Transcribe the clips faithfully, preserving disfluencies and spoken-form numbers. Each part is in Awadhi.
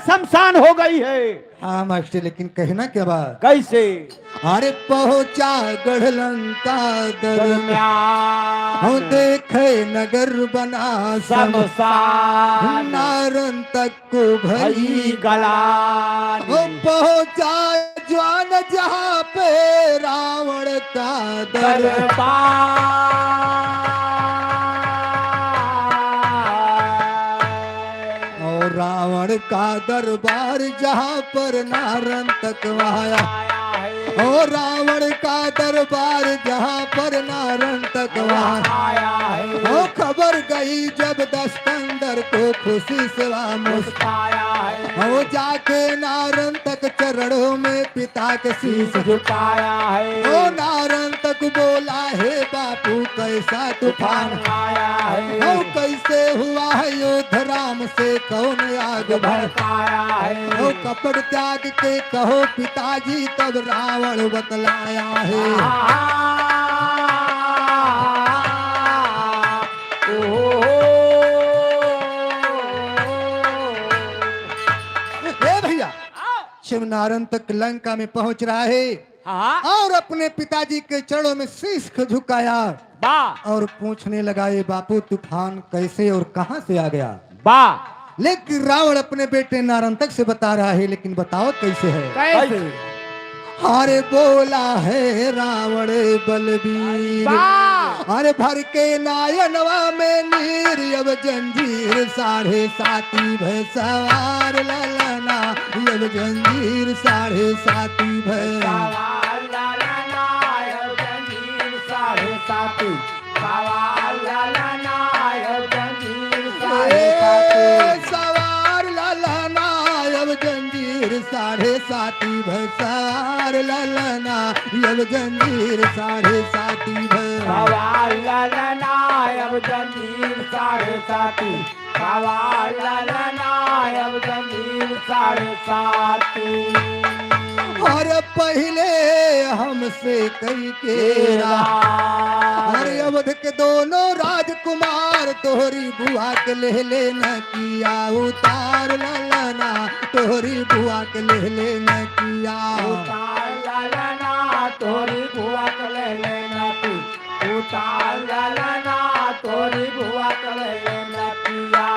शमशान हो गई है। हाँ मास्टर, लेकिन कहना क्या बात? कैसे? अरे पहुँचा गढ़लंका दरम्यान। दरम्यान। हो देखे नगर बना शमशान। शमशान। नारंतक को भई भई गलानी। हो पहुँचा ज्वान जहाँ पे रावण का दरबार। दरबार। और रावण का दरबार जहाँ पर नारंतक वहाँ आया। आया है। और रावण का दरबार जहाँ पर नारंतक वहाँ आया है। ओ खबर गई जब दस्तंदर को खुशी से वहाँ मुस्काया है। ओ जाके नारंतक चरणों में पिता के शीश झुकाया है। ओ नारंतक बोला, "हे बापू, कैसा तूफान आया है। ओ कैसे हुआ है युद्ध राम से, कौन आग भड़काया है। ओ कपट त्याग के कहो पिताजी, तब रावण बतलाया है।" ए भैया, जब नारंतक लंका में पहुंच रहा है हाँ। और अपने पिताजी के चरणों में शीश को झुकाया बा। और पूछने लगा, "ये बापू, तूफान कैसे और कहाँ से आ गया?" बा। लेकिन रावण अपने बेटे नारंतक से बता रहा है, लेकिन बताओ कैसे है? कैसे? अरे बोला है रावण बलबीर, बा। अरे भर के नायनवा में नीर, अब जंजीर साढ़े साती भय सवार ललना, अब जंजीर साढ़े साती भय। सवार ललना, अब जंजीर साढ़े साती। सवार ललना, अब जंजीर साढ़े साती। ए, सवार ललना, अब जंजीर साढ़े साती भय। सवार ललना, अब जंजीर साढ़े साती भय। सवार ललना, अब जंजीर साढ़े साती। सवार ललना, अब जंजीर साढ़े साती। अरे पहिले हमसे कई के तेरा। अरे अवध के दोनों राजकुमार तोहरी बुआ के लेहले नकिया उतार ललना, तोहरी बुआ के लेहले नकिया। उतार ललना, तोहरी बुआ के लेहले नकिया। उतार ललना, तोहरी बुआ के लेहले नकिया।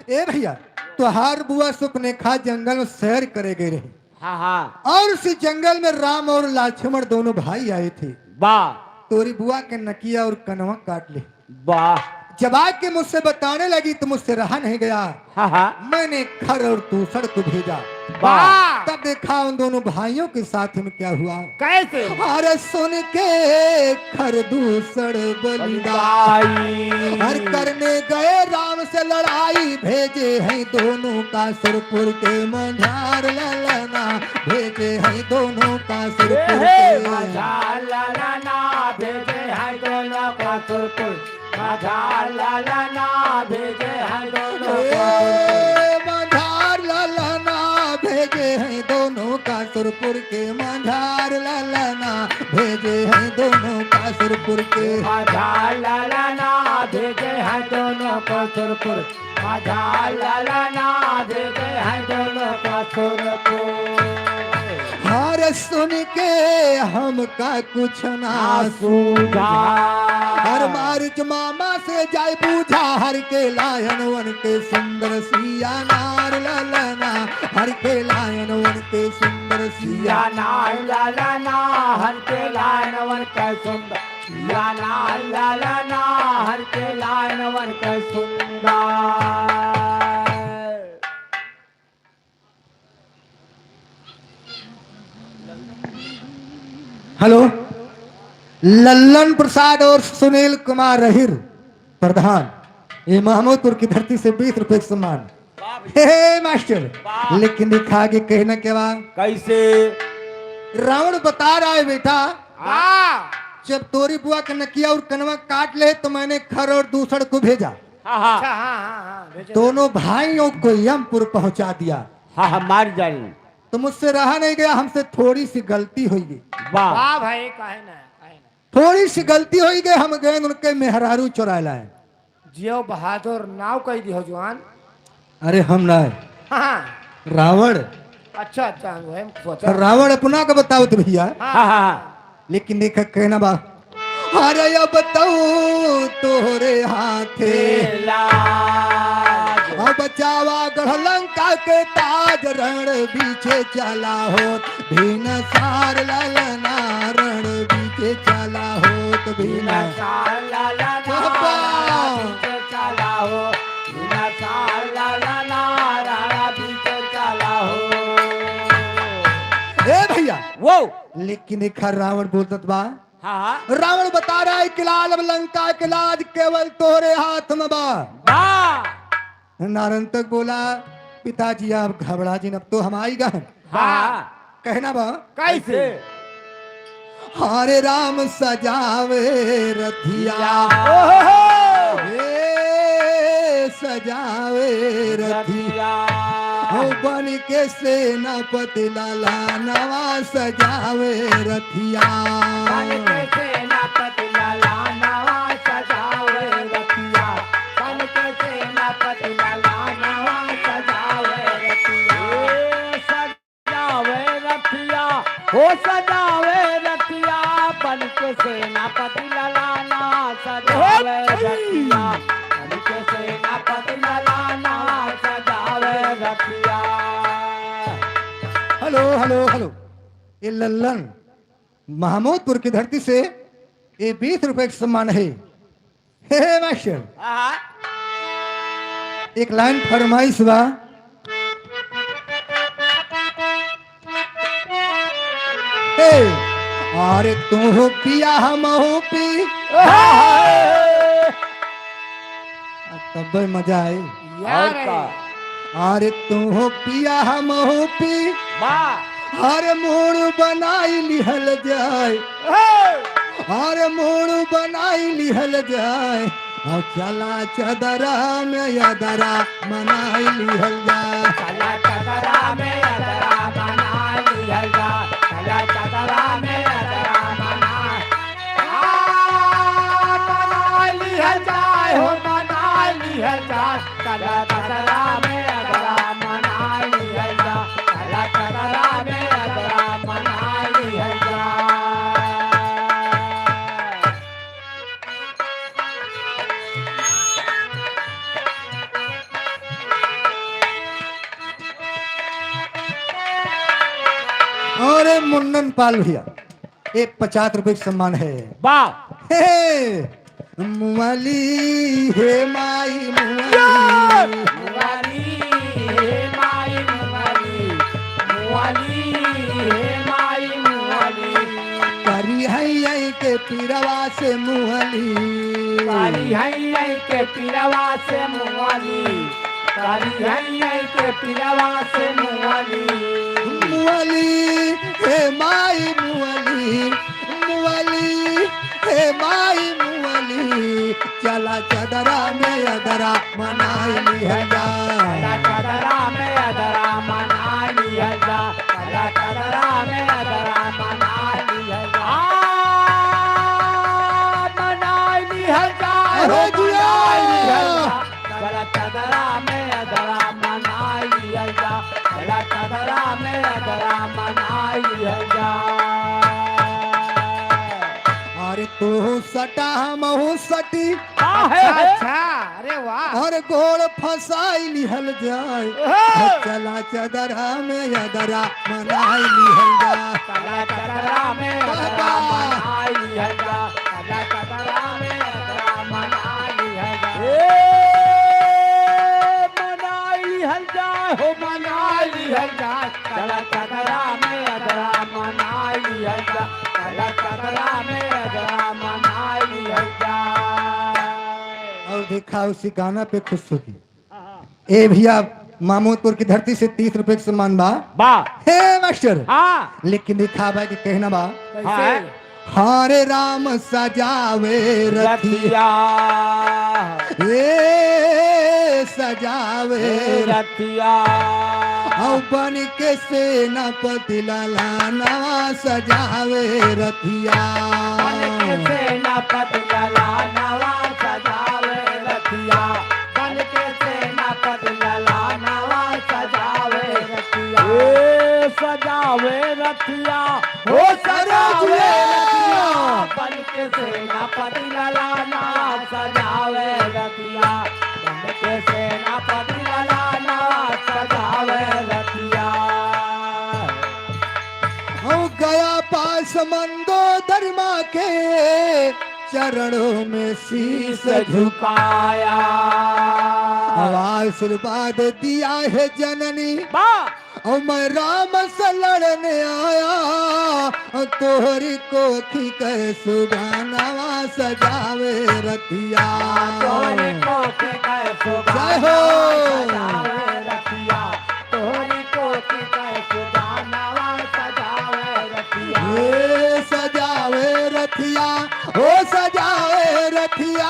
ए भैया, तोहार बुआ सुपनेखा जंगल में सैर करे गए रही। हाँ, हाँ। और उसी जंगल में राम और लक्ष्मण दोनों भाई आए थे। बा। तोरी बुआ के नकिया और कनवा काट ले। बा। जब आके मुझसे बताने लगी तो मुझसे रहा नहीं गया। हाँ, हाँ। मैंने खर और दूसड़ को भेजा। बा। तब देखा उन दोनों भाइयों के साथ में क्या हुआ। कैसे? अरे सुन के खर दूसड़ बलिदाई। बलिदाई। हर करने गए राम से लड़ाई, भेजे हैं दोनों कासुरपुर के मझार ललना, भेजे हैं दोनों कासुरपुर ए, के। मझार ललना, भेजे हैं दोनों कासुरपुर, मझार ललना, भेजे हैं दोनों कासुरपुर। ए, मझार ललना, भेजे हैं दोनों कासुरपुर के, मझार ललना, भेजे हैं दोनों कासुरपुर के। मझार ललना भेजे हैं दोनों कासुरपुर। मझार ललना भेजे हैं दोनों कासुरपुर। हर सुन के हमका कुछ ना ना सूझा। सूझा। हर मारिच मामा से जाय बूझा, हर के लायन वन के सुंदर सिया नार ललना, हर के लायन वन के सुंदर सिया। सिया नार ललना, हर के लायन वन के सुंदर सिया नार ललना, हर के लायन वन के सुंदर। हेलो, लल्लन प्रसाद और सुनील कुमार अहिर प्रधान, ये महमूदपुर की धरती से बीस रुपए का सम्मान। हे, हे, मास्टर, वाह। लेकिन दिखा के कहना क्या बा? कैसे? रावण बता रहा है बेटा, हाँ। जब तोरी बुआ के नकिया और कनवा काट ले तो मैंने खर और दूसड़ को भेजा। हाँ, हाँ। अच्छा, हाँ, हाँ, हाँ, भेजे, दोनों भेजे। भाइयों को यमपुर पहुंचा दिया। हाँ, हाँ, मार डाली। तो मुझसे रहा नहीं गया, हमसे थोड़ी सी गलती हुई गई। वाह। वाह भाई, काहे ना, काहे ना। थोड़ी सी गलती हुई गई, हम गए उनके मेहरारू चुरा लाए। जियो बहादुर, नाव कह दियो जवान। अरे हम ना, हाँ। रावण। अच्छा, अच्छा, हम सोचा। रावण अपना का बतावत भैया। हाँ, हाँ, हाँ। लेकिन देखा कहना बा, अरे अब तऊ तोहरे हाथे लाज। अब बचावा गढ़ लंका के ताज, रण बीचे चला हो, भिनसार ललना रण बीचे चला हो, तो भिनसार ललना रण बीचे चला हो, भिनसार ललना रण बीचे चला हो। ए भैया, वो। लेकिन एक रावण बोलत बा, हाँ, हाँ। रावण बता रहा है कि लाल अब लंका के लाज केवल तोहरे हाथ में बा। बा। नारंतक बोला, पिताजी आप घबरा जिन, अब तो हम आई गए। हाँ। कहना बा। कैसे? हरे राम सजावे रथिया। ओहो। हे सजावे रथिया। रथिया। हो बन के सेनापति लाला नवा सजावे रथिया। बन के सेनापति लाला नवा सजावे रथिया। बन के सेनापति लाला नवा सजावे रथिया। ए सजावे रथिया, हो सजावे रथिया, बन के सेनापति ललाना सजावे रथिया, बन के सेनापति ललाना सजावे रथिया। हेलो, हेलो, हेलो। ये लल्लन महमूदपुर की धरती से ये बीस रुपए का सम्मान है। हे, हे, मास्टर। हाँ। एक लाइन फरमाइश बा। हे, अरे तू हो पिया, हम हो पी। हाँ। तब मजा आई। यार और का? अरे तू हो पिया, हम हो पी। वाह। अरे मूड़ बनाई लिहल जाए। हे। अरे मूड़ बनाई लिहल जाए। और चला चदरा में अदरा मनाई लिहल जाए। चला चदरा में अदरा मनाई लिहल जाए। चला चदरा में अदरा मना आ, मनाई लिहल जाए हो, मनाई लिहल जाए। चला चदरा में अदरा मनाई लिहल जाए। चला चदरा में अदरा मनाई लिहल जाए। अरे मुन्नन पाल भैया, एक पचास रुपए का सम्मान है। वाह। हे, मुअली, हे माई, मुअली। या! मुअली, हे माई, मुअली। मुअली, हे माई, मुअली। करी है यही के पिरवा से मुअली। करी है यही के पिरवा से मुअली। करी है यही के पिरवा से मुअली। मुअली, हे माई मुअली, मुअली, हे माई मुअली, चला चदरा में अदरा मनाई लिहल जा। चला चदरा में अदरा मनाई लिहल जा। चला चदरा में अदरा मनाई लिहल जा। आ, मनाई लिहल जा, अरे हो जिया। मनाई लिहल जा। चला चदरा में अदरा मनाई लिहल जा। चला चदरा में अदरा मनाई लिहल जा। अरे तू सटा हमहू सटी। आ, हे, अच्छा, हे। अच्छा, अरे वाह। और गोड़ फंसाई लिहल जाए। हे। चला चदरा में अदरा मनाई लिहल जा। चला चदरा में अदरा बाबा। मनाई लिहल जा। चला चदरा में अदरा मनाई लिहल जा। ए, मनाई लिहल जा, हो मनाई लिहल जा। चला चदरा में अदरा मनाई लिहल जा। चला चदरा में अदरा मनाई लिहल जा। और देखा उसी गाना पे खुश होगी। ए भैया, मामूदपुर की धरती से तीस रुपए के सम्मान बा। बा। हे मास्टर। हाँ। लेकिन देखा बा कि कहना बा। कैसे? हाँ। हरे राम सजावे रथिया। रथिया। ए सजावे हे रथिया। औ बन के सेनापति ललानवा सजावे रथिया। बन के सेनापति ललानवा सजावे रथिया। बन के सेनापति लला रथिया, हो सजावे रथिया, बन के सेनापति ललाना सजावे रथिया, बन के सेनापति ललाना सजावे रथिया। हो गया पास मंदोदरी माँ के चरणों में शीश झुकाया। अब आशीर्वाद दिया है जननी, वाह। और मैं राम से लड़ने आया, और तोहरी कोखी के सुगानवा सजावे रथिया। तोहरी कोखी के सुगानवा जय हो। सजावे रथिया, तोहरी कोखी के सुगानवा सजावे रथिया। ए सजावे रथिया, ओ सजावे रथिया,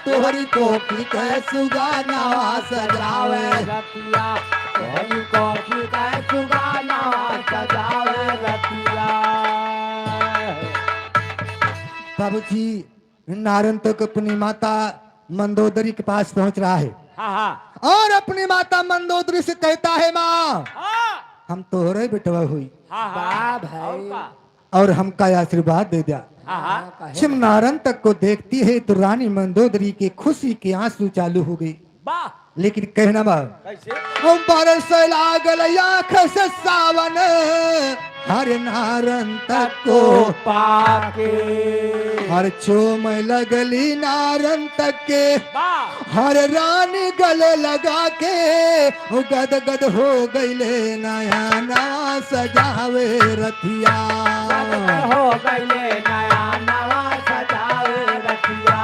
तोहरी कोखी के सुगानवा सजावे रथिया। तोहरी कोखी के सुगानवा सजावे रथिया। बाबूजी, नारंतक अपनी माता मंदोदरी के पास पहुंच रहा है। हाँ, हाँ। और अपनी माता मंदोदरी से कहता है, माँ, हाँ। हम तोहरे बेटवा हुई। हाँ, हाँ। वाह भाई। और का? और हमका आशीर्वाद दे दिया। हाँ, हाँ। जब नारंतक को देखती है तो रानी मंदोदरी के खुशी के आंसू चालू हो गई। वाह। लेकिन कहना बा, कैसे? हम बरस लागल आँख से सावन, हर नारंतक को पाके। हर चूम लगली नारंतक के, वाह। हर रानी गले लगा के, गदगद हो गईले नया नवा सजावे रथिया। गदगद हो गईले नया नवा सजावे रथिया।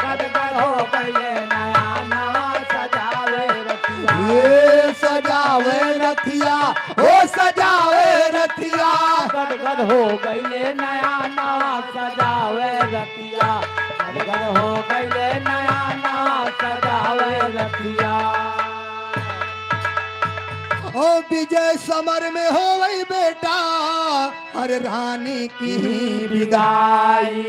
गदगद हो गईले नया नवा सजावे रथिया। ए सजावे रथिया, ओ सजावे रथिया। गदगद हो गईले नया नवा सजावे रथिया। गदगद हो गईले नया नवा सजावे रथिया। ओ विजय समर में होवै बेटा, हर रानी की विदाई।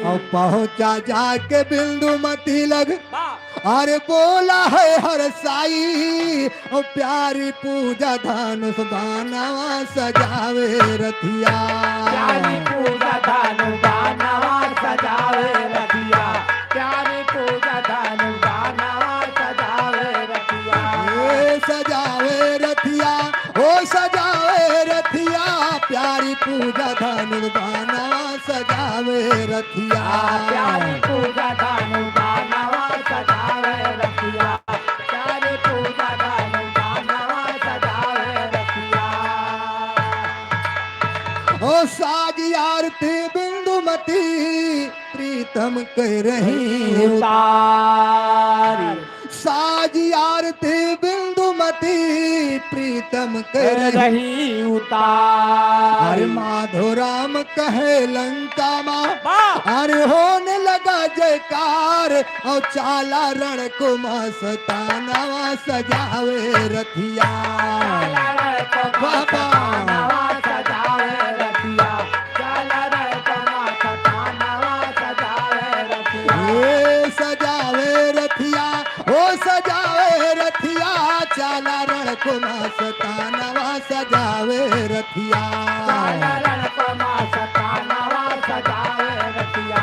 और पहुँचा जाके बिंदुमती लग, वाह। अरे बोला है हर साई, ओ प्यारी पूजा धनुष बानवा सजावे रथिया। प्यारी पूजा धनुष बानवा सजावे रथिया। प्यारी पूजा धनुष बानवा सजावे रथिया। ए सजावे रथिया, ओ सजावे रथिया, प्यारी पूजा धनुष बानवा सजावे रथिया। प्यारी पूजा धनुष बानवा सजावे रथिया। प्यारी पूजा धनुष बानवा सजावे रथिया। ओ साज आरती बिंदुमती प्रीतम कह रही उतारी। साज आरती बिंदुमती प्रीतम कह रही उतारी। अरे माधो राम कहे लंका माँ, वाह। अरे होने लगा जयकार, और चाला रण को मस्तानवा सजावे रथिया। चाला रण को बाबा। मस्तानवा सजावे रथिया। चाला रण को मस्तानवा सजावे रथिया। ए सजावे रथिया, ओ सजावे रथिया, चाला रण को मस्तानवा सजावे रथिया। चाला रण को मस्तानवा सजावे रथिया।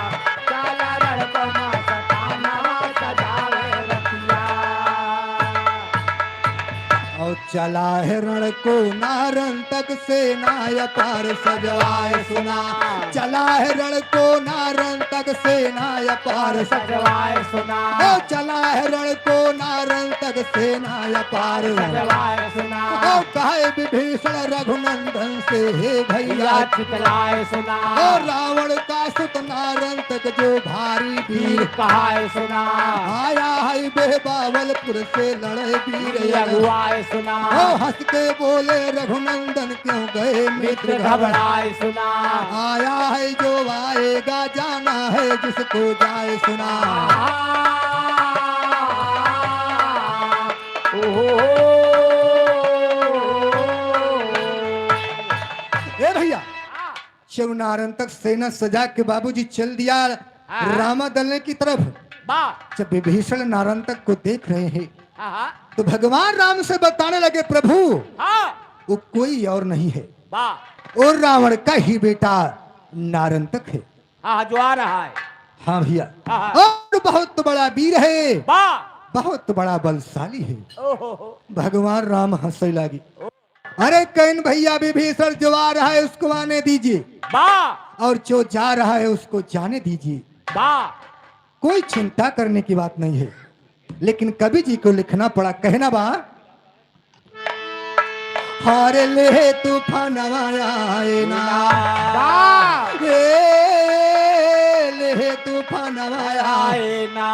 चाला रण को मस्तानवा सजावे रथिया। और चला है रण को नारंतक सेना अपार सजवाए सुना। चला है रण को नारंतक सेना अपार सजवाए सुना। ओ चला है रण को नारंतक सेना अपार सजवाए सुना। ओ कहे विभीषण रघुनंदन से, हे भैया चितलाए सुना। ओ रावण का सुत नारंतक जो भारी वीर कहाए सुना। आया है बेहबावलपुर से लड़े वीर अगुआए सुना। ओ हंस के बोले रघुनंदन क्यों गए मित्र घबराए सुना। आया है जो आएगा जाना है जिसको जाए सुना। ओहो। ए भैया, जब नारंतक सेना सजा के बाबूजी चल दिया हाँ। रामा दलने की तरफ, वाह। जब विभीषण नारंतक को देख रहे हैं हाँ, हाँ। तो भगवान राम से बताने लगे, प्रभु हाँ। वो कोई और नहीं है। वाह। और रावण का ही बेटा नारंतक है। हाँ, जो आ रहा है। हाँ भैया। हाँ, हाँ। और बहुत बड़ा वीर है। वाह। बहुत बड़ा बलशाली है। ओहो हो। भगवान राम हंसे लागी। ओ। अरे कहेन भैया, विभीषण जो आ रहा है उसको आने दीजिए। वाह। और जो जा रहा है उसको जाने दीजिए। वाह। कोई चिंता करने की बात नहीं है, लेकिन कवि जी को लिखना पड़ा, कहना बा, हारे ले तूफानवा आए ना। वाह। रे ले तूफानवा आए ना।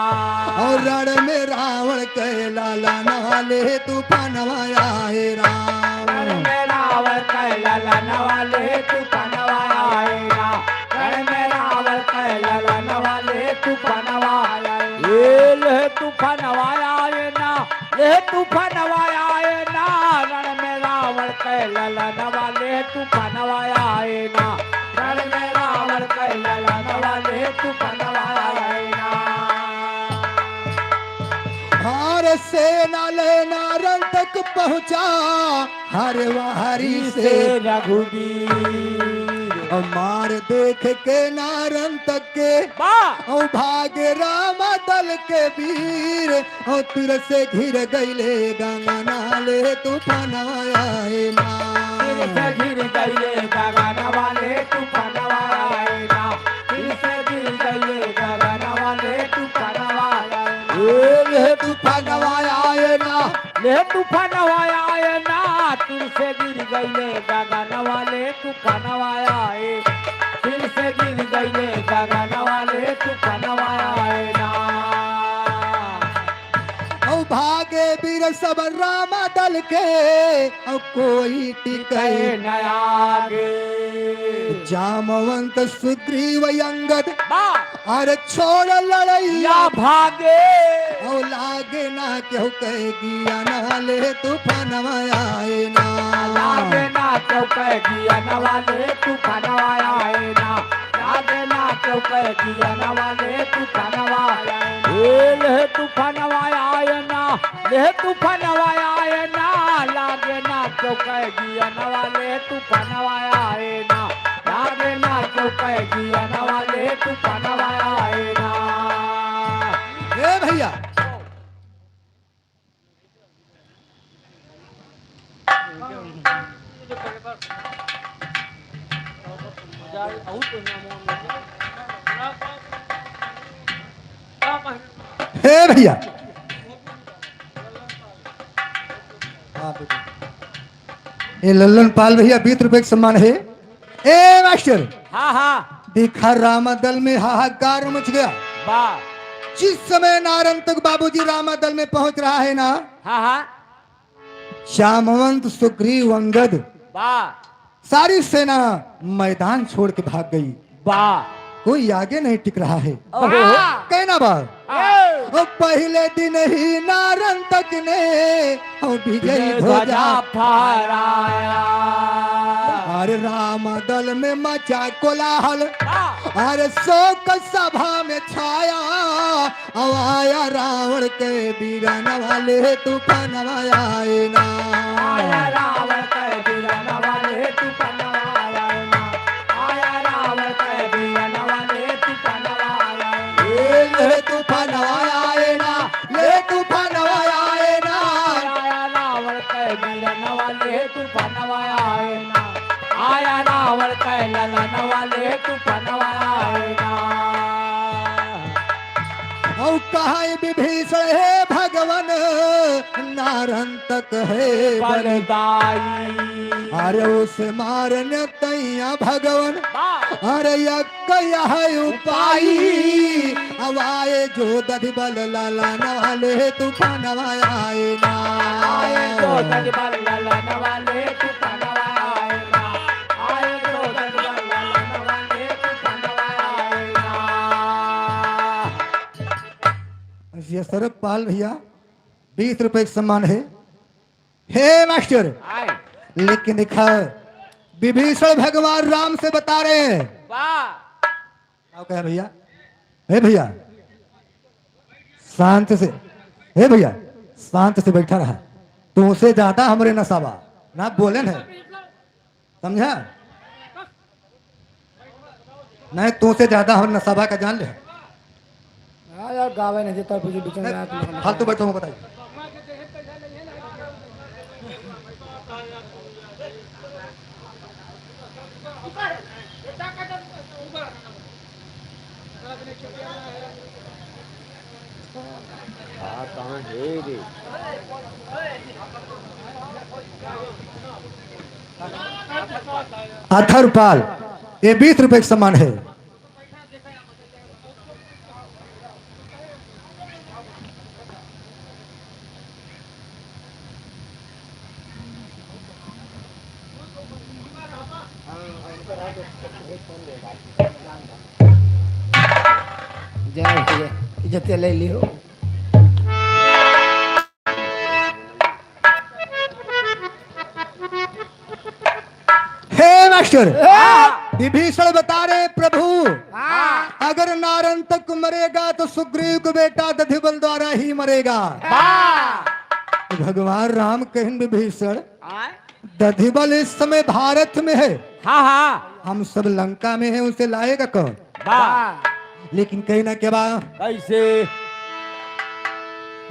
और रण में रावण के लाला ना ले तूफानवा आए राम। रण में रावण के लाला ना ले तूफानवा आए ना। रण में रावण के लाला ना ले तूफानवा आए। ए ले तूफानवा आए ना। ले तूफानवा आए ना, रण में रावण के ललनवा, ले तूफानवा आए ना, रण में रावण के ललनवा, ले तूफानवा आए ना। हार से नारंतक पहुँचा, हर वाहरी से रघुवीर। और मार देख के नारंतक के, वाह। और भागे राम दल के वीर। और तीर से घिर गईले गंगनवा, ले तूफानवा आए ना। तीर से घिर गईले गंगनवा, ले तूफानवा आए ना। तीर से घिर गईले गंगनवा, ले तूफानवा आए ना। ए, ले तूफानवा आए ना। ले तूफानवा आए ना। तीर से घिर गईले गंगनवा, ले तूफानवा आए। तीर से घिर गईले गंगनवा, ले तूफानवा आए ना। औ भागे वीर सब राम दल के, औ कोई टिकै न आगे। जामवंत सुग्रीव अंगद, वाह। अरे छोड़ लड़ैया या भागे। औ लागे ना केहू के जियनवा, ले तूफानवा आए ना। लागे ना केहू के जियनवा, ले तूफानवा आए ना। लागे ना केहू के जियनवा, ले तूफानवा आए ना। ए, ले तूफानवा आए ना, ले तूफानवा आए ना। लागे ना केहू के जियनवा, ले तूफानवा आए ना। लागे ना केहू के जियनवा, ले तूफानवा आए ना। ए भैया, हे भैया, हाँ, बेटा। ए लल्लन पाल भैया, बीस रुपए के सम्मान है। ए मास्टर, हाँ, हाँ। देखा, रामा दल में हाहाकार मच गया। वाह। जिस समय नारंतक बाबूजी रामा दल में पहुंच रहा है ना, हाँ, हाँ। जामवंत, सुग्रीव, अंगद, वाह। सारी सेना मैदान छोड़ के भाग गई। वाह। कोई आगे नहीं टिक रहा है। वाह। कहना बा, हाँ। ओ पहले दिन ही नारंतक ने ओ विजय विजय ध्वजा ध्वजा फहराया। अरे राम दल में मचा कोलाहल, हाँ। अरे शोक सभा में छाया। अब आया रावण के बीरनवा, ले तूफानवा आए ना। आया रावण के बीरनवा, ले तूफानवा आए ना। आया रावण के बीरनवा, ले तूफानवा आए ना। ए, ले तूफानवा आए ना। ले तूफानवा आए ना। आया रावण के बीरनवा, ले तूफानवा आए ना। आया रावण के ललनवा, ले तूफानवा आए ना। औ कहा ए विभीषण, हे भगवन, नारंतक है बलदाई। बलदाई। अरे उसे मारन तैया भगवन, वाह। अरे यक यह उपाई। अब आए जो दधि बल ललनवा, ले तूफानवा आए ना। आए जो दधि बल ललनवा, ले तूफानवा आए ना। आए जो दधि बल ललनवा, ले तूफानवा आए ना। ये सरक पाल भैया, बीस रुपए का सम्मान है। हे मास्टर, आए। लेकिन देखा, विभीषण भगवान राम से बता रहे हैं। वाह। क्या कहा भैया? हे भैया, शांत से, हे भैया, शांत से बैठा रहा। तुमसे ज्यादा हमरे नशा बा, ना बोले न। समझा? नहीं, तू से ज्यादा हम नसाबा का जान ले। हाँ यार, गावे नहीं देता, बीच, बीच में नहीं, आके फालतू बैठो, बताइए। हाँ, कहाँ है रे? अथर्वपाल, ये बीस रुपए का सामान है। जय हो, जय। इज्जत ले लियो। हे मास्टर, हाँ। विभीषण बता रहे, "प्रभु, हाँ। अगर नारंतक मरेगा तो सुग्रीव का बेटा दधिबल द्वारा ही मरेगा।" हाँ। तो भगवान राम कहिन, "विभीषण, आय? दधिबल इस समय भारत में है, हाँ, हाँ। हम सब लंका में हैं, उसे लाएगा कौन?" वाह। लेकिन कहीं ना क्या बा? कैसे?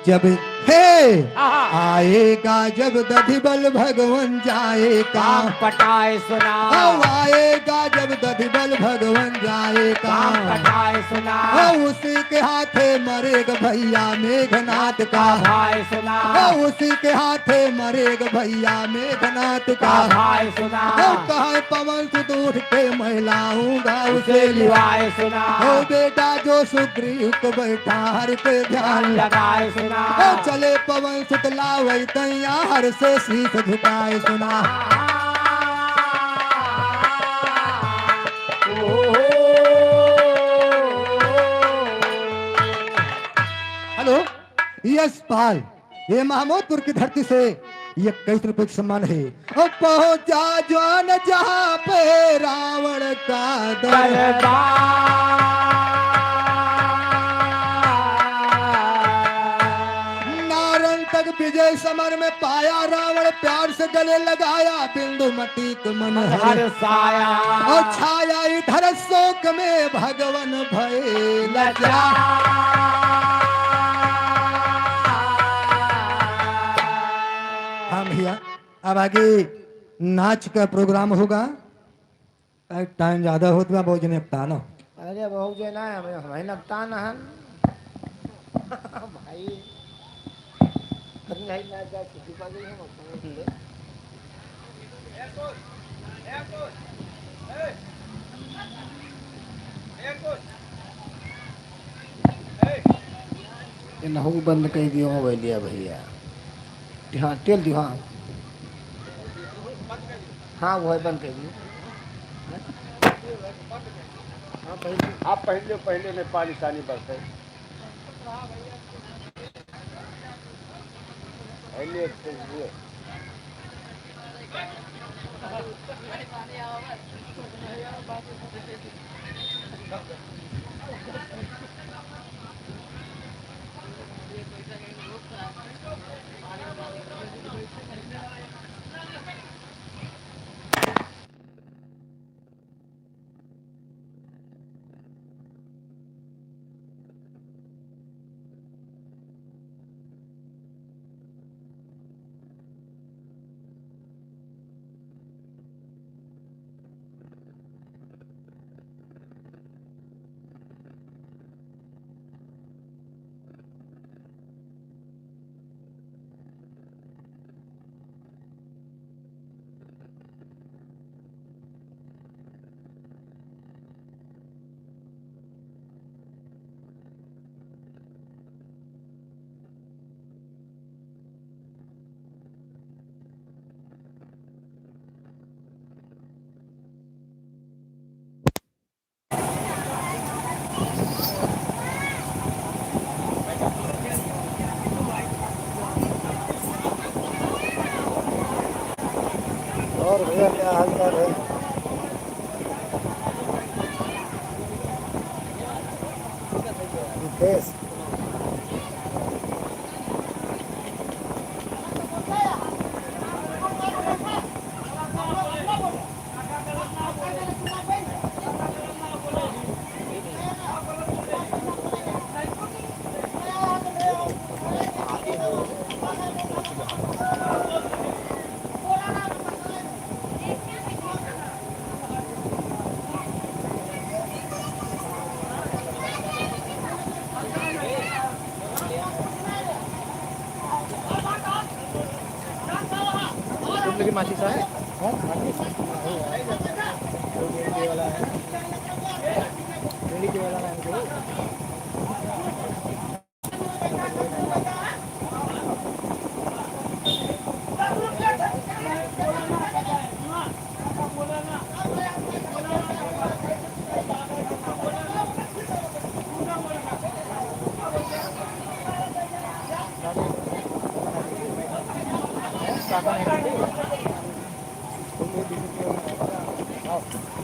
जब हे आहा। आएगा जब दधिबल भगवन जाएगा। काम पटाए सुना। अब आएगा जब दधिबल भगवन जाएगा। काम पटाए सुना। अब उसी के हाथे मरेगा भैया मेघनाथ का। भाई सुना। अब उसी के हाथे मरेगा भैया मेघनाथ का। भाई सुना। अब कहाँ पवन सुत उठ के मैं लाऊंगा उसे उसे लिवाए सुना। ओ बेटा जो सुग्रीव को बैठा हर पे ध्यान लगाए सुना। ओ चले पवन सुत लावै तैया हर से शीश झुकाए सुना। हेलो, यशपाल। ये महमूदपुर की धरती से इक्कीस रुपए का सम्मान है। और पहुंचा ज्वान जहां पे रावण का दरबार। नारंतक विजय समर में पाया रावण प्यार से गले लगाया, बिंदुमती को मन हर हर्षाया। और छाया इधर शोक में भगवन भय लजा। हाँ भैया, अब आगे नाच का प्रोग्राम होगा। टाइम ज्यादा होत बा, बहुत जने अब तानो। अरे बहुत जना है, हमें, हमें नपता ना है। भाई, कहीं नहीं ना जा, किसी का भी हम अपने लिए। इनहू बंद कर दियो मोबाइलिया भैया। हाँ, तेल दियो, हाँ। हाँ, वो है, बंद कर दियो। हाँ, पहले, आप पहले, पहले में पानी सानी बरसे। पहले, पहले। और भैया, क्या हाल चाल है? रितेश। की माचिस है? हाँ? माचिस? ये वाला है। ये वाला है।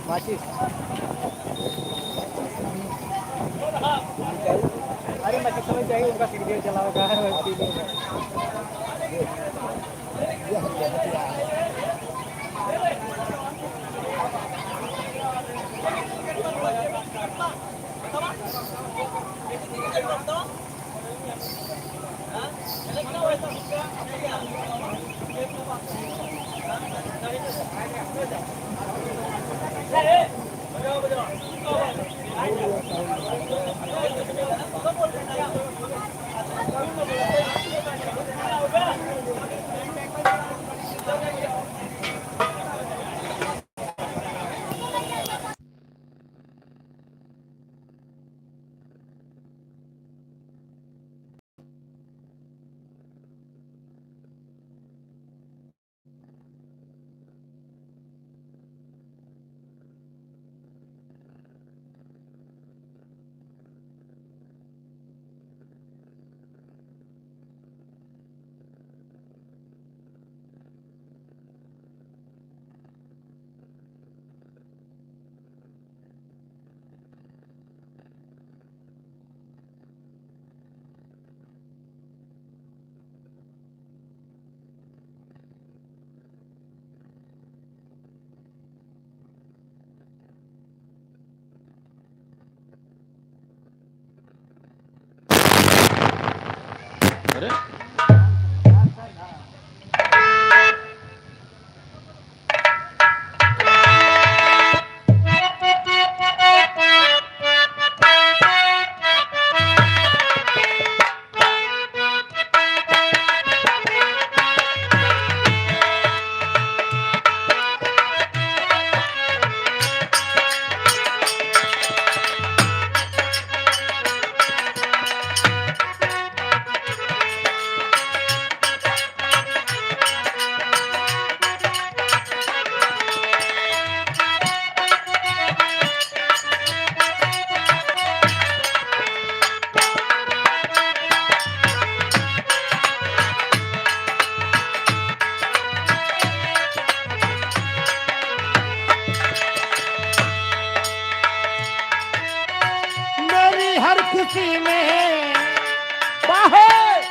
माचिस। अरे, माचिस हमें चाहिए, उनका सिगरेट जलाओ, कहाँ है? अरे, मेरी हर खुशी में बाहर,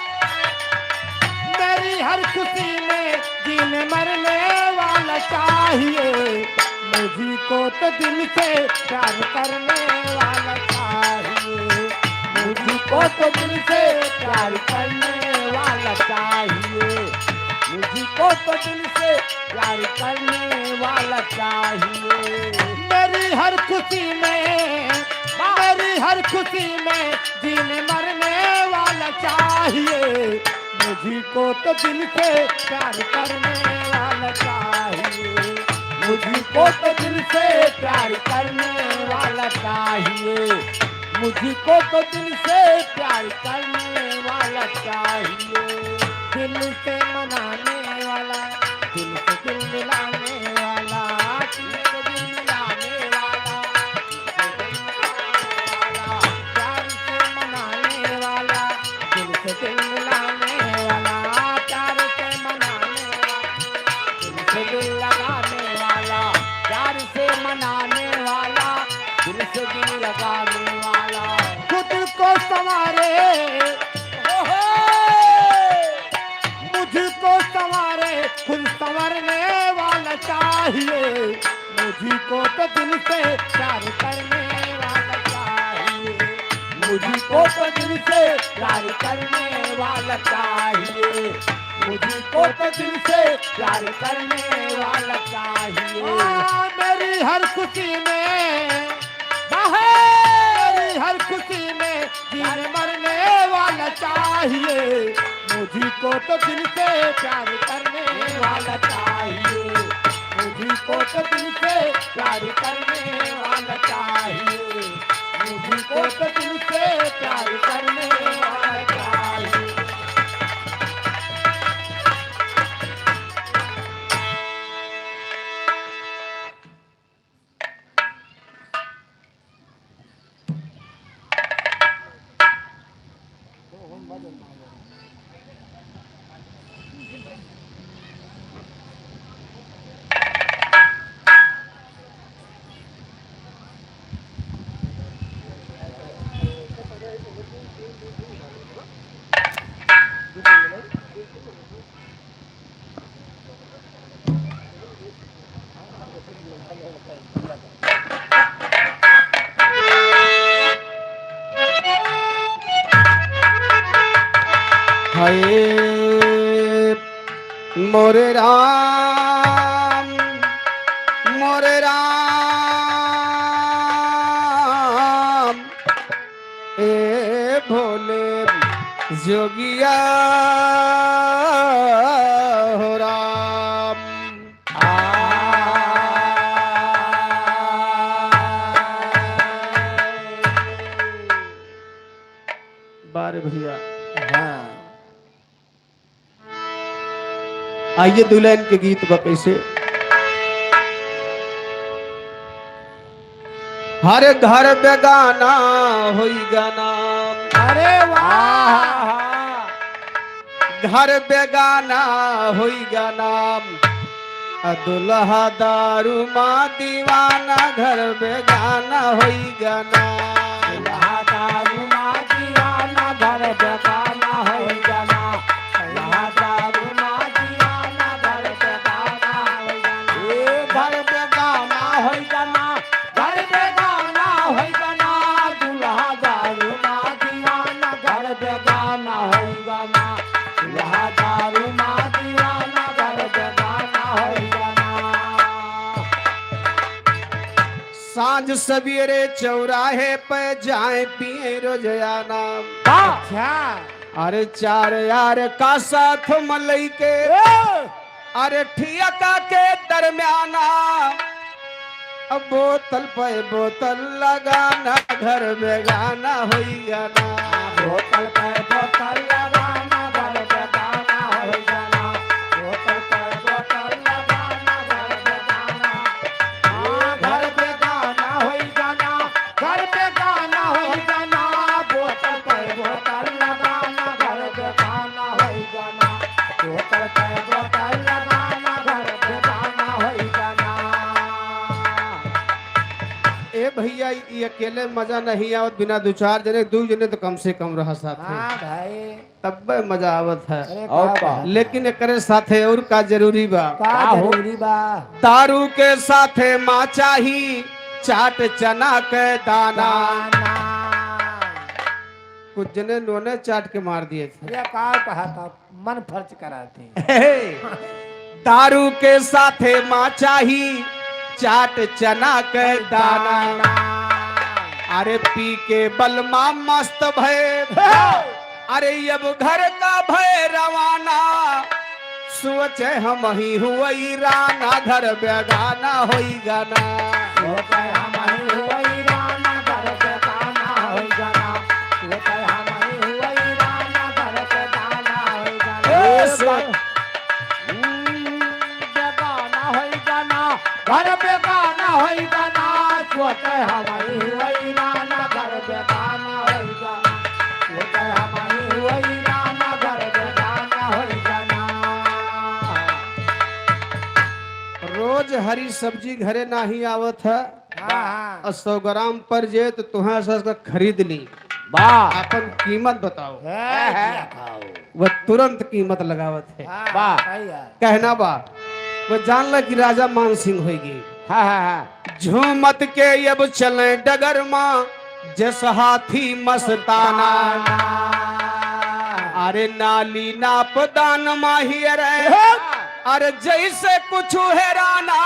मेरी हर खुशी में जीने मरने वाला चाहिए। मुझको तो दिल से प्यार करने वाला चाहिए। मुझको तो दिल से प्यार करने वाला चाहिए। मुझको तो दिल से प्यार करने वाला चाहिए। मेरी हर खुशी में, मेरी हर खुशी में जीने मरने वाला चाहिए। मुझको तो दिल से प्यार करने वाला चाहिए। मुझको तो दिल से प्यार करने वाला चाहिए। मुझको तो दिल से प्यार करने वाला चाहिए। दिल से मनाने वाला, दिल से दिल मिलाने वाला, दिल से दिल मिलाने वाला, दिल से दिल मिलाने वाला, प्यार से मनाने वाला, दिल से दिल मिलाने वाला, प्यार से मनाने वाला, दिल से दिल लगाने वाला, प्यार से मनाने वाला, दिल से दिल लगाने वाला। खुद को संवारे, ओहो! मुझको संवारे, खुद संवरने वाला चाहिए। मुझको तो दिल से प्यार करने वाला चाहिए। मुझको तो दिल से प्यार करने वाला चाहिए। मुझको तो दिल से प्यार करने वाला चाहिए। हाँ, मेरी हर खुशी में, बाहर, मेरी हर खुशी में जीने मरने वाला चाहिए। मुझको तो दिल से प्यार करने वाला चाहिए। को तो दिल से प्यार करने वाला चाहिए, मुझको तो दिल से प्यार करने वाला चाहिए। हाय मोरे राम, मोरे राम, ए भोले जोगिया हो राम। बारे भैया। हाँ। आइए दुल्हन के गीत बा कैसे। हर घर बेगाना होई गाना। अरे वाह। घर बेगाना होई गाना। आ दुल्हा दारू मा दीवाना, घर बेगाना होई गाना। दुल्हा दारू मा दीवाना, घर बेगाना होई गाना। दुल्हा दारू मा दीवाना, घर बेगाना होई गाना। ए घर बेगाना होई गाना, घर बेगाना होई गाना। दुल्हा दारू मा दीवाना, घर बेगाना होई गाना। दुल्हा दारू मा दीवाना, घर बेगाना होई गाना। साँझ सबेरे चौराहे पे जाए पिए रोजाना। अच्छा। अरे चार यार का साथ म लइके, ए! अरे ठियका के दरमियाना। अब बोतल पे बोतल लगाना, घर बेगाना होई गाना। बोतल पे बोतल लगाना, घर बेगाना होई गाना। बोतल पे बोतल लगाना, घर बेगाना। हाँ, घर बेगाना होई गाना, घर बेगाना होई गाना। बोतल पे बोतल लगाना, घर बेगाना होई गाना। बोतल पे बोतल लगाना, घर बेगाना होई गाना। ए भैया, ई अकेले मजा नहीं आवत, बिना दो चार जने, दो जने तो कम से कम रहा साथ में। हाँ भाई। तब्बे मजा आवत है। अरे और का का? बात। लेकिन एकरे साथे और का जरूरी बा? का का हो? जरूरी बा? दारू के साथे माँ चाही, चाट चना के दाना। दाना। कुछ जने नोने चाट के मार दिए थे। अरे का कहा था? मन फर्ज कराते। हे, दारू के साथे माँ चाही, चाट चना के दाना। दाना। अरे पी के बलमा मस्त भय। हे। अरे अब घर का भय रवाना, सोचे हमही हुई राना, घर बेगाना होई गाना। सोचे हमही हुई राना, घर बेगाना होई गाना। सोचे हमही हुई राना, घर बेगाना होई गाना। ए, सो- हम्म, बेगाना होई गाना, घर बेगाना होई गाना। सोचे हमही हुई राना, घर बेगाना होई गाना। सोचे हमही हुई राना, घर बेगाना होई गाना। रोज हरी सब्जी घरे नाही आवत है। हाँ, हाँ। और सौ ग्राम पर जे तो तुहें से खरीद ली। वाह। अपन कीमत बताओ। है, है। क्या खाओ? वह तुरंत कीमत लगावत है। हाँ, वाह। सही है। कहना बा, वह जान ला कि राजा मान सिंह होइगी। हाँ, हाँ, हाँ। झूमत के अब चले डगर मा, जस हाथी मस्ताना। अरे नाली नाप दान माही रे, अरे जैसे कुछ हेराना।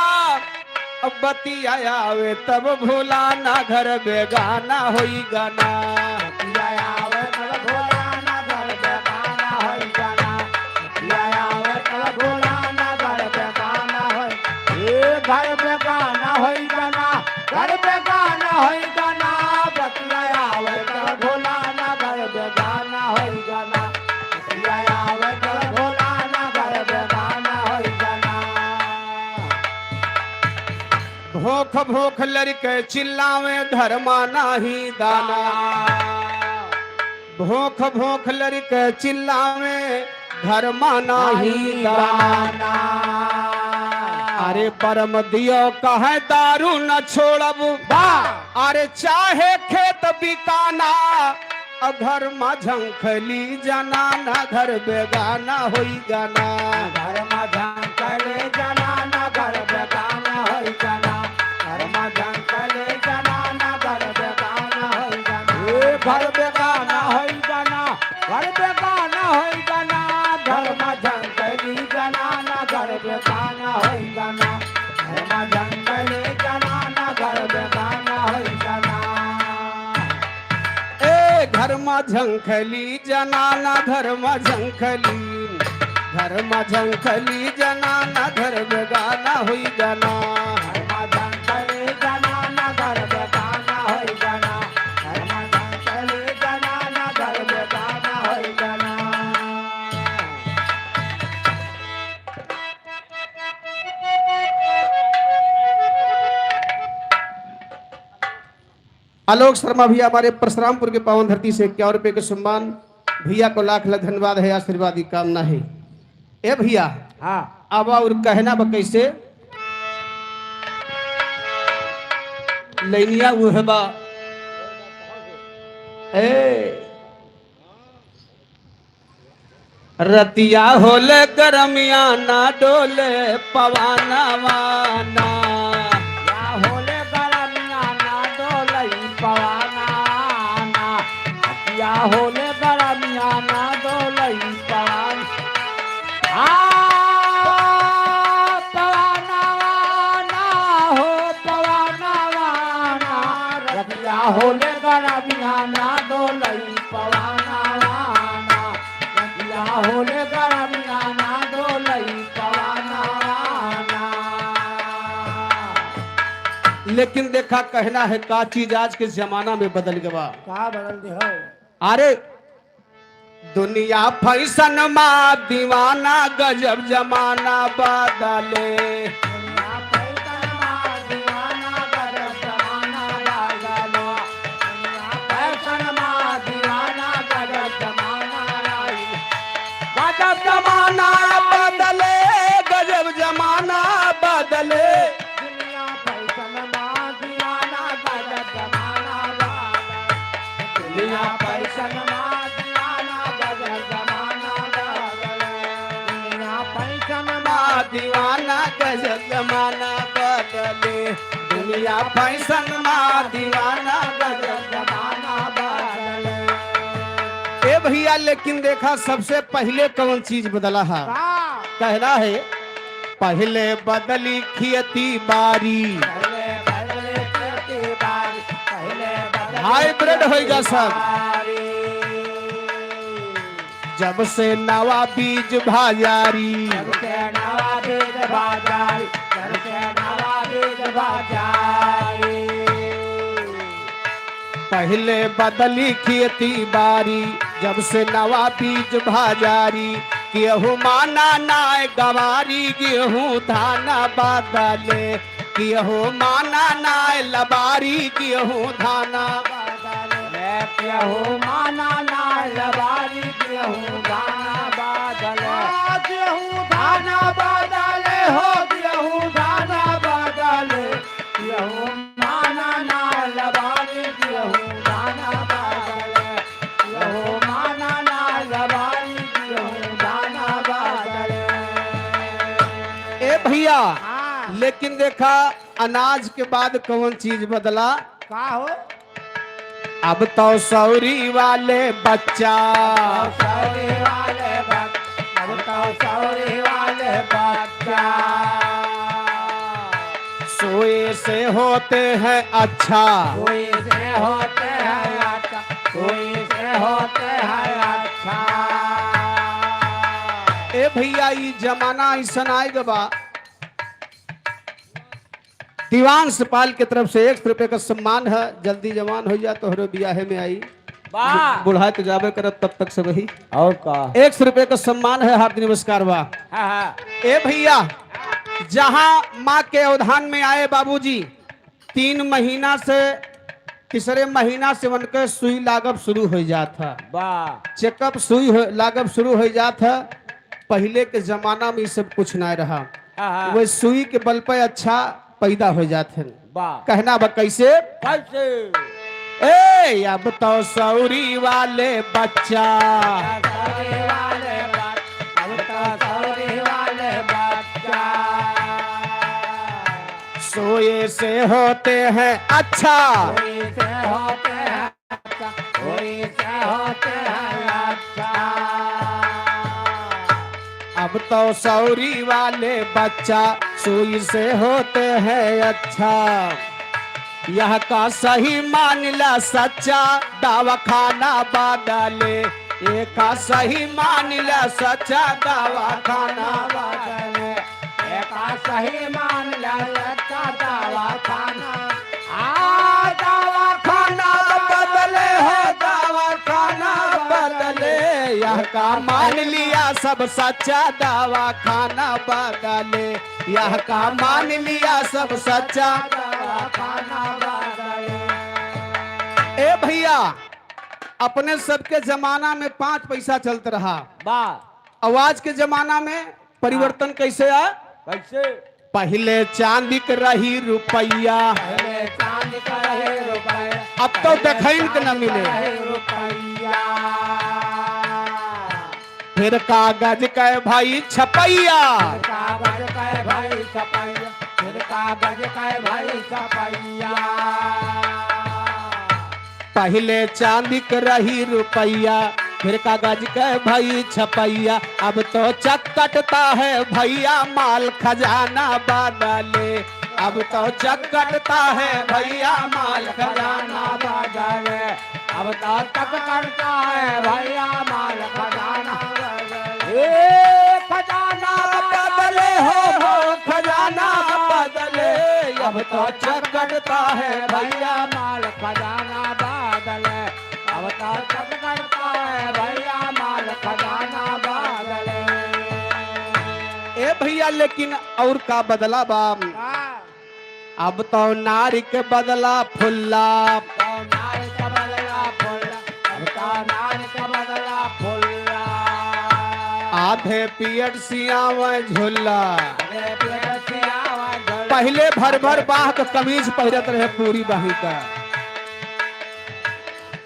अब बतिया आवे तब भुलाना, घर बेगाना होई गाना। बतिया आवे तब भुलाना, घर बेगाना होई गाना। बतिया आवे तब भुलाना, घर बेगाना होई। ए घर होई गाना, बतिया आवे कर भोला ना घर बेगाना होई गाना। बतिया आवे कर भोला ना घर बेगाना होई गाना। भोंख भोंख लरिके चिल्लावे, धर्मा नाही दाना। भोंख भोंख लरिके चिल्लावे, धर्मा नाही दाना। अरे परम दियो कहे दारू न छोड़ब। अरे चाहे खेत बिकाना, अ घर मा झंखली जनाना, घर बेगाना होई गाना। घर मा झंखली जनाना, घर बेगाना होई गाना। घर मा झंखली जनाना, घर बेगाना होई गाना। ए, घर बेगाना होई गाना, घर बेगाना होई गाना। घर मा झंखली जनाना, घर बेगाना होई गाना। घर मा झंखली जनाना, घर बेगाना होई गाना। ए, घर मा झंखली जनाना, घर मा झंखली, घर मा झंखली जनाना, घर बेगाना होई गाना। घर मा झंखली जनाना, घर बेगाना होई गाना। घर मा झंखली जनाना, घर बेगाना होई गाना। आलोक शर्मा भैया हमारे परशुरामपुर के पावन धरती से इक्यावन रुपये के सम्मान। भैया को लाख लाख धन्यवाद है, आशीर्वाद की कामना है। ए भैया, हाँ। अब और कहना बा कैसे? लैनिया उहे बा। ए, रतिया होले गरमिया ना डोले पवाना वाना। या होले गरमिया ना डोले पवाना ना। या होले गरमिया ना डोले पवाना। आ, पवाना वाना हो, पवाना वाना। रतिया होले गरमिया ना डोले पवाना वाना। रतिया होले गरमिया ना डोले पवाना वाना। लेकिन देखा, कहना है का चीज आज के जमाना में बदल गवा। का बदल दे हो? अरे, दुनिया फैशन मा दीवाना, गजब जमाना बदले। दुनिया फैशन मा दीवाना, गजब जमाना बदले। दुनिया फैशन मा दीवाना, गजब जमाना आई। गजब जमाना बदले, गजब जमाना बदले। दुनिया फैशन मा दीवाना, गजब जमाना बदले। दुनिया फैशन मा दीवाना, गजब जमाना बदले। दुनिया फैशन मा दीवाना, गजब जमाना बदले। दुनिया फैशन मा दीवाना, गजब जमाना बदले। ए भैया, लेकिन देखा, सबसे पहिले कौन चीज बदला है? का? कहना है, पहिले बदली खेती बारी। पहिले बदली खेती बारी, पहिले बदली hybrid होइगा खेती सब। बारी। जब से नवा बीज बाजारी। जब से नवा बीज बाजारी, जब से नवा बीज बाजारी। पहिले बदली खेती बारी, जब से नवा बीज बाजारी। केहू माना नाय गवारी, गेहूं धान बदले। केहू माना नाय लबारी, गेहूं धान बदले। केहू माना नाय लबारी, गेहूं धान बदले। आ, गेहूं धान बदले हो, गेहूं धान बदले। केहू माना ना लबारी, केहू माना बदले। केहू माना ना लबारी, केहू माना बदले। ए भैया, हाँ। लेकिन देखा, अनाज के बाद कौन चीज बदला? का हो? अब तो सौरी वाले बच्चा। अब तो सौरी वाले बच-, अब तो सौरी वाले बच्चा। सोए से होते हैं अच्छा। सोए से होते हैं अच्छा। सोए से होते हैं अच्छा। ए भैया, ई जमाना ऐसन आए बा। दीवांश पाल के तरफ से एक सौ रुपये का सम्मान है। जल्दी जवान हो जा, तोहरे बियाहे में आई। वाह। बु-, बुढ़ाए तो जाबे करत तब तक से वही। और का? एक सौ रुपये का सम्मान है, हार्दिक नमस्कार बा। हाँ, हाँ। ए भैया, जहाँ माँ के अवधान में आए बाबूजी, तीन महीना से, तीसरे महीना से उनके सुई लागब शुरू हो जात है। वाह। चेकअप सुई हो, लागब शुरू हो जात है। पहिले के जमाना में ई सब कुछ ना रहा। हाँ, हाँ। वह सुई के बल पे अच्छा पैदा हो जात है। वाह। कहना बा कैसे? कैसे? ए, अब तो सौरी वाले बच्चा। सौरी वाले बच्चा, अब तो सौरी वाले बच्चा। सोए से होते हैं अच्छा। सोए से होते हैं अच्छा, सोए से होते हैं अच्छा। अब तो सौरी वाले बच्चा सुई से होते हैं अच्छा। यह का सही मान ला सच्चा, दवाखाना बदले। ये का सही मान ला सच्चा, दवाखाना बदले। ये का सही मान ला सच्चा, दवाखाना। आ, दवाखाना बदले हो, दवाखाना बदले। यह का मान लिया सब सच्चा, दवाखाना बदले। यह का मान लिया सब सच्चा। ए भैया, अपने सबके जमाना में पाँच पैसा चलत रहा। बा। आज के जमाना में परिवर्तन कैसे आ? कैसे? पहिले चांदी के रही रुपया। पहिले चांदी के रही रुपया। अब तो देखइन के न मिले। रुपया। फिर कागज के भई छपैया। फिर कागज के भई छपैया। फिर कागज के भई छपैया। पहिले चांदी के रही रुपया, फिर कागज के भई छपैया। अब तो चक्कटता है भैया माल खजाना बदले। अब तो चक्कटता है भैया माल खजाना बदले। अब तो चक्कटता है भैया माल खजाना बदले। ए खजाना बदले हो, हो खजाना बदले। अब तो चक्कटता है भैया माल खजाना बदले। अब तो चक्कटता है भैया माल खजाना बदले। ए भैया, लेकिन और का बदला बा? का? अब तो नारी के बदला फुल्ला। तो नारी के बदला फुल्ला। अब तो नारी के बदला फुल्ला। आधे पियट सियावे झुल्ला। आधे पियट सियावे झुल्ला। पहिले भर भर बाह क कमीज पहिरत रहे पूरी बाही का।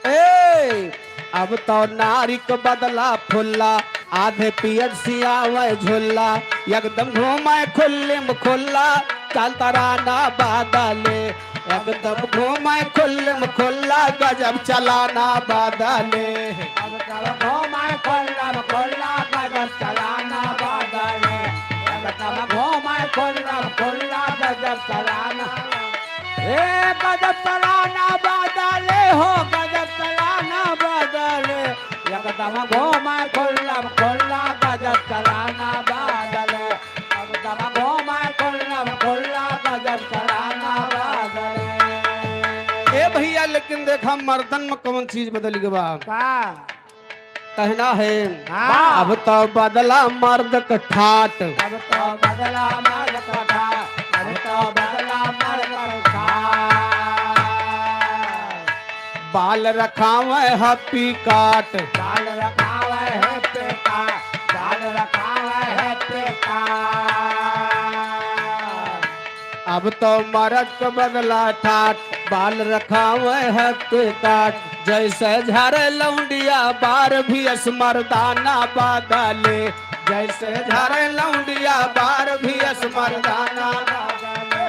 ए, अब तो नारी क बदला फुल्ला, आधे पियट सियावे झुल्ला, एकदम घूमे खुल्लिम खुल्ला, चल तराना बदले, एकदम घूमे खुल्लिम खुल्ला, गजब चलाना बदले। अब तो घूमे खुल्लिम खुल्ला, गजब चलाना बदले, एकदम घूमे खुल्लिम खुल्ला, गजब चलाना। ए गजब चलाना बदले हो, गजब चलाना बदले। एकदम घूमे खुल्लम खुल्ला, गजब चलाना बदले। एकदम घूमे खुल्लम खुल्ला, गजब चलाना बदले। ए भैया, लेकिन देखा मर्दन में कौन चीज बदल गवा। का? कहना है, हाँ। अब तो बदला मर्द क ठाट। अब तो बदला मर्द क ठाट, अब तो बदला मर्द क ठाट। बाल रखावे है पिकाट। बाल रखावे है पिकाट, बाल रखावे है पिकाट। अब तो मरद क बदला ठाट, बाल रखावे है पिकाट। जैसे झारे लौंडिया बार भी अस मर्दाना बदले, जैसे झारे लौंडिया बार भी अस मर्दाना बदले।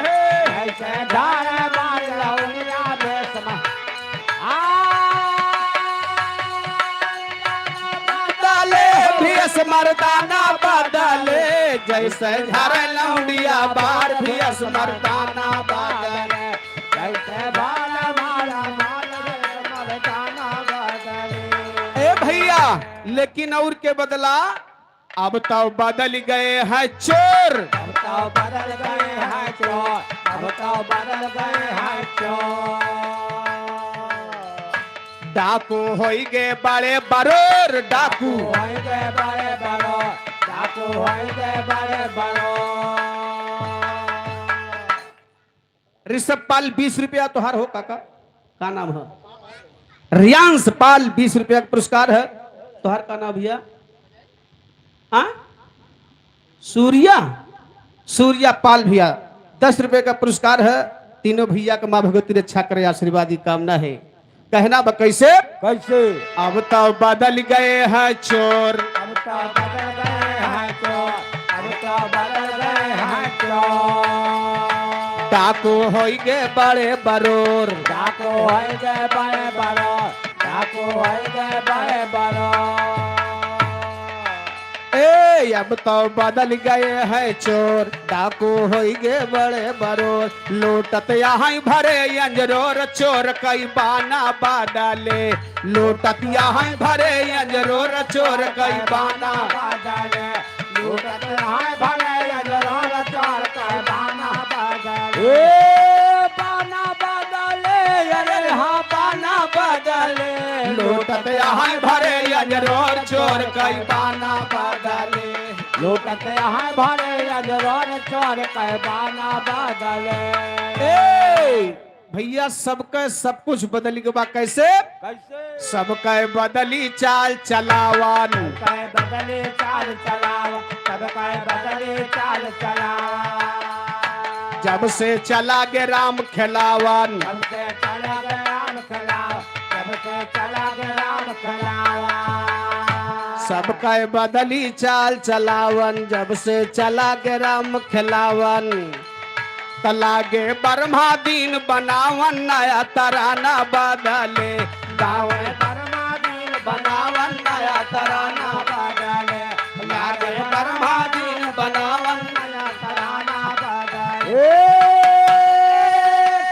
जैसे झारे बार लौंडिया बेस म-, आ, बदले भी अस मर्दाना बदले, जैसे झारे लौंडिया बार भी अस मर्दाना बदले। जैसे बाल माला माल रे मर्दाना बदले। ए भैया, लेकिन और के बदला? अब तो बदल गए हैं चोर। अब तो बदल गए हैं चोर। अब तो बदल गए हैं चोर। डाकू होई गे बड़े बरोर, डाकू। होई गे बड़े बरोर, डाकू होई गे बड़े बरोर। ऋषभ पाल, बीस रुपया तोहार हो काका, का नाम है? रियांश पाल, बीस रुपया का पुरस्कार है। तोहार का नाम भैया? हाँ, सूर्या, सूर्या पाल भैया, दस रुपये का पुरस्कार है। तीनों भैया का माँ भगवती रक्षा करे, आशीर्वाद की कामना है। कहना बा कैसे? कैसे? अब तो बदल गए हैं चोर। अब तो बदल गए हैं चोर। अब तो बदल गए हैं चोर। डाकू होई गे बड़े बरोर। डाकू होई गे बड़े बरोर। डाकू होई गे बड़े बरोर। ए, अब तो बदल गए हैं चोर, डाकू होई गे बड़े बरोर। लूटत यहाँ भरे अंजरोर, चोर कई बाना बदले। लूटत यहाँ भरे अंजरोर, चोर कई बाना बदले। लूटत यहाँ भरे अंजरोर, चोर कई बाना बदले। ए, बाना बदले, अरे हाँ, बाना बदले। लूटत यहाँ भरे अंजरोर, चोर कई बाना बदले। लूटत यहाँ भरे अंजरोर, चोर कई बाना बदले। ए, भैया, सबके सब कुछ बदल के बा। कैसे? कैसे? सबके बदली चाल चलावन। सबके बदली चाल चलावन। सबके बदली चाल चलावन। जब से चला गे राम खेलावन। जब से चला गे राम खेलावन। जब से चला गे राम खेलावन। सबके बदली चाल चलावन। जब से चला गे राम खेलावन। त लागे ब्रह्मा दीन बनावन नया तराना बदले। लागे ब्रह्मा दीन बनावन नया तराना बदले। लागे ब्रह्मा दीन बनावन नया तराना बदले। ए,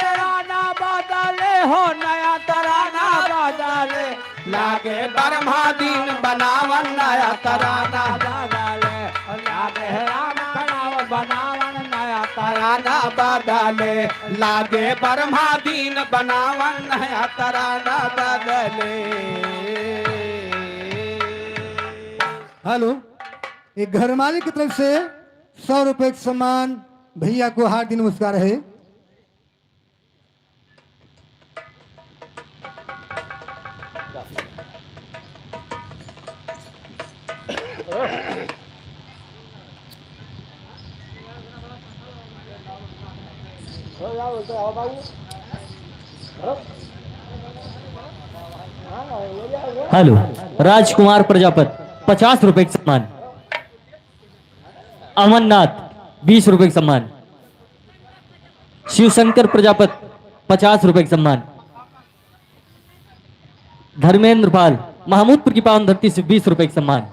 तराना बदले हो, नया तराना बदले। लागे ब्रह्मा दीन बनावन नया तराना बदले। लागे राम खड़ाव बनावन नया तराना बदले। लागे ब्रह्मा दीन बनावन नया तराना बदले। हेलो, एक घर मालिक की तरफ से सौ रुपए का सम्मान, भैया को हार्दिक नमस्कार है। हेलो, राजकुमार प्रजापत, पचास रुपए का सम्मान। अमरनाथ, बीस रुपए का सम्मान। शिवशंकर प्रजापत, पचास रुपए का सम्मान। धर्मेंद्र पाल, महमूदपुर की पावन धरती से, बीस रुपए का सम्मान।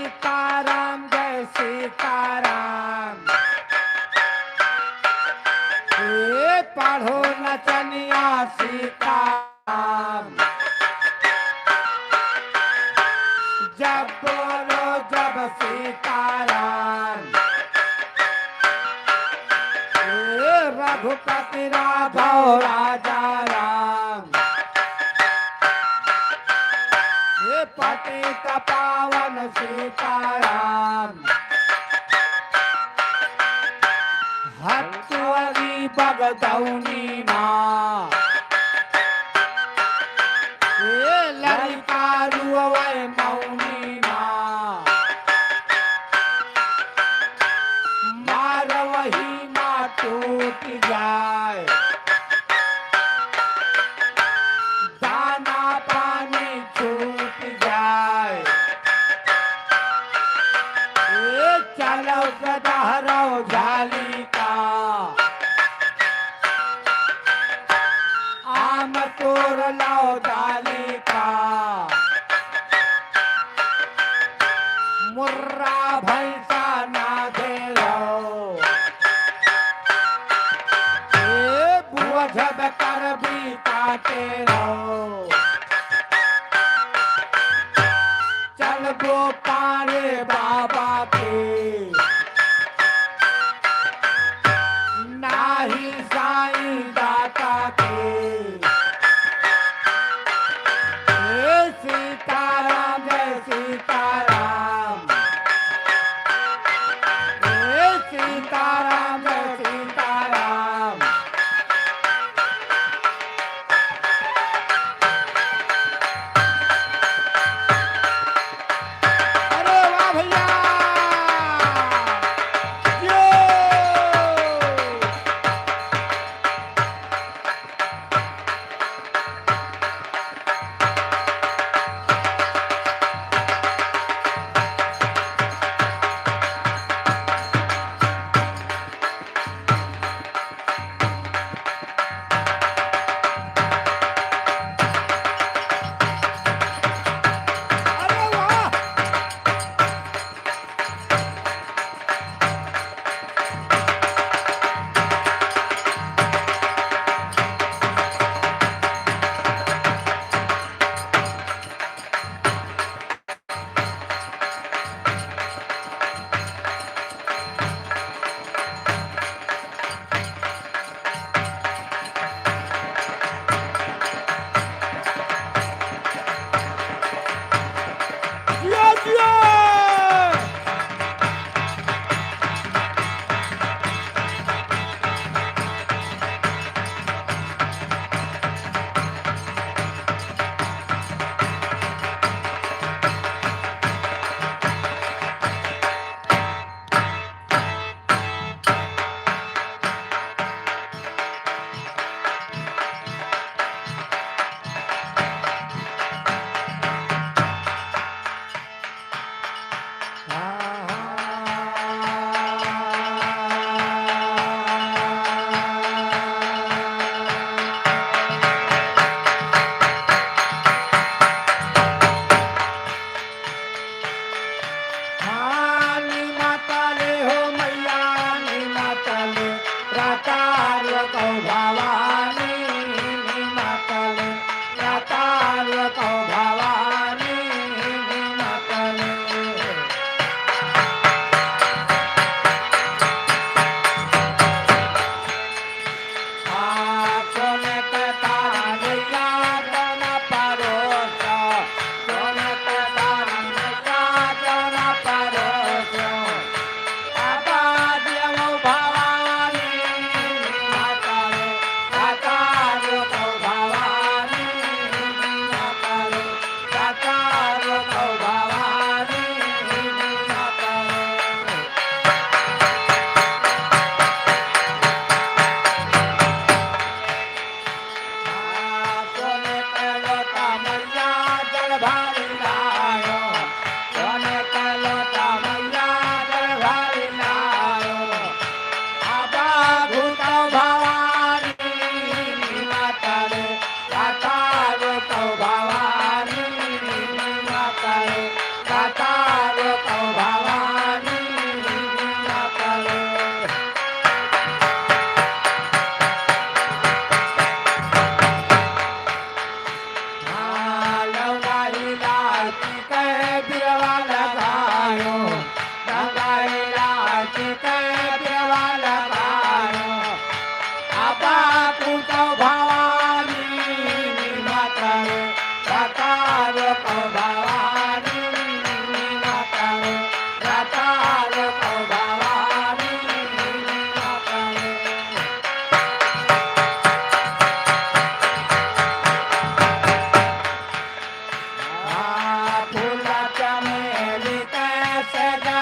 सीताराम, जय सीताराम। ए पढ़ो नचनिया सीताराम, जब बोलो जब सीताराम। ए रघुपति राघव राजा राम, ए पतित पावन सीताराम। हतुअरी बगदौनी ना, ए लड़िका रुअवै मौनी ना, मारवही मा टूट जाए, दाना पानी छूट जाए। ए चलो गदहरो झाली का, आम तोर लाओ डाली का, मुर्रा भैंसा ना घेरो। ए बुआ जब करबी काटे रहो, चलबो पारे बाबा के, नाही साईं दाता के। ए सीताराम जय सीताराम, ए सीताराम जय सीताराम।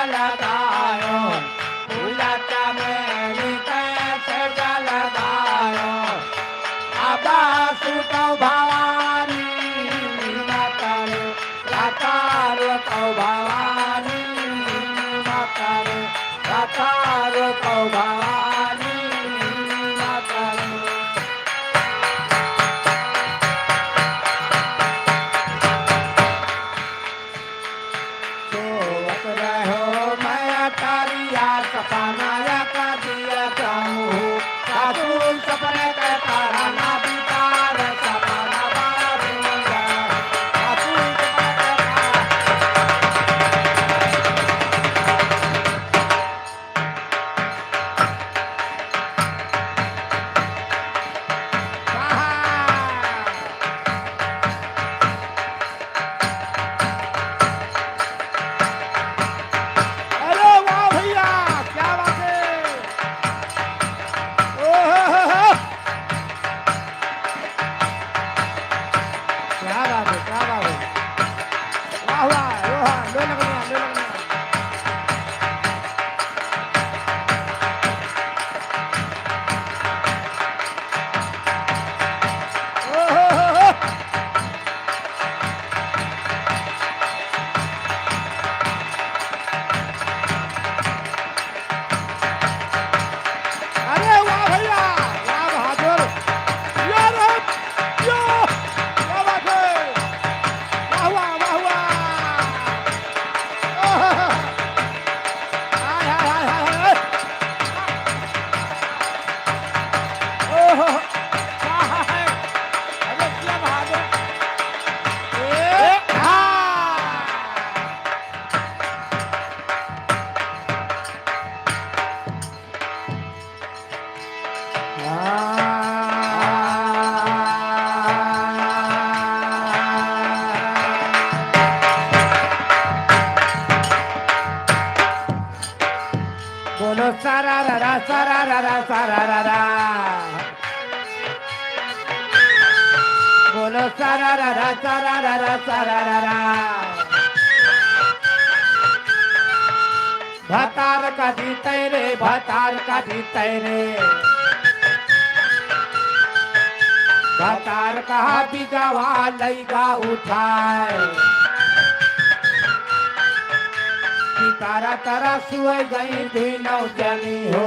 लगायो, पूजा चमेली कैसे जल गायो। अब सुतौ भवानी माता रे, लाचार कौ भवानी माता रे, लाचार कौ भवानी माता रे। सोवत रहो मैं अटारिया, सपना या का दिया जाऊं। सासू सपने के तारा ना बितार, सपना बड़ा सुंदर। सासू सपने के तारा। अरे वाह भैया, क्या बात है। ओहो हो हो। क्या बात है, क्या बात है। वाह, वाह, वाह, लो लगनिया, लो लगनिया। ओहो हो हो। अरे वाह भैया, वाह बहादुर। या रे, या, क्या बात है? वाह, वाह, वाह, वाह। ओह, हाय, हाय, हाय, हाय, हाय। ओह, क्या है? अरे क्या बहादुर। ए, हाँ। बोलो सारा रा रा, सारा रा रा, सारा रा रा। बोलो सारा रा रा, सारा रा रा, सारा रा रा। भतार का जीते रे, भतार का जीते रे। भतार कहा बिगवा लइका उठाए। कि तारा तारा सुअ गई दुई नौ जनी हो।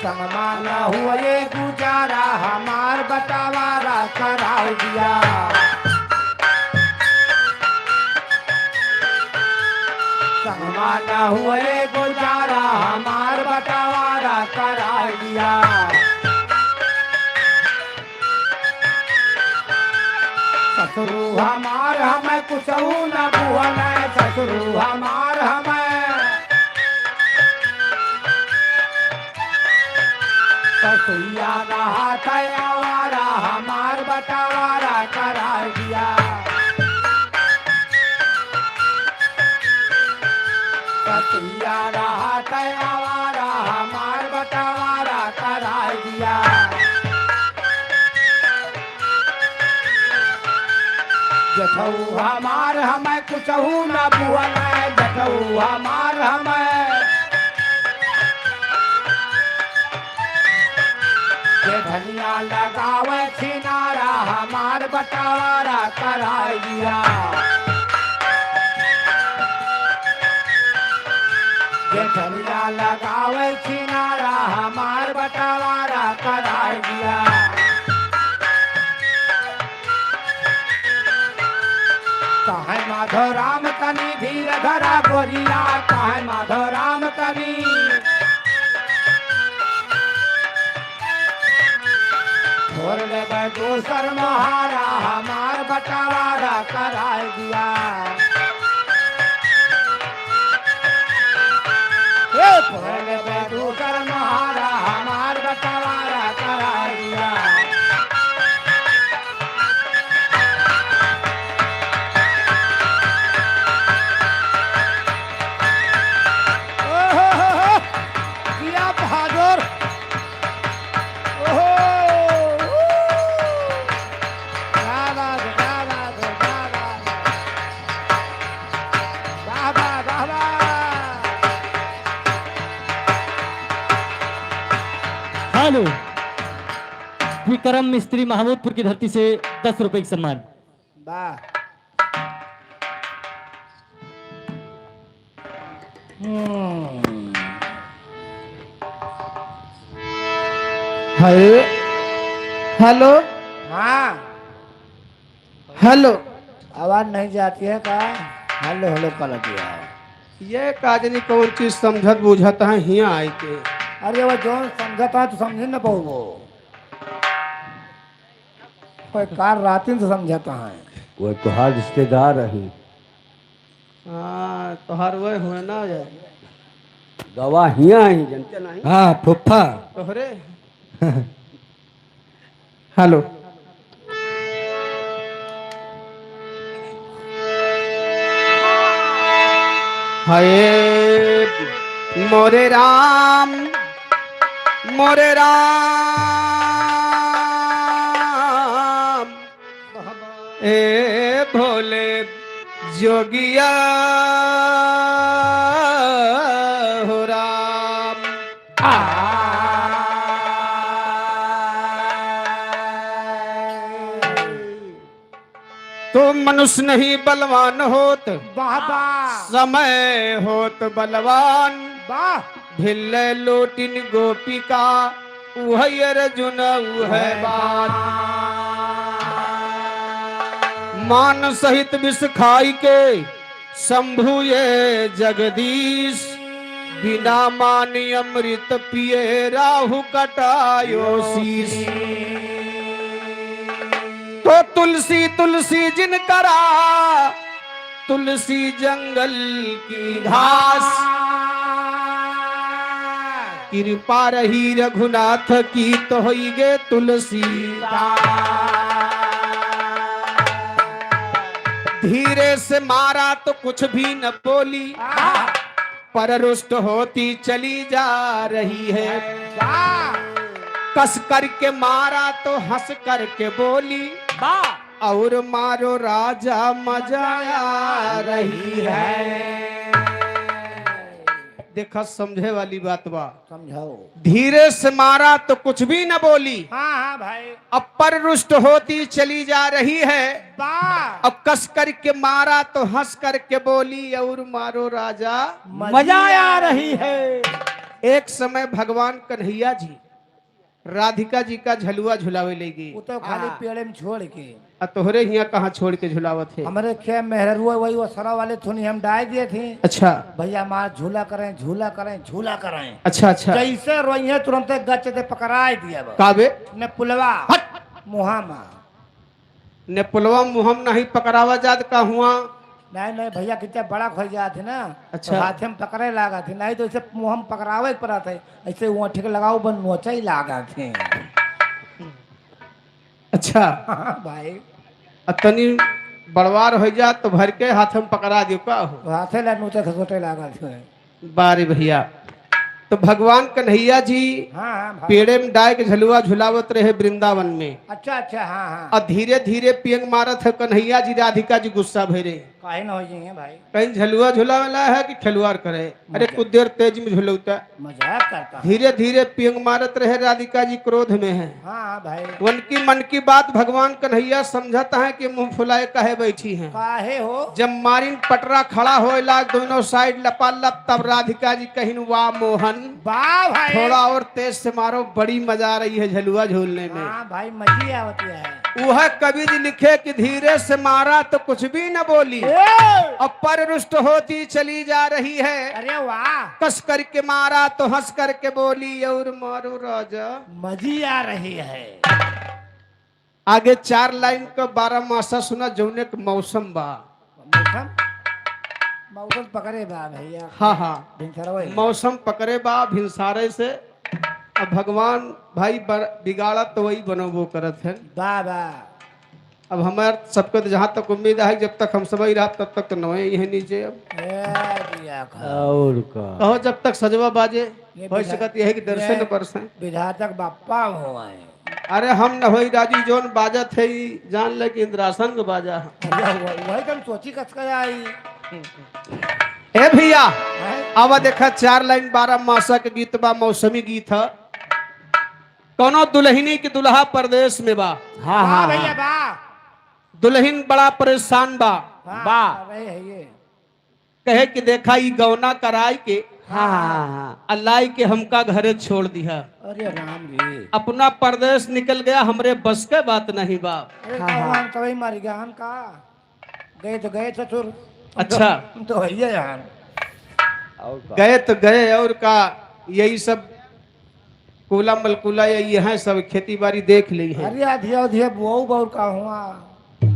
संगमा न हुए गुजारा, हमार बटावारा कराई दिया। संगमा न हुए गुजारा, हमार बटावारा कराई दिया। ससुरु हमार हमें कुछऊ न बुअले, ससुरु हमार हमें। ससुइया रहा तय आवारा, हमार बटावारा कराई दिया। ससुइया रहा तय आवारा, हमार बटावारा कराई दिया। जेठऊ हमार हमें कुछऊ न बुअले, जेठऊ हमार हमें। जेठनिया लगावे छिनारा, हमार बटावारा कराई दिया। जेठनिया लगावे छिनारा, हमार बटावारा कराई दिया। काहे माधो राम तनी धीर धरा गोरिया, काहे माधो राम तनी। फोर लेबे दूसर महारा, हमार बटावारा कराई दिया। ए, फोर लेबे दूसर महारा, हमार बटावारा कराई दिया। ओहो हो हो, जिया बहादुर। ओहो विक्रम मिस्त्री महमूदपुर की धरती से दस रुपए की सम्मान। वाह। हम्म। हे-, हेलो। हाँ। हेलो। आवाज नहीं जाती है का? हेलो, हेलो कर दिया। ये का जानी कौन चीज समझत बूझत है हियाँ आई के। अरे वो जौन समझत है तो समझे न पाऊबो। कोई कार रातिन से समझत है। वो तोहार रिश्तेदार रही। हाँ, तोहार वह हुए ना ये। गवाह हियाँ ही, जनते नहीं। हाँ, फुफ्फा। तोहरे। हेलो। हाय मोरे राम, मोरे राम, ए भोले जोगिया हो राम। आ। तो मनुष्य नहीं बलवान होत, वाह, वाह। समय होत बलवान। वाह। भिल्ले लोटिन गोपिका, उहै अर्जुन उहै बान। मान सहित विष खाई के शंभु ये जगदीश, बिना मान अमृत पिए राहु कटायो शीश। तो तुलसी तुलसी जिन करा, तुलसी जंगल की घास। कृपा रही रघुनाथ की तो होई गे तुलसी। धीरे से मारा तो कुछ भी न बोली, पर रुष्ट होती चली जा रही है। वाह। कस करके मारा तो हंस करके बोली, वाह। और मारो राजा मजा आ रही है। देखा, समझे वाली बात बा। समझाओ। धीरे से मारा तो कुछ भी न बोली। हाँ, हाँ भाई। अब पर रुष्ट होती चली जा रही है। वाह। अब कस करके मारा तो हंस करके बोली, और मारो राजा मजा आ रही है। एक समय भगवान कन्हैया जी राधिका जी का झलुआ झुलावे ले गई। वो तो खाली हाँ। पेड़े में छोड़ के। आ तोहरे हियाँ कहाँ छोड़ के झुलावत है? हमरे खे मेहररुआ वही वो सरा वाले थुनी हम डाय दिए थे। अच्छा। भैया हमार झूला करें, झूला करें, झूला करें। अच्छा, अच्छा। जैसे रोइहे तुरंते गच दे पकड़ाए दिया बा। का बे? ने पुलवा। हट। मुहा मा। ने पुलवा मुहम नहीं पकड़ावा जात का हुआ? नहीं, नहीं भैया, कितना बड़ा खोई जात है ना, अच्छा। तो हाथे में पकड़े लागत है, नहीं तो इसे मुहम पकड़ावे के पड़त है, ऐसे वो ठीक लगाओ बन नोचा ही लागत है। अच्छा। हाँ भाई। आ तनी बड़वार हो जात तो भर के हाथ में पकड़ा दियो का हो? हाथे ला नोचा खसोटे लागत है। बारे भैया, तो भगवान कन्हैया जी हाँ, हाँ, भाई। पेड़े में डाय के झलुआ झुलावत रहे वृंदावन में। अच्छा, अच्छा, हाँ, हाँ। और धीरे धीरे पियंग मारत है कन्हैया जी, राधिका जी गुस्सा भरे। काहे न हो जाइए भाई? कहीं झलुआ झुलावे ला है कि खिलवाड़ करे? अरे मजा। कुछ देर तेज में झुलौता। मजाक करता है। धीरे धीरे पियंग मारत रहे, राधिका जी क्रोध में है। हाँ, हाँ, भाई। उनकी मन की बात भगवान कन्हैया समझता है कि मुंह फुलाए काहे बैठी हैं। काहे हो? जब मारिन पटरा खड़ा होए लाग दोनों साइड लपालप, तब राधिका जी कहिन, "वाह मोहन, वाह भाई। थोड़ा और तेज से मारो, बड़ी मजा आ रही है झलुआ झूलने में।" हाँ भाई, मजी आवत है। वह कवि जी लिखे कि धीरे से मारा तो कुछ भी न बोली, ए! अब पर रुष्ट होती चली जा रही है। अरे वाह। कस करके मारा तो हंस करके बोली, और मारो राजा। मजी आ रही है। आगे चार लाइन क बारह मासा सुना, जौने क मौसम बा। मौसम, मौसम पकड़े बा भैया। हाँ, हाँ। भिनसरवे। मौसम पकड़े बा भिनसारे से। अब भगवान भाई बर-, बिगाड़त तो वही बनोबो करत है। बा, बा। अब हमार सबके तो जहाँ तक उम्मीद है, जब तक हम सब ही रहब, तब तक तो नवे ही है नीचे अब। ए, दिया खा। और का? कहो, जब तक सजवा बाजे, ये हो विधा-, सकत यही कि दर्शन ये बरसे। विधाता के बापा हुआ है। अरे हम न होई राजी, जौन बाजत है, ई जान ले कि इंद्रासन के बाजा है। अरे वही, वही तो हम सोची कस के आई। ए भैया, हैं? आवा देखा, चार लाइन बारह मासा के गीत बा, मौसमी गीत है। कौनो दुलहिनी के दुलहा परदेस में बा। हाँ, वाह हाँ, भैया, हाँ। वाह। दुलहिन बड़ा परेसान बा। वाह, वाह। अरे है ये। कहे कि देखा, ई गौना कराई के हाँ, हाँ, हाँ। आ लाई के हमका घरे छोड़ दिहा। अरे राम जी। अपना परदेस निकल गया, हमरे बस के बात नहीं बा। अरे हाँ, हाँ। भगवान कवई मारी गया हम का? गए तो गए ससुर। अच्छा। हम तो है यार। और का? गए तो गए, और का, यही सब कूला मलकूला या ये हैं, सब खेती बाड़ी देख ली है। अरे आधिया उधिया बुआऊ बाउर का हुआ?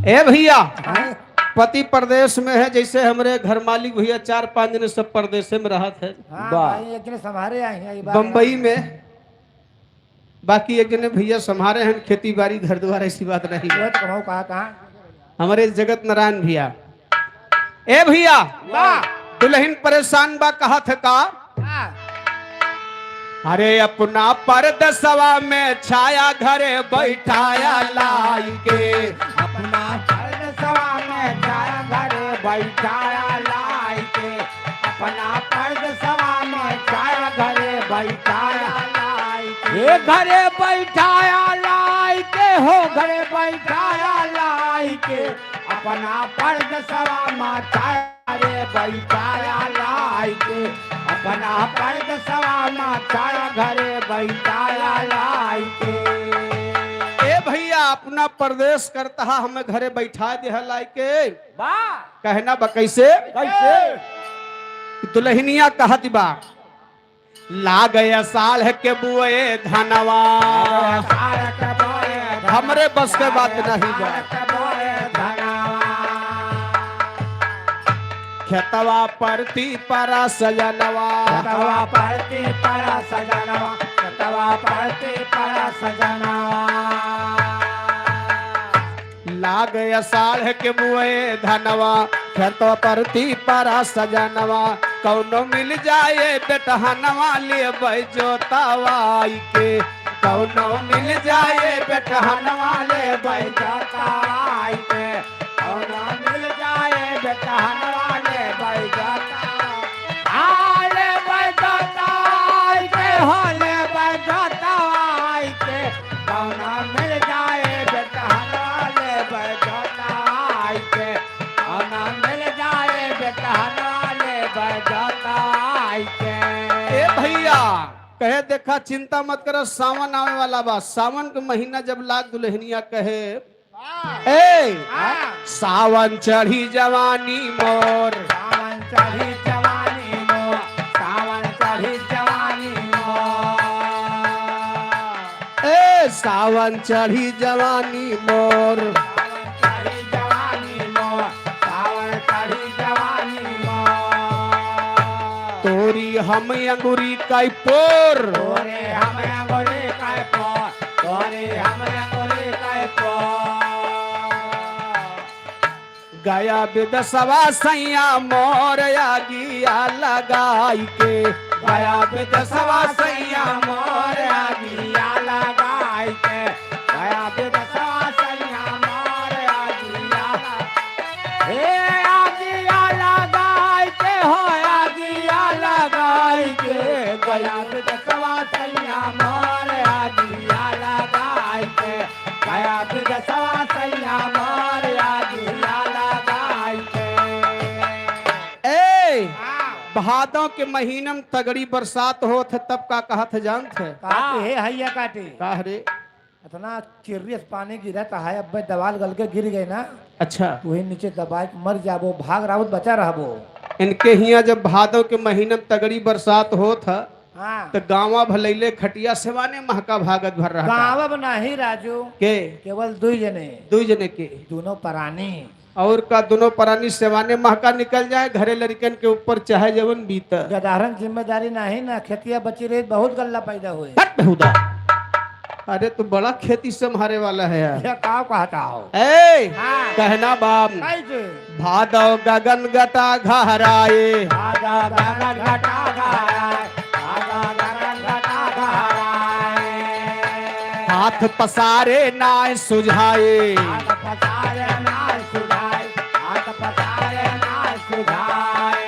ए भैया, हाँ? पति परदेस में है, जैसे हमरे घर मालिक भैया चार पाँच दिन सब परदेसे में रहत है। हाँ, वाह। भाई, एक जने संभारे आए हैं, ये बात बम्बई है। में, बाकी एक जने भैया संभारे हैं खेती बाड़ी घर द्वार, ऐसी बात नहीं। वो तो कमाऊ कहा, कहाँ? हमरे जगत नारायण भैया। ए भैया, वाह। दुलहिन परेसान बा, कहत है का? वाह। अरे अपना परदेसवा में छाया घरे बैठाया लाई के। अपना परदेसवा में छाया घरे बैठाया लाई के। अपना परदेसवा में छाया घरे बैठाया लाई के। हे घरे बैठाया लाई के हो, घरे बैठाया लाई के। अपना परदेसवा में छाया घरे बैठाया लाई के। अपना परदेसवा में छाया घरे बैठाया लाई के। ए भैया, अपना परदेस करता हमें घरे बैठा देहा लाई के। वाह। कहना बा कैसे? कैसे? दुलहिनिया कहत बा, लागे असाढ़ के बुए धनवा। हमरे बस के बात नहीं बा। खेतवा परती परा सजनवा। खेतवा परती परा सजनवा। खेतवा परती परा सजनवा। लाग असाढ़ के बुए धनवा, खेत परती परा सजनवा। कौनो मिल जाए बेटहनवा लेबै जोतवाई के। कौनो मिल जाए बेटहनवा लेबै जोतवाई के। कौनो मिल जाए बेटहनवा लेबै जोतवाई। आ लेबै जोतवाई के हो लेबै जोतवाई के। कौनो मिल जाए बेटहनवा लेबै जोतवाई के। कौनो मिल जाए बेटहनवा लेबै जोतवाई के। ए भैया, कहे देखा चिंता मत करो, सावन आवे वाला बा। सावन के महीना जब लाग दुलहिनिया कहे, ए, हाँ। सावन चढ़ी जवानी मोर। सावन चढ़ी जवानी मोर। सावन चढ़ी जवानी मोर। ए, सावन चढ़ी जवानी मोर। सावन चढ़ी जवानी मोर। सावन चढ़ी जवानी मोर। तोरी हम अंगुरी कई पोर। तोरे हम अंगुरी कई पोर। तोरे हम अंगुरी कई पोर। गया विदेसवा सैया मोर आगिया लगाई के। गया विदेसवा सैया मोर आगिया लगाई के। गया विदेसवा सैया मोर आगिया लगा-, हे आगिया लगाई के हो, आगिया लगाई के। गया विदेसवा सैया मोर आगिया लगाई के। गया विदेसवा सैया मोर आगिया लगाई के। ए, हाँ। भादों के महीना में तगड़ी बरसात होत है, तब का कहत है जानत है? काटी है, हैया काटी। का रे? इतना चिर्रियस पानी गिरत है, अब दवाल गल के गिर गए ना। अच्छा। वही नीचे दबाए के मर जाबो, भाग राउत बचा रहबो। इनके हियाँ जब भादों के महीना में तगड़ी बरसात होत है, हाँ। तो गाँवा भलैले खटिया सेवाने महका भागत भर रहता। गाँव अब नाही राजू। के? केवल दुई जने। दुई जने के? दोनों परानी। और का दोनों परानी सेवाने महका निकल जाए, घरे लड़कन के ऊपर चाहे जवन बीत। गदारन जिम्मेदारी नाही ना, खेतिया बची रही, बहुत गल्ला पैदा हुए। हट बेहुदा। अरे तू बड़ा खेती संभारे वाला है यार। ये का कहता हो? ए, हाँ। कहना बाप। कैसे? भादव गगन घटा घहराए। भादव गगन घटा घहराए, भादव गगन घटा घहराए। हाथ पसारे नाय सुझाए। हाथ पसारे नाय सुझाए, हाथ पसारे नाय सुझाए।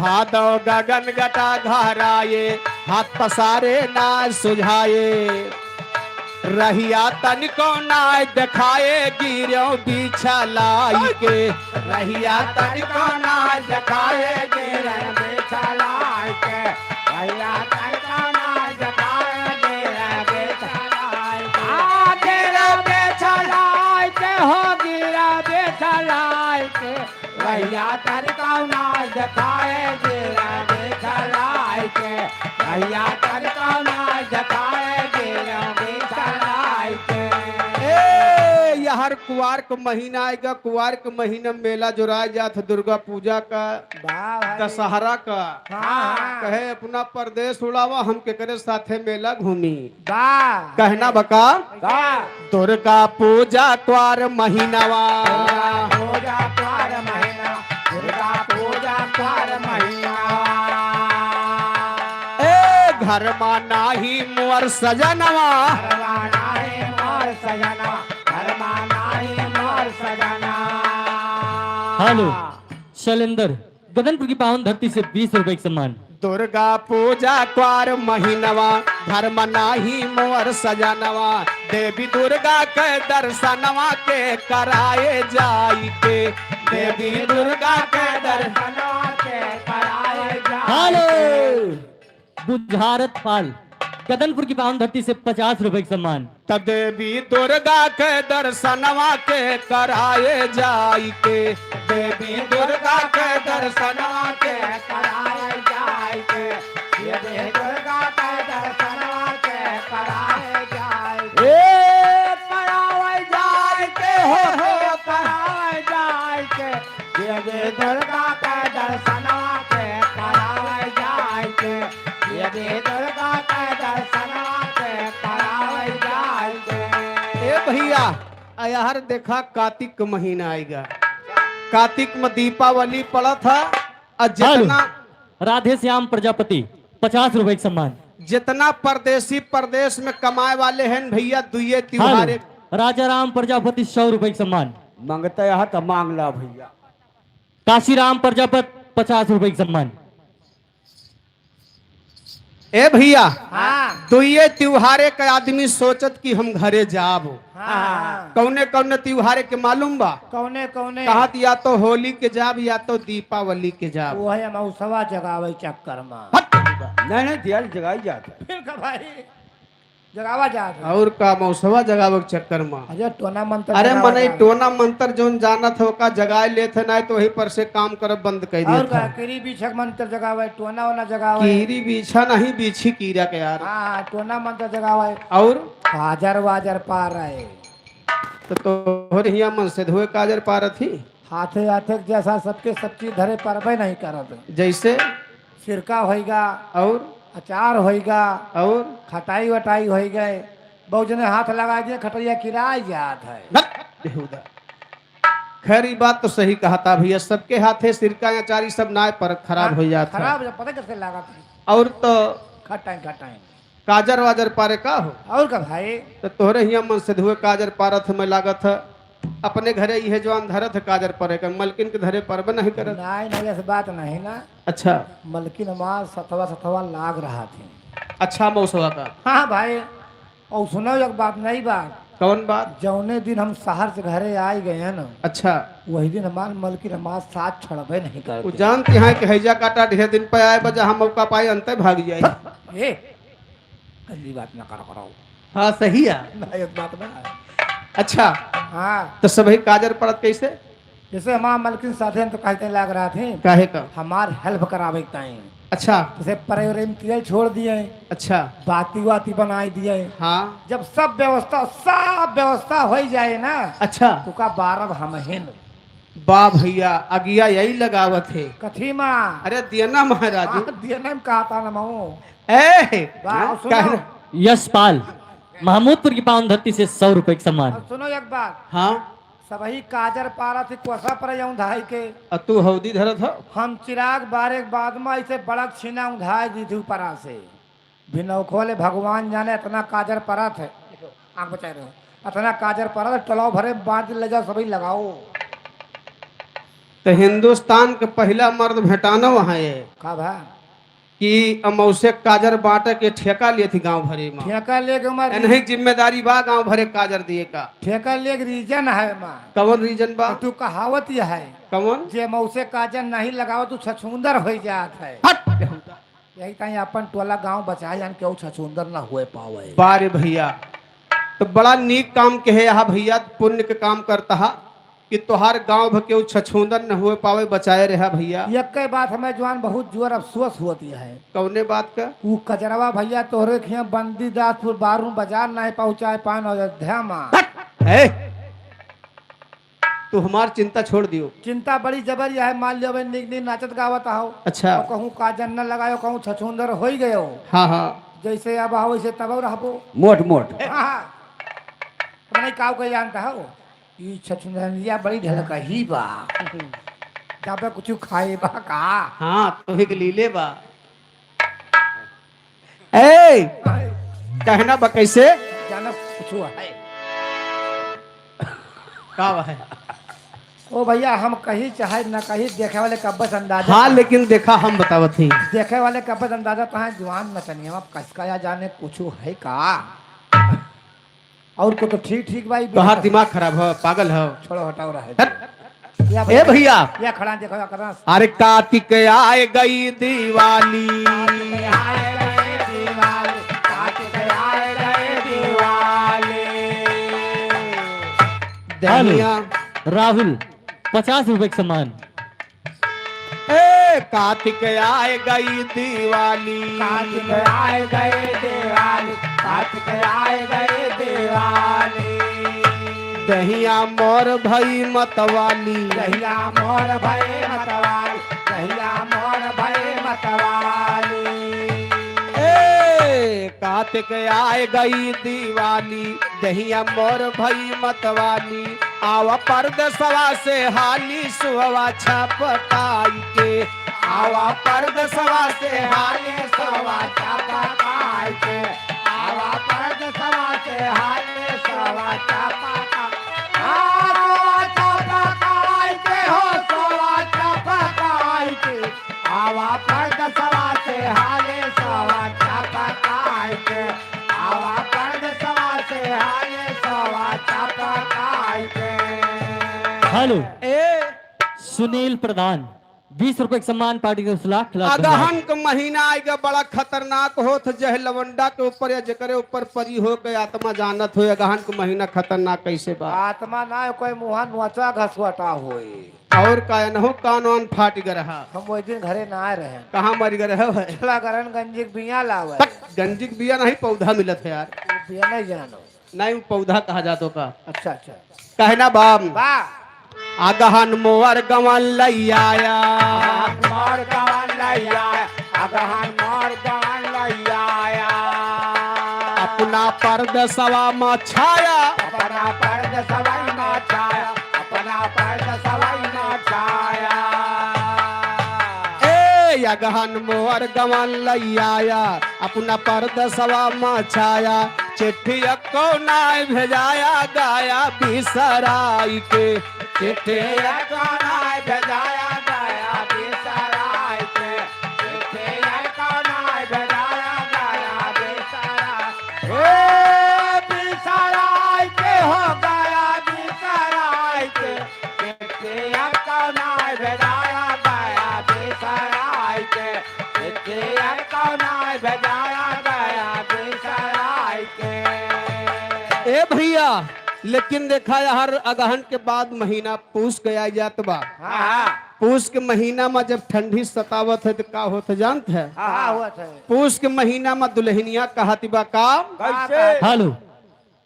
भादव गगन घटा घहराए, हाथ पसारे ना सुझाए। रहिया तनिको ना देखाए, गिरौ बिछलाई के। रहिया तनिको ना देखाए, गिरौ बिछलाई के। रहिया तनिको ना देखाए, गिरौ बिछलाई के। आ, गिरौ बिछलाई के हो, गिरौ बिछलाई के। रहिया तनिको ना देखाए, गिरौ बिछलाई के। रहिया तनिको ना देखाए, गिरौ बिछलाई के। ए, यहर कुवार क महीना आइगा, कुवार क महीना में मेला जोराय जात है दुर्गा पूजा का, वाह भाई। दशहरा का। हाँ, हाँ। कहे अपना परदेस उड़ावा, हम केकरे साथे मेला घूमी। वाह। कहना बका? वाह। दुर्गा पूजा क्वार महीनावा। दुर्गा पूजा क्वार महीना, दुर्गा पूजा क्वार महीना। ए, घर मा नाही मोर सजनवा। घर मा नाही मोर सजनवा, घर मा नाही मोर सजनवा। हेलो, शैलेंद्र। गदनपुर की पावन धरती से बीस रुपए का सम्मान। दुर्गा पूजा क्वार महीनवा, घर मा नाही मोर सजनवा। देवी दुर्गा के दर्शनवा के कराए जाई के। देवी दुर्गा के दर्शनवा के कराए जाई के। हेलो। बुझारत पाल, गदनपुर की पावन धरती से पचास रुपए का सम्मान। तब देवी दुर्गा के दर्शनवा के कराए जाई के। देवी दुर्गा के दर्शनवा के कराए जाई के। ये देवी दुर्गा के दर्शनवा के कराए जाई के। ए, कराए जाई के हो, हो, कराए जाई के। देवी दुर्गा के दर्शनवा के कराए जाई के। देवी दुर्गा के दर्शनवा के कराए जाई के। ए भैया, अयहर देखा कातिक क महीना आइगा। कातिक में दीपावली पड़त है। और जितना हेलो। राधे श्याम प्रजापति, पचास रुपए का सम्मान। जितना परदेसी परदेस में कमाए वाले हैं भैया, दुइये त्योहार हेलो। एक राजा राम प्रजापति, सौ रुपए का सम्मान। मंगते यहाँ तो मांग ला भैया। काशीराम प्रजापत, पचास रुपए का सम्मान। ए भैया, हाँ। दुइये त्योहारे के आदमी सोचत कि हम घरे जाब। हाँ। कौने कौने त्योहारे के मालूम बा? कौने कौने? कहत या तो होली के जाब या तो दीपावली के जाब। वो है अमौसवा जगावे चक्कर मा। हट। नहीं, नहीं, दिया जगाई जात है। फिर का भाई? जगावा जात है। और का मौसवा जगावे के चक्कर मा? अरे टोना मंत्र अरे जगावा मने जात है। टोना मंत्र जोन जानत हो का जगाए लेत है, नाहीं तो वही पर से काम करब बंद कर और देत का है। कीरी बीछक मंत्र जगावे, टोना ओना जगावे। कीरी बीछा नहीं, बीछी कीरा के यार। हाँ, हाँ, टोना मंत्र जगावे। और? काजर वाजर पा रहे। तो तोहरे हिया मन से धोए काजर पारत ही। हाथे हाथे के जैसा सबके सब चीज धरे परबे नहीं करत। जैसे? सिरका होइगा, और? अचार होइगा, और? खटाई वटाई होइगा, बहुत जने हाथ लगा दिए, खटैया किराए जात है। धत, बेहुदा। खैर, ई बात तो सही कहता भैया, सबके हाथे सिरका अचार ई सब नाय परत, खराब हाँ, हो जात है। खराब हो जा, पता कैसे लागत है? और तो खटाई, खटाई। काजर वाजर पारे का हो? और का भाई? तो तोहरे हिया मन से धुए काजर पारत हमें लागत है। अपने घरे इहे जवान धरत है काजर पारे का, मलकिन के धरे परबे नहीं करत। नहीं, नहीं, ऐसी बात नहीं ना। अच्छा। मलकिन हमार सथवा सथवा लाग रहा थी। अच्छा, मौसवा का। हाँ भाई, और सुनो एक बात, नई बात। कौन बात? जौने दिन हम शहर से घरे आइ गए हैं ना, अच्छा। वही दिन हमार मलकिन हमार साथ छोड़बे नहीं वो करती। जानती हैं कि हैजा काटा ढेर दिन पे आए बजा हम मौका पाए अंते भाग जाए। ए, गंदी बात ना करा करो। हाँ, सही है। ना, एक बात ना है। अच्छा। हाँ। तो सबही काजर पड़त कैसे? जैसे हमार मलकिन साथे हैं तो कहते लाग रहा थे। काहे का? हमार help करावे के ताई। अच्छा। जैसे परे उरे में तेल छोड़ दिए। अच्छा। बाती वाती बनाई दिए। हाँ। जब सब व्यवस्था, सब व्यवस्था होइ जाए ना। अच्छा। तो का बारब हमहिन। बा भैया, अगिया यही लगावत है। कथी मा? अरे दियना महाराज। हाँ, दियना में कहा था ना मऊ। ए, वाह, हाँ, सुनो। कह- यशपाल, महमूदपुर की पावन धरती से सौ रुपए का सम्मान। और सुनो एक बात। हाँ। सबही काजर पारत ही कोसा पर औंधाई के। आ तू हौदी धरत हो? हम चिराग बारे के बाद में ऐसे बड़क छीना औंधाई दी थी ऊपरा से। बिनौखो ले भगवान जाने इतना काजर परत है। आँख बचाए रहो। इतना काजर परत है, टोलाव भरे बांध ले जाओ, सबही लगाओ। तो हिंदुस्तान के पहिला मर्द भेटानो वहाँ ये का भा? कि अमौसे काजर बांटे के ठेका लिए थी गांव भरे में। ठेका लेके मार एनही जिम्मेदारी बा गांव भरे काजर दिए का। ठेका लेके reason है माँ। कौन reason बा? तो तू कहावत यह है। कौन? जे अमौसे काजर नहीं लगाओ तू छछूंदर हो जात है। हट! यही ताई अपन टोला गांव बचाए जान केहू छछूंदर ना हुए पावे। बारे भैया, तो बड़ा नीक काम के है यहाँ भैया, पुण्य के काम करता है कि तोहार गांव भ केहू छछूंदर न हुए पावे, बचाए रहा भैया। यक्के बात हमें जवान बहुत जोर अफसोस होती है। कौने बात का? ऊ कजरवा भैया तोहरे खिया बंदीदासपुर बारू बाजार नहीं पहुँचाए पान अयोध्या माँ। हट! ए! तू हमार चिंता छोड़ दियो। चिंता बड़ी जबर यह है, मान लियो भाई नीक नीक नाचत गावत हो। अच्छा। तो कहूँ काजर न लगायो, कहूँ छछूंदर होई गयो। हाँ, हाँ। जैसे अब हो वैसे तब रहबो। मोट, मोट। हाँ, हाँ। तो नहीं काव के जानता हो? ई छछुंदरिया बड़ी ढलकही बा। जाबे कुछ खाए बा का? हाँ, तोहे के लीले बा। ए, कहना बा कैसे? जाना कुछ है। का बा है? ओ भैया, हम कही चाहे न कही, देखे वाले कब्बस अंदाजा हाँ, कहाँ? लेकिन देखा हम बतावत ही। देखे वाले कब्बस अंदाजा कहाँ? जवान नचनिया में कसका या जाने कुछ है का? और को तो ठीक, ठीक भाई, तोहार दिमाग खराब हो, पागल हो। छोड़ो, हटाओ, रहे हट। दो। या ए भैया, भैया। या खड़ा देखो, या करना। अरे कार्तिक आए गई दिवाली। कार्तिक आए गई दिवाली, कार्तिक आए गई दिवाली। हेलो, दहिया। राहुल, पचास रुपए के सामान। ए, कार्तिक आए गई दिवाली। कार्तिक आए गई दिवाली, कार्तिक आए गई दिवाली। दहिया मोर भई मतवाली। दहिया मोर भई मतवाली, दहिया मोर भई मतवाली। ए, कार्तिक आए गई दिवाली, दहिया मोर भई मतवाली। आवा परदेसवा से हाली सुहवा छपटाई के। आवा परदेसवा से हाली सुहवा छपटाई के। आवा परदेसवा से हाली सुहवा छपटाई के। आ, सुहवा छपटाई के हो, सुहवा छपटाई के। आवा परदेसवा से हाली सुहवा छपटाई के। आवा परदेसवा से हाली सुहवा छपटाई के। हेलो। ए। सुनील प्रधान, बीस रुपए के सम्मान पार्टी के खिलाफ, खिलाफ अगहन के महीना आइगा, बड़ा खतरनाक होत, जह लवंडा के ऊपर या जेकरे ऊपर परी हो के आत्मा जानत हो, अगहन के महीना खतरनाक कैसे बा? आत्मा ना, कोई मुहा नोचा घसवटा होई। और का, एनहु कान वान फाटि ग रहा। हम वही दिन घरे ना आए रहे। कहाँ मरि ग रहे हो भाई? चला गरन गंजी के बिया लावे। तक गंजी के बिया नहीं, पौधा मिलत है यार। वो बिया नहीं जानो। नहीं, वो पौधा कहा जातो का। अच्छा, अच्छा। कहना बाम। बा। अगहन मोर गवन लैया। अगहन मोर गवन लैया। अगहन मोर गवन लैया। अपना परदेसवा मा छाया। अपना परदेसवा मा छाया। अपना परदेसवा मा छाया। ए, अगहन मोर गवन लैया, अपना परदेसवा मा छाया। चिट्ठी एको नाय भेजाया गया बिसराई के। चिट्ठी एको नाय भेजाया गया बिसराई के। चिट्ठी एको नाय भेजाया गया बिसराई। ए, बिसराई के हो गया बिसराई के। चिट्ठी एको नाय भेजाया गया बिसराई के। चिट्ठी एको नाय भेजाया गया बिसराई के। ए भैया, लेकिन देखा यार, अगहन के बाद महीना पूस के आ जात बा। हाँ, हाँ। पूस के महीना मा जब ठंडी सतावत है तो का होत है जानत है? हाँ, हाँ, होत है। पूस के महीना मा दुल्हनिया कहत बा का? कैसे? हेलो।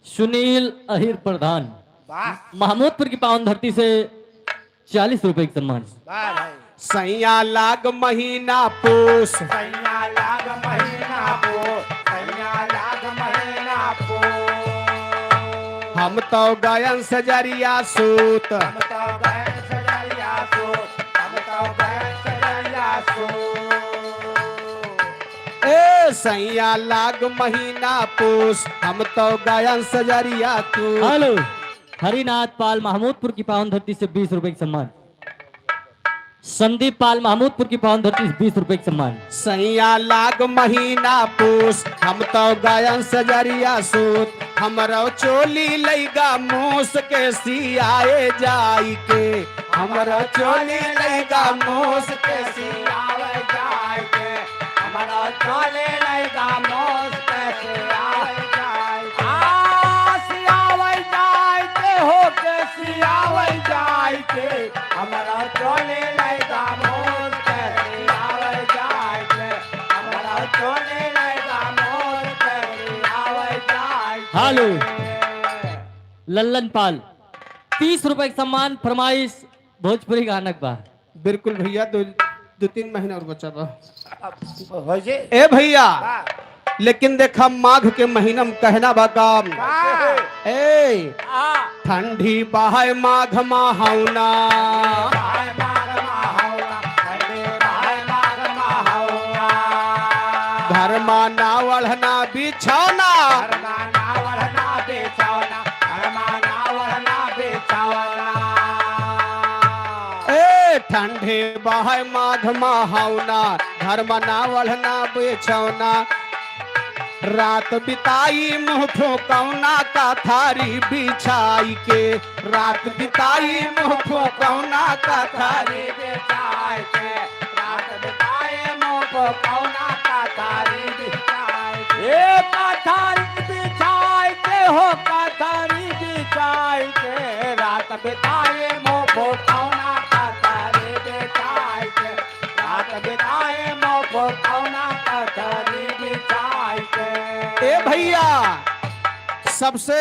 सुनील अहिर प्रधान, वाह। महमूदपुर की पावन धरती से चालीस रुपए के सम्मान। वाह भाई। सैया लाग महीना पूस। सैया लाग महीना पूस। सैया लाग महीना पूस। हम तो गयन सजरिया सूत। हम तो गयन सजरिया सूत। हम तो गयन सजरिया सूत। ए सैया लाग महीना पूस, हम तो गयन सजरिया तू। हेलो, हरिनाथ पाल महमूदपुर की पावन धरती से बीस रुपए के सम्मान। संदीप पाल महमूदपुर की पावन धरती से बीस रुपए के सम्मान। सैया लाग महीना पूस, हम तो गायन सजरिया सूत, हमरो चोली लैगा मूस के सियाए जाई के, हमरो चोली लैगा मूस के सियाए जाई के, हमरो चोली लैगा मूस के सियाए जाई के। आ, सियाए जाई के हो के सियाए जाई के, हमरो चोली लैगा मूस के सियाए जाई के, हमरो चोली लैगा मूस के सियाए जाई के। हेलो। लल्लन पाल, तीस रुपए के सम्मान, फरमाइश भोजपुरी गानक बा। बिल्कुल भैया, दो, दो तीन महीना और बचा बा। अब हो जे। ए भैया, हाँ। लेकिन देखा, माघ के महीना में कहना बा काम। हाँ। ए, हाँ। ठंडी बहाय माघ मा हौना। बहाय माघ मा हौना, ठंडी बहाय माघ मा हौना। घर मा ना ओढ़ना बिछौना। घर मा ना ओढ़ना बिछौना, घर मा ना ओढ़ना बिछौना। ए, ठंडी बहाय माघ मा हौना, घर मा ना ओढ़ना बिछौना। रात बिताई मुँह फुकौना कथारी बिछाई के, रात बिताई मुँह फुकौना कथारी बिछाई के, रात बिताई मुँह फुकौना कथारी बिछाई के। ए कथारी बिछाई के हो, कथारी बिछाई के, रात बिताई मुँह फुकौना कथारी बिछाई के, रात बिताई मुँह फुकौना कथारी बिछाई के। ए भैया, सबसे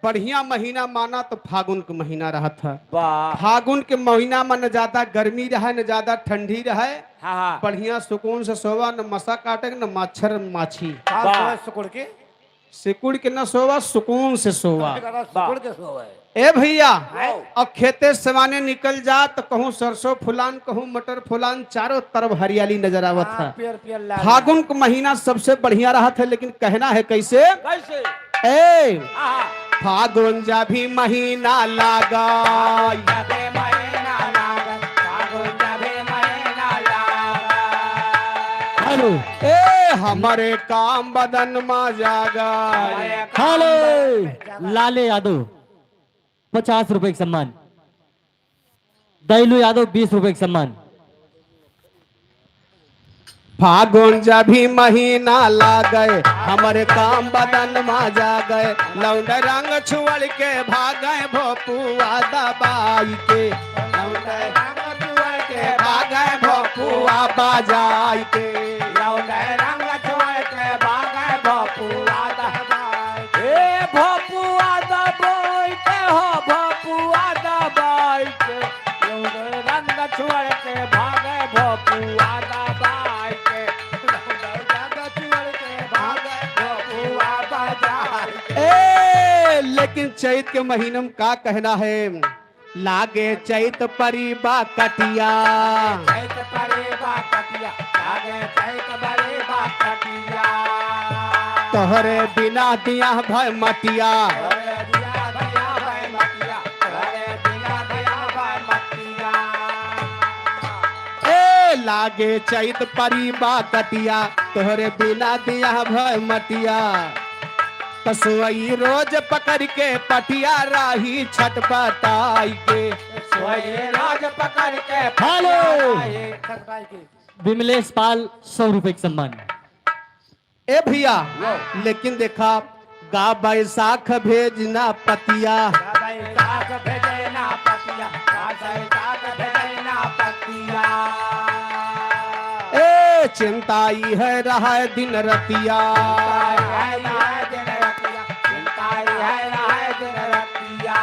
बढ़िया महीना माना तो फागुन के महीना रहत है। वाह। फागुन के महीना में न ज्यादा गर्मी रहे, न ज्यादा ठंडी रहे। हाँ, हाँ। बढ़िया सुकून से सोवा, न मसा काटे, न मच्छर माछी। हाँ, वाह। सोवा सिकुड़ के। सिकुड़ के न सोवा, सुकून से सोवा। सिकुड़ के सोवा है। ए भैया, हाँ। अब खेते से माने निकल जा तो कहूँ सरसों फुलान, कहूँ मटर फुलान, चारों तरफ हरियाली नजर आवत हाँ, है। पियर पियर लाल। फागुन का महीना सबसे बढ़िया रहत है, लेकिन कहना है कैसे? कैसे? ए, हाँ। फागुन जभी महीना लागा। जभी महीना लागा, फागुन जभी महीना लागा। हेलो। ए, हमरे काम बदन मा जागा। हमरे काम हेलो। बदन मा जागा। लाले यादव, पचास रुपए के सम्मान। दैलू यादव, बीस रुपए के सम्मान। फागुन जभी महीना लागे, हमरे काम बदन मा जागे। लौंडे रंग छुअल के भागे, भोपुआ दबाई के। लौंडे रंग छुअल के भागे, भोपुआ बजाई के। लौंडे रंग छुअल के भागे, भोपुआ दबाई के। ए भोपुआ दबाई के हो, भोपुआ दबाई के। लौंडे रंग छुअल के भागे, भोपुआ दबाई के। लौंडे रंग छुअल के भागे, भोपुआ बजाई के। ए, लेकिन चैत के महीना में का कहना है? लागे चैत परी बा कटिया। चैत परी बा कटिया, लागे चैत परी बा कटिया। तोहरे बिना दिया भय मटिया। तोहरे बिना दिया भय मटिया, तोहरे बिना दिया भय मटिया। ए, लागे चैत परी बा कटिया, तोहरे बिना दिया भय मटिया। त सोई रोज पकड़ के पटिया राही छटपटाई के। सोई रोज पकड़ के हेलो। पटिया राही छटपटाई के। विमलेश पाल, सौ रुपए के सम्मान। ए भैया, लो। लेकिन देखा, गा बैसाख भेजना पतिया। गा बैसाख भेजना पतिया, गा बैसाख भेजना पतिया। ए, चिंता ई है रहे दिन रतिया। चिंता ई है रहे दिन रतिया, चिंता ई है रहे दिन रतिया।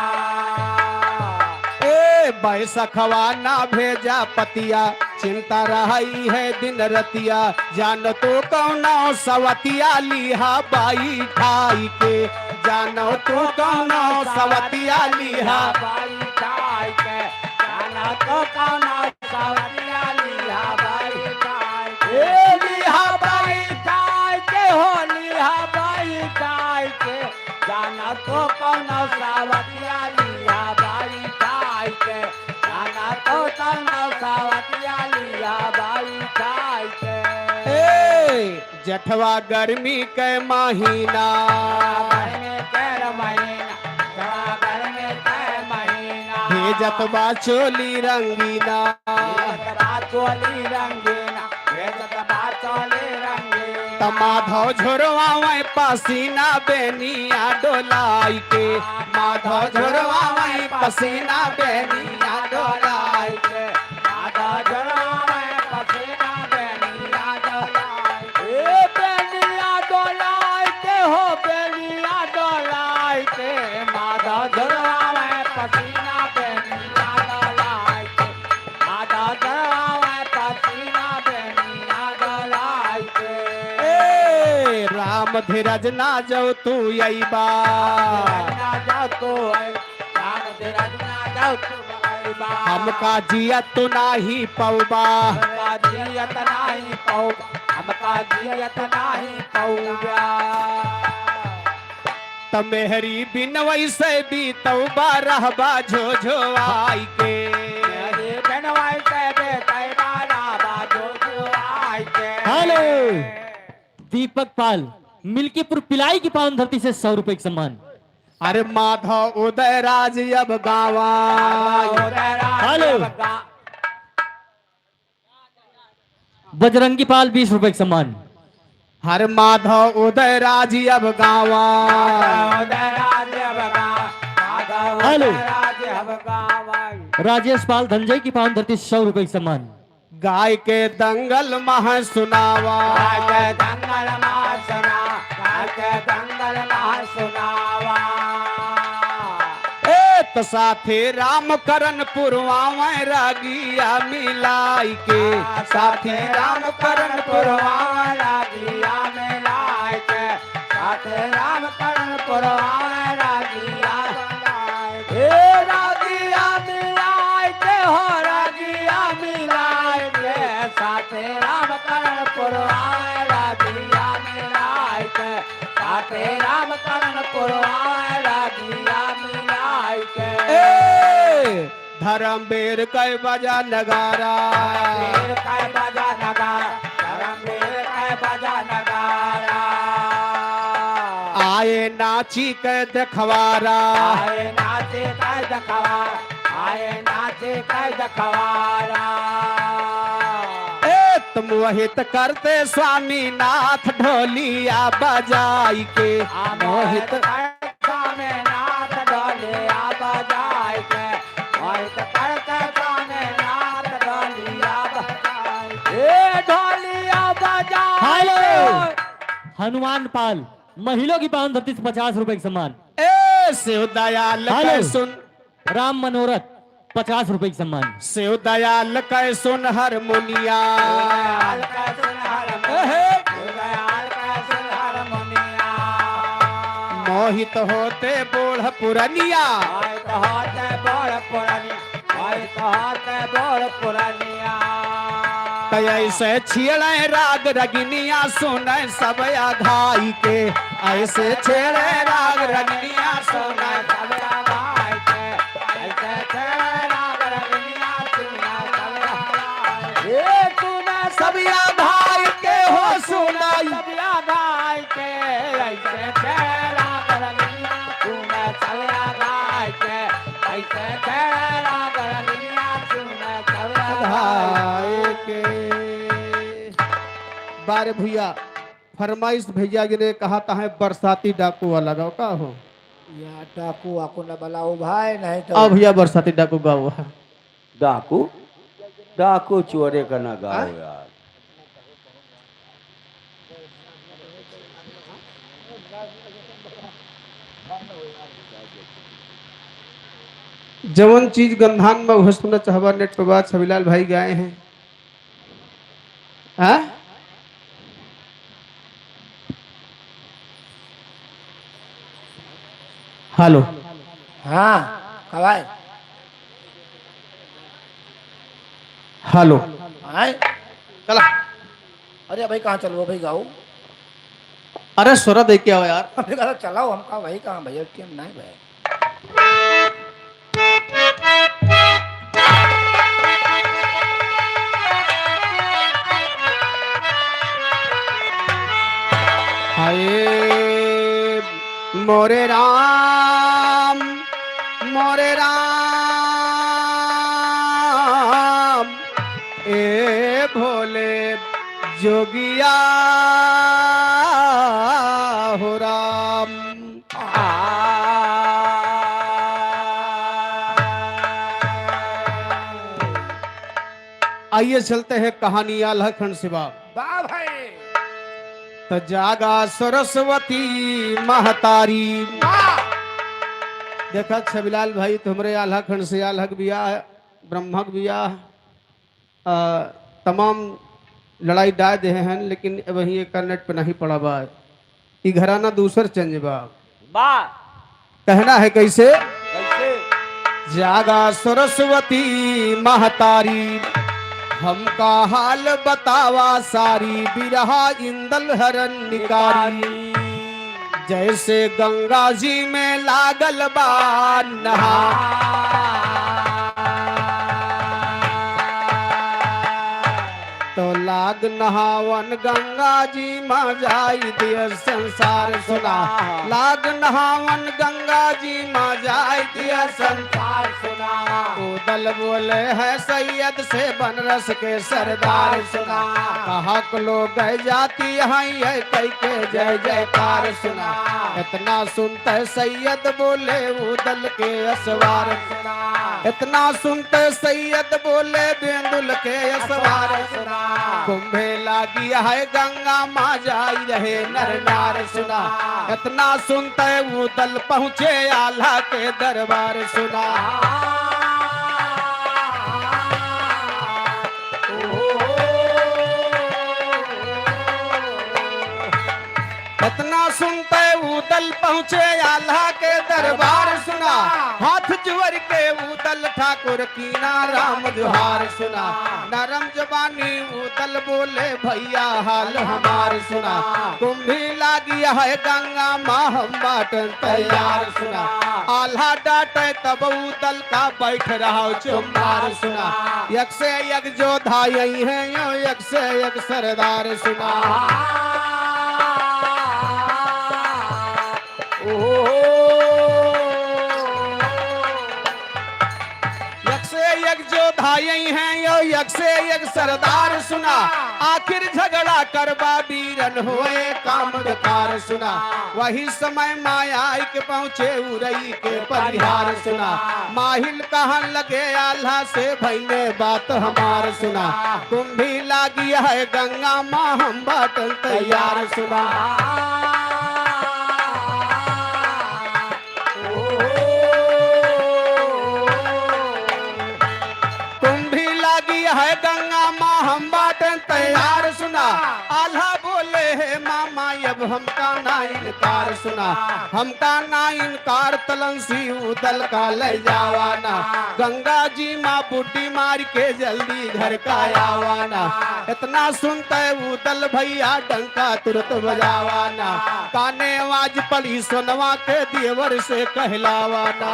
ए, बैसखवा ना भेजा पतिया, चिंता रही है दिन रतिया। जान तू कौनो सवतिया लिहा बैठाई के, जान तू कौनो सवतिया लिहा बैठाई के, जान तू कौनो सवतिया लिहा बैठाई के। ए लिहा बैठाई के हो, लिहा बैठाई के, जान तू कौनो सवतिया लिहा बैठाई के। ना तो तन सवतिया लिया बाई खाई के। ए, जठवा गर्मी के महीना। गर्मी के महीना, जठवा गर्मी के महीना। भेजत बा चोली रंगीना। भेजत बा चोली रंगीना, भेजत बा चोली रंगीना। त माधव झोरवावै पसीना बेनिया डोलाई के। माधव झोरवावै पसीना बेनिया डोलाई के। माधव झोरवावै पसीना बेनिया डोलाई के। ए बेनिया डोलाई के हो, बेनिया डोलाई के। माधव झोरवावै पसीना बेनिया डोलाई के। माधव झोरवावै पसीना बेनिया डोलाई के। ए, राम धीरज ना जाओ तू अइबा। ना जाओ तू अइबा। राम धीरज ना जाओ तू अइबा। हमका जियत तू नाही पउबा। हमका जियत नाही पउबा। हमका जियत नाही पउबा। त मेहरी बिन वैसे बीतउबा रहबा झोझोआई के। मेहरी बिन वैसे बीतउबा रहबा झोझोआई के। हेलो, दीपक पाल, मिल्कीपुर पिलाई की पावन धरती से सौ रुपए का सम्मान। अरे माधव उदयराज अब गावा। उदयराज हेलो। अब गा- बजरंगी पाल, बीस रुपए का सम्मान। हर माधव उदयराज अब गावा। माधव उदयराज अब गा-, माधव हेलो। उदयराज अब गावा। राजेश पाल धनंजय की पावन धरती, सौ रुपए का सम्मान। गाय के दंगल मह सुनावा। गाय के दंगल मह सुना-, गाय के दंगल मह सुनावा। ए त साथे राम करण पुरवावै रागिया मिलाई के। आ, साथे राम करण पुरवावै रागिया मिलाई के। साथे राम करण पुरवावै रागिया मिलाई के। ए रागिया मिलाई के हो, रागिया मिलाई के। साथे राम करण पुरवावै रागिया मिलाई के। साथे राम करण पुरवावै रागिया मिलाई के। ए, धर्मवीर कै बजा नगारा। धर्मवीर कै बजा नगारा। धर्मवीर कै बजा नगारा। आए नाची कै देखवारा। आए नाची कै देखवारा। आए नाची कै देखवारा। ए, त मोहित करते स्वामीनाथ ढोलिया बजाई के। आ, मोहित मोहित करते स्वामीनाथ ढोलिया बजाई के। मोहित करते स्वामीनाथ ढोलिया बजाई के। ए, ढोलिया बजाई हेलो। के। हनुमान पाल, महिलों की पावन धरती से पचास रुपए का सम्मान। ए, शिव दयाल हेलो। कै सुन राम मनोरथ, पचास रुपए का सम्मान। शिव दयाल कै सुन हारमोनिया। दयाल कै सुन हारमोनिया। एहे। दयाल कै सुन हारमोनिया। मोहित होते बूढ़ पुरनिया। मोहित होते बूढ़ पुरनिया। मोहित होते बूढ़ पुरनिया। त ऐसे छेड़े राग रगिनिया सुने सब अघाई के। ऐसे छेड़े राग रगिनिया सुने सब अघाई के। ऐसे छेड़े राग रगिनिया सुने सब अघाई के। ए सुने सब अघाई के हो सुनाई। सब अघाई के। ऐसे छेड़े राग रगिनिया सुने सब अघाई के। ऐसे छेड़े राग रगिनिया सुने सब अघाई के। बारे भैया, फरमाइश भैया जी ने कहा था है बरसाती डाकू वाला गाओ का हो? या डाकू वाकू न बलाओ भाई, नहीं तो आओ भैया बरसाती डाकू गाओ। डाकू, डाकू चोरे का ना गाओ हाँ? यार। जवन चीज गंधान में उहे सुनना चाहबा, नेट पे बात छविलाल भाई गाए हैं। हाँ? हेलो। हाँ, कवाई। हेलो। आए? चला। अरे भाई, कहाँ चलबो भाई, गाओ। अरे, सोरा दे के आओ यार। अरे, चलाओ, हम कहा भाई, कहाँ भाई, टीम नहीं भाई। ए मोरे राम, मोरे राम, ए भोले जोगिया हो राम। आ। आइए चलते हैं कहानी आल्हा खंड से बा। वाह भाई। त जागा सरस्वती महतारी। वाह। देखा छबिलाल भाई, तुमरे आल्हा खंड से आल्हा क बियाह, ब्रह्मा क बियाह, आ, तमाम लड़ाई डाय देहे हैं, लेकिन अबहीं एकर नेट पे नहीं पड़ा बा। ई घराना दूसर चेंज बा। बा। कहना है कैसे? कैसे? जागा सरस्वती महतारी, हमका हाल बतावा सारी, बिरहा इंदल हरन निकारी। जैसे गंगा जी में लागल बा नहा, तो लाग नहावन गंगा जी मा जाई दिया संसार सुना। लाग नहावन गंगा जी मा जाई दिया संसार सुना। उदल बोले है सैयद से बनरस के सरदार सुना। कहा क लोग गए जाती हैं ये कह के जय जयकार सुना। इतना सुनते सैयद बोले उदल के असवार। इतना सुनते सैयद बोले बेंदुल के असवार सुना। कुंभे लागी है गंगा मा जाई रहे नर नार सुना। इतना सुनते उदल पहुँचे आल्हा के दरबार सुना। इतना सुनते उदल पहुँचे आल्हा के दरबार सुना। हाथ जोर के उदल ठाकुर कीना राम जोहार सुना। नरम जबानी उदल बोले भैया हाल हमार सुना। कुंभी लागी है गंगा मा हम बाटन तैयार सुना। आल्हा डांटे तब उदल का बैठ रहा चुम्मार सुना। एक से एक जोधा यही है यो एक से एक सरदार सुना। ओ, एक से एक जोधा यही है यो एक से एक सरदार सुना। आखिर झगड़ा करबा बीरन होए काम बेकार सुना। वही समय माया आइके पहुँचे उरई के परिहार सुना। माहिल कहन लगे आल्हा से भइने बात हमार सुना। कुंभी लागी है गंगा मा हम बाटन तैयार सुना। कुंभी लागी है गंगा मा हम बाटन तैयार सुना। आल्हा बोले है मामा अब हमका ना इनकार सुना। हमका ना इनकार तलंसी उदल का ले जावाना। गंगा जी मा बुड्डी मार के जल्दी घर का आवाना। इतना सुनते उदल भैया डंका तुरत बजावाना। काने आवाज पड़ी सोनवा के देवर से कहलावाना।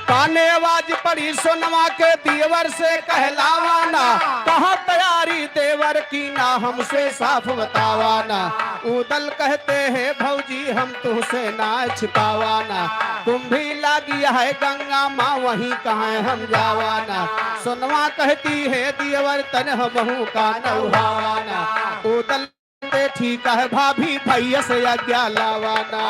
काने आवाज पड़ी सोनवा के देवर से कहलावाना। कहाँ तैयारी देवर कीना हमसे साफ बतावाना। उदल कहते हैं भौजी हम तुहसे ना छिपावाना। कुंभी लागी है गंगा मा वहीं कहाँ हम जावाना। सोनवा कहती है देवर तन हमहू का नौहावाना। उदल ते ठीक है भाभी भैया से आज्ञा लावाना।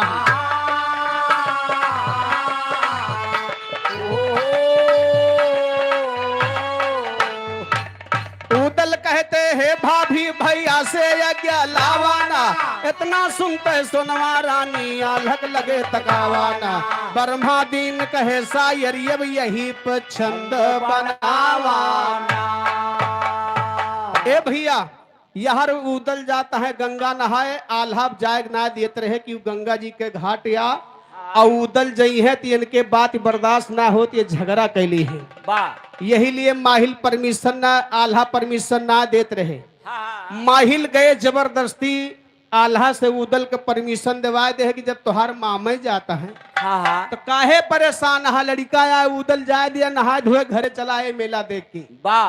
उदल कहते हैं भाभी भैया से आज्ञा लावाना। इतना सुनते सोनवा रानी आल्हा क लगे तकावाना। ब्रह्मा दीन कहे सायर अब यही पे छंद बनावाना। ए भैया, यहर उदल जात है गंगा नहाए, आल्हा जाए ना देत रहे कि गंगा जी के घाट या, अउ उदल जइहैं त इनके बात बर्दाश्त ना होत, ये झगड़ा कैली है। वाह। यही लिए माहिल permission ना, आल्हा permission ना देत रहे। हाँ, हाँ, हाँ। माहिल गए जबरदस्ती आल्हा से उदल के permission देवाए दे है कि जब तोहार मामे जात है, हाँ, हाँ। तो काहे परेशान हा लड़िका, या उदल जाए दिया, नहाए धोए घरे चला आए मेला देख के। बा।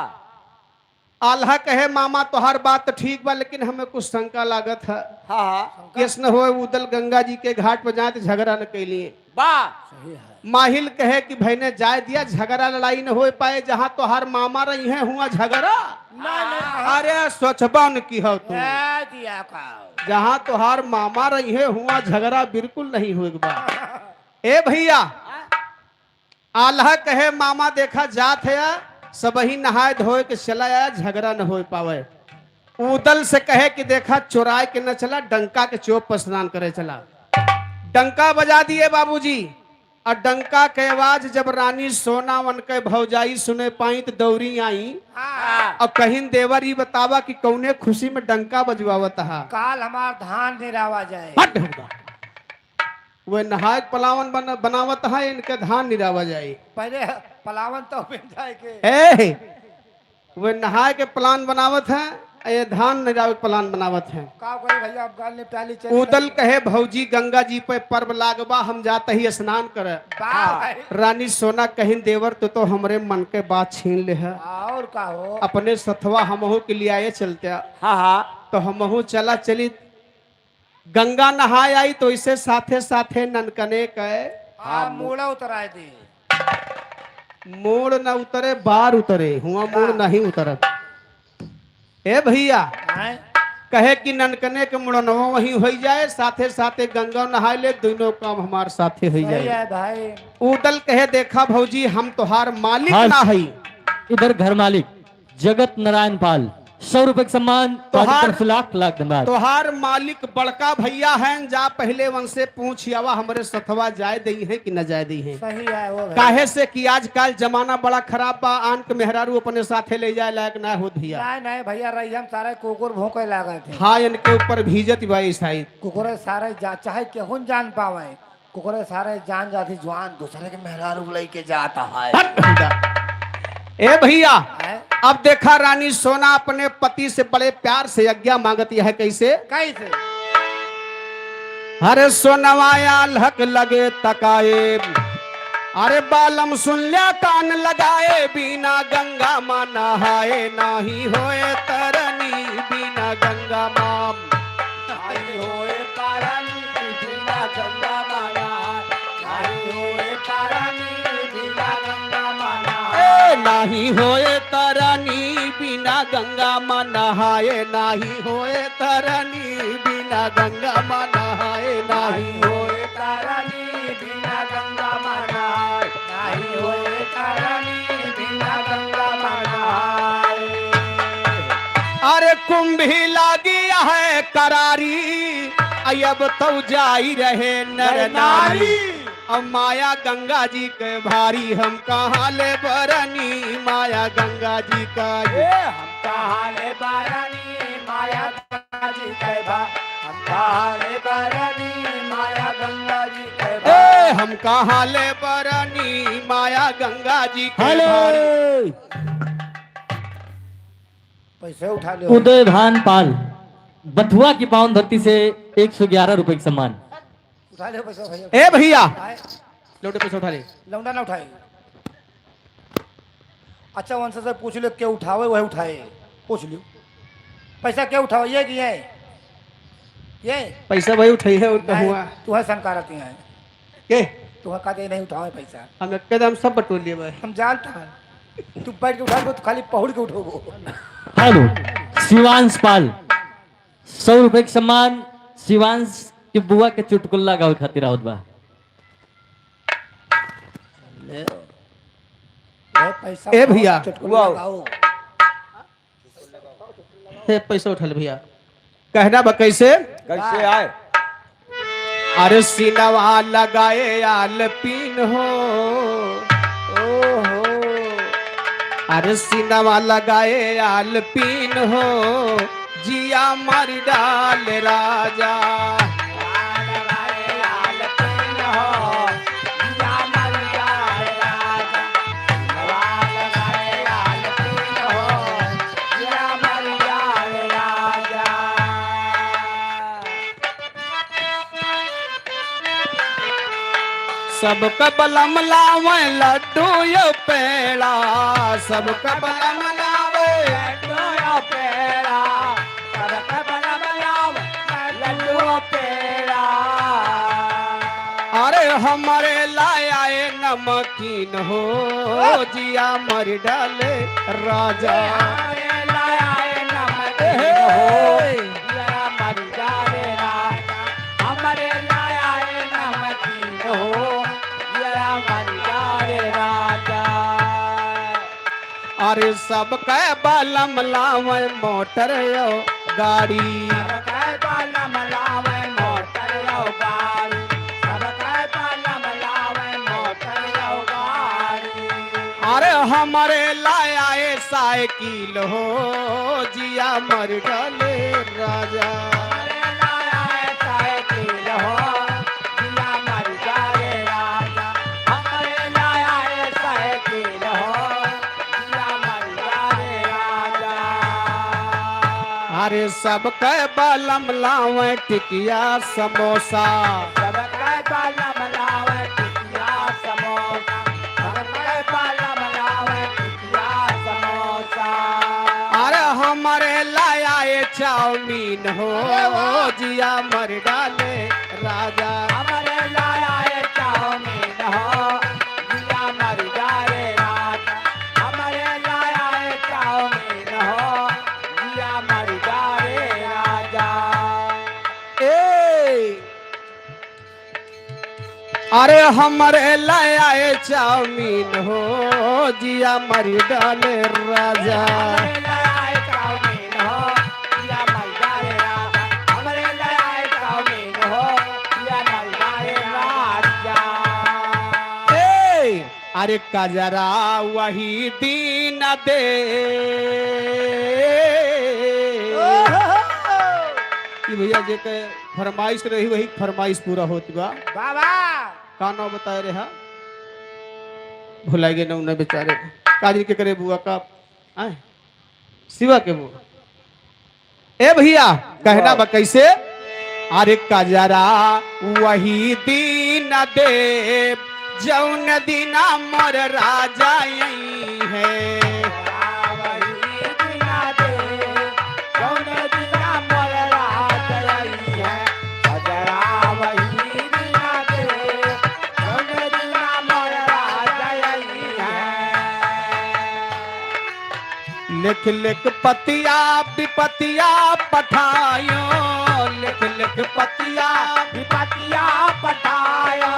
आल्हा कहे, मामा तोहार बात तो ठीक बा, लेकिन हमें कुछ शंका लागत है। हाँ, हाँ। केस न होए उदल गंगा जी के घाट पर जाए तो झगड़ा न कैलिए। बा। सही है। माहिल कहे कि भैने जाए दिया, झगड़ा लड़ाई न होए पाए, जहाँ तोहार मामा रही हैं हुआ झगड़ा। ना, ना। अरे सोचबा न की हो तू। ए, दिया का। जहाँ तोहार मामा रही हैं हुआ झगड़ा बिल्कुल नहीं होए के बा। ए भैया, आल्हा कहे, मामा देखा जात है, सबही नहाए धोए के चला आया, झगड़ा न होए पावे। उदल से कहे कि देखा चोराए के न चला, डंका के चोप पर स्नान करे चला। डंका बजा दिए बाबूजी, और डंका के आवाज जब रानी सोना उनके भौजाई सुने पाई तो दौरी आई। हाँ। और कहिन देवर ई बतावा कि कौने खुशी में डंका बजवावत हा। काल हमार धान निरावा जाए। हट हटा। वे नहाए के पलावन बन-, बनावत है, इनके धान निरावा जाए। पहले पलावन तो बन जाए के। ए, वे नहाए के प्लान बनावत है, ये धान निरावे के प्लान बनावत है। का करी भैया, अब गाल निपटा ली, चली उदल गई। कहे, भौजी गंगा जी पे पर्व लागबा, हम जात ही स्नान करे। वाह भाई। रानी सोना कहिन, देवर तो, तो हमरे मन के बात छीन ले है। और का हो? अपने सथवा हमहू के लियाए चलते। हाँ, हाँ। तो हमहू चला चली गंगा नहाए आई तो इसे साथे साथे ननकने के हाँ, मूड़ा उतराए दे। मूड़ न उतरे, बार उतरे, हुआ मूड़ हाँ। नहीं उतरत। ए भैया, आए? कहे कि ननकने के मुड़नवा वहीं होई जाए, साथे साथे गंगा नहाए ले, दोनों काम हमार साथे होई सही जाए। है भाई। उदल कहे, देखा भौजी, हम तोहार मालिक हाँ। ना हई। इधर घर मालिक। जगत नारायण पाल, सौ रुपए के सम्मान, तोहार, पार्टी तरफ से लाख लाख धन्यवाद। तोहार मालिक बड़का भैया हैं, जा पहले उनसे पूछ आवा, हमरे सथवा जाए दई हैं कि न जाए दई हैं। सही है वो भैया। काहे से कि आजकल जमाना बड़ा खराब बा, आन के मेहरारू अपने साथे ले जाए लायक ना होत भैया। नहीं, नहीं भैया, रही हम सारे कुकुर भौंके लागत हैं। हाँ, इनके ऊपर भीजत बा ईसाई। कुकुर सारे जा, चाहे केहू न जान पावे। कुकरे सारे जान जाती जवान दूसरे के मेहरारू लइके जाता है। हट भैया। ए भैया, हैं? अब देखा रानी सोना अपने पति से बड़े प्यार से आज्ञा मांगती है, कैसे? कैसे? अरे सोनवा आल्हा के लगे तकाए, अरे बालम सुन ल्या कान लगाए, बिना गंगा मा नहाए नाही होए तरनी, बिना गंगा मा। नाही होए तरनी बिना गंगा मा नहाए, नाही होए तरनी बिना गंगा मा नहाए। ए, नाही होए तरनी बिना गंगा मा नहाए, नाही होए तरनी बिना गंगा मा नहाए, नाही होए तरनी बिना गंगा मा नहाए, नाही होए तरनी बिना गंगा मा नहाए। अरे कुंभी लागी है करारी, अब तो जाई रहे नर नारी। अब माया गंगा जी के भारी, हम कहाँ ले बरनी, माया गंगा जी का। ए, हम कहाँ ले बरनी, माया गंगा जी के भा-, हम कहाँ ले बरनी, माया गंगा जी के भा-, ए, हम कहाँ ले बरनी, माया गंगा जी के हेलो। भारी। पैसे उठा ले। उदय भान पाल, बथुआ की पावन धरती से एक सौ ग्यारह रुपए का सम्मान। उठा ले पैसा भैया। ए भैया। आए। लौंडे पैसा उठा ले। लौंडा ना उठाए। अच्छा, उनसे से पूछ ले, के उठावे, वह उठाए। पूछ लियो। पैसा के उठावे, ये कि ये? ये? पैसा भाई उठाई है, उनका नहीं, हुआ। तू है सनकारती है। के? तू है कहते नहीं उठावे पैसा। हम एक कदम सब बटोर लिए भाई। हम जानता है। तू बैठ के उठावे, तो खाली पहुड़ के उठोबो। हेलो, शिवांश पाल, सौ रुपए के सम्मान, शिवांश के बुआ के चुटकुल्ला गावे खातिर आवत बा। ले। ए, पैसा ए भैया। चुटकुल्ला वाह। गाओ। हे, पैसा उठा ले भैया। कहना बा कैसे? कैसे आए? अरे सीनवा लगाए आलपीन हो। ओहो। अरे सीनवा लगाए आलपीन हो। जिया मारी डाल राजा। सबका बलम लावे लड्डू यो पेड़ा, सबका बलम लावे लड्डू यो पेड़ा, सबका बलम लावे लड्डू यो पेड़ा। अरे हमरे लाए नमकीन हो, जिया मर डाले राजा। हमरे लाए नमकीन हो, जिया मर डाले राजा। हमरे लाए नमकीन हो, जिया मर डाले राजा। अरे सबके बलम लावे मोटर यो गाड़ी। सबके बलम लावे मोटर यो गाड़ी। सबके बलम लावे मोटर यो गाड़ी। अरे हमरे लाए साइकिल हो, जिया मर डाले राजा। हमरे लाए साइकिल हो, जिया मर डाले राजा। हमरे लाए साइकिल हो, जिया मर डाले राजा। अरे सबके बलम लावे टिकिया समोसा। सबके बलम लावे टिकिया समोसा। सबके बलम लावे टिकिया समोसा। अरे हमरे लाए चाउमीन हो, जिया मर डाले राजा। हमरे लाए चाउमीन हो, जिया मर डाले राजा। हमरे लाए चाउमीन हो, जिया मर डाले राजा। ए, अरे हमरे लाए चाउमीन हो, जिया मर डाले राजा। हमरे लाए चाउमीन हो, जिया मर डाले राजा। हमरे लाए चाउमीन हो, जिया मर डाले राजा। ए, अरे कजरा वही दीन दे। ई भैया जेके फरमाइश रही, वही फरमाइश पूरा होत बा। बाबा। का नाव बताए रहा? भुलाए गए ना उन्हें बेचारे। काजी के करे बुआ का, आए? शिवा के बुआ। ए भैया, कहना बा कैसे? अरे कजरा वही दीन दे, जौन दिना मोर राजा आई है। लिख लिख पतिया विपतिया पठायो, लिख लिख पतिया विपतिया पठायो,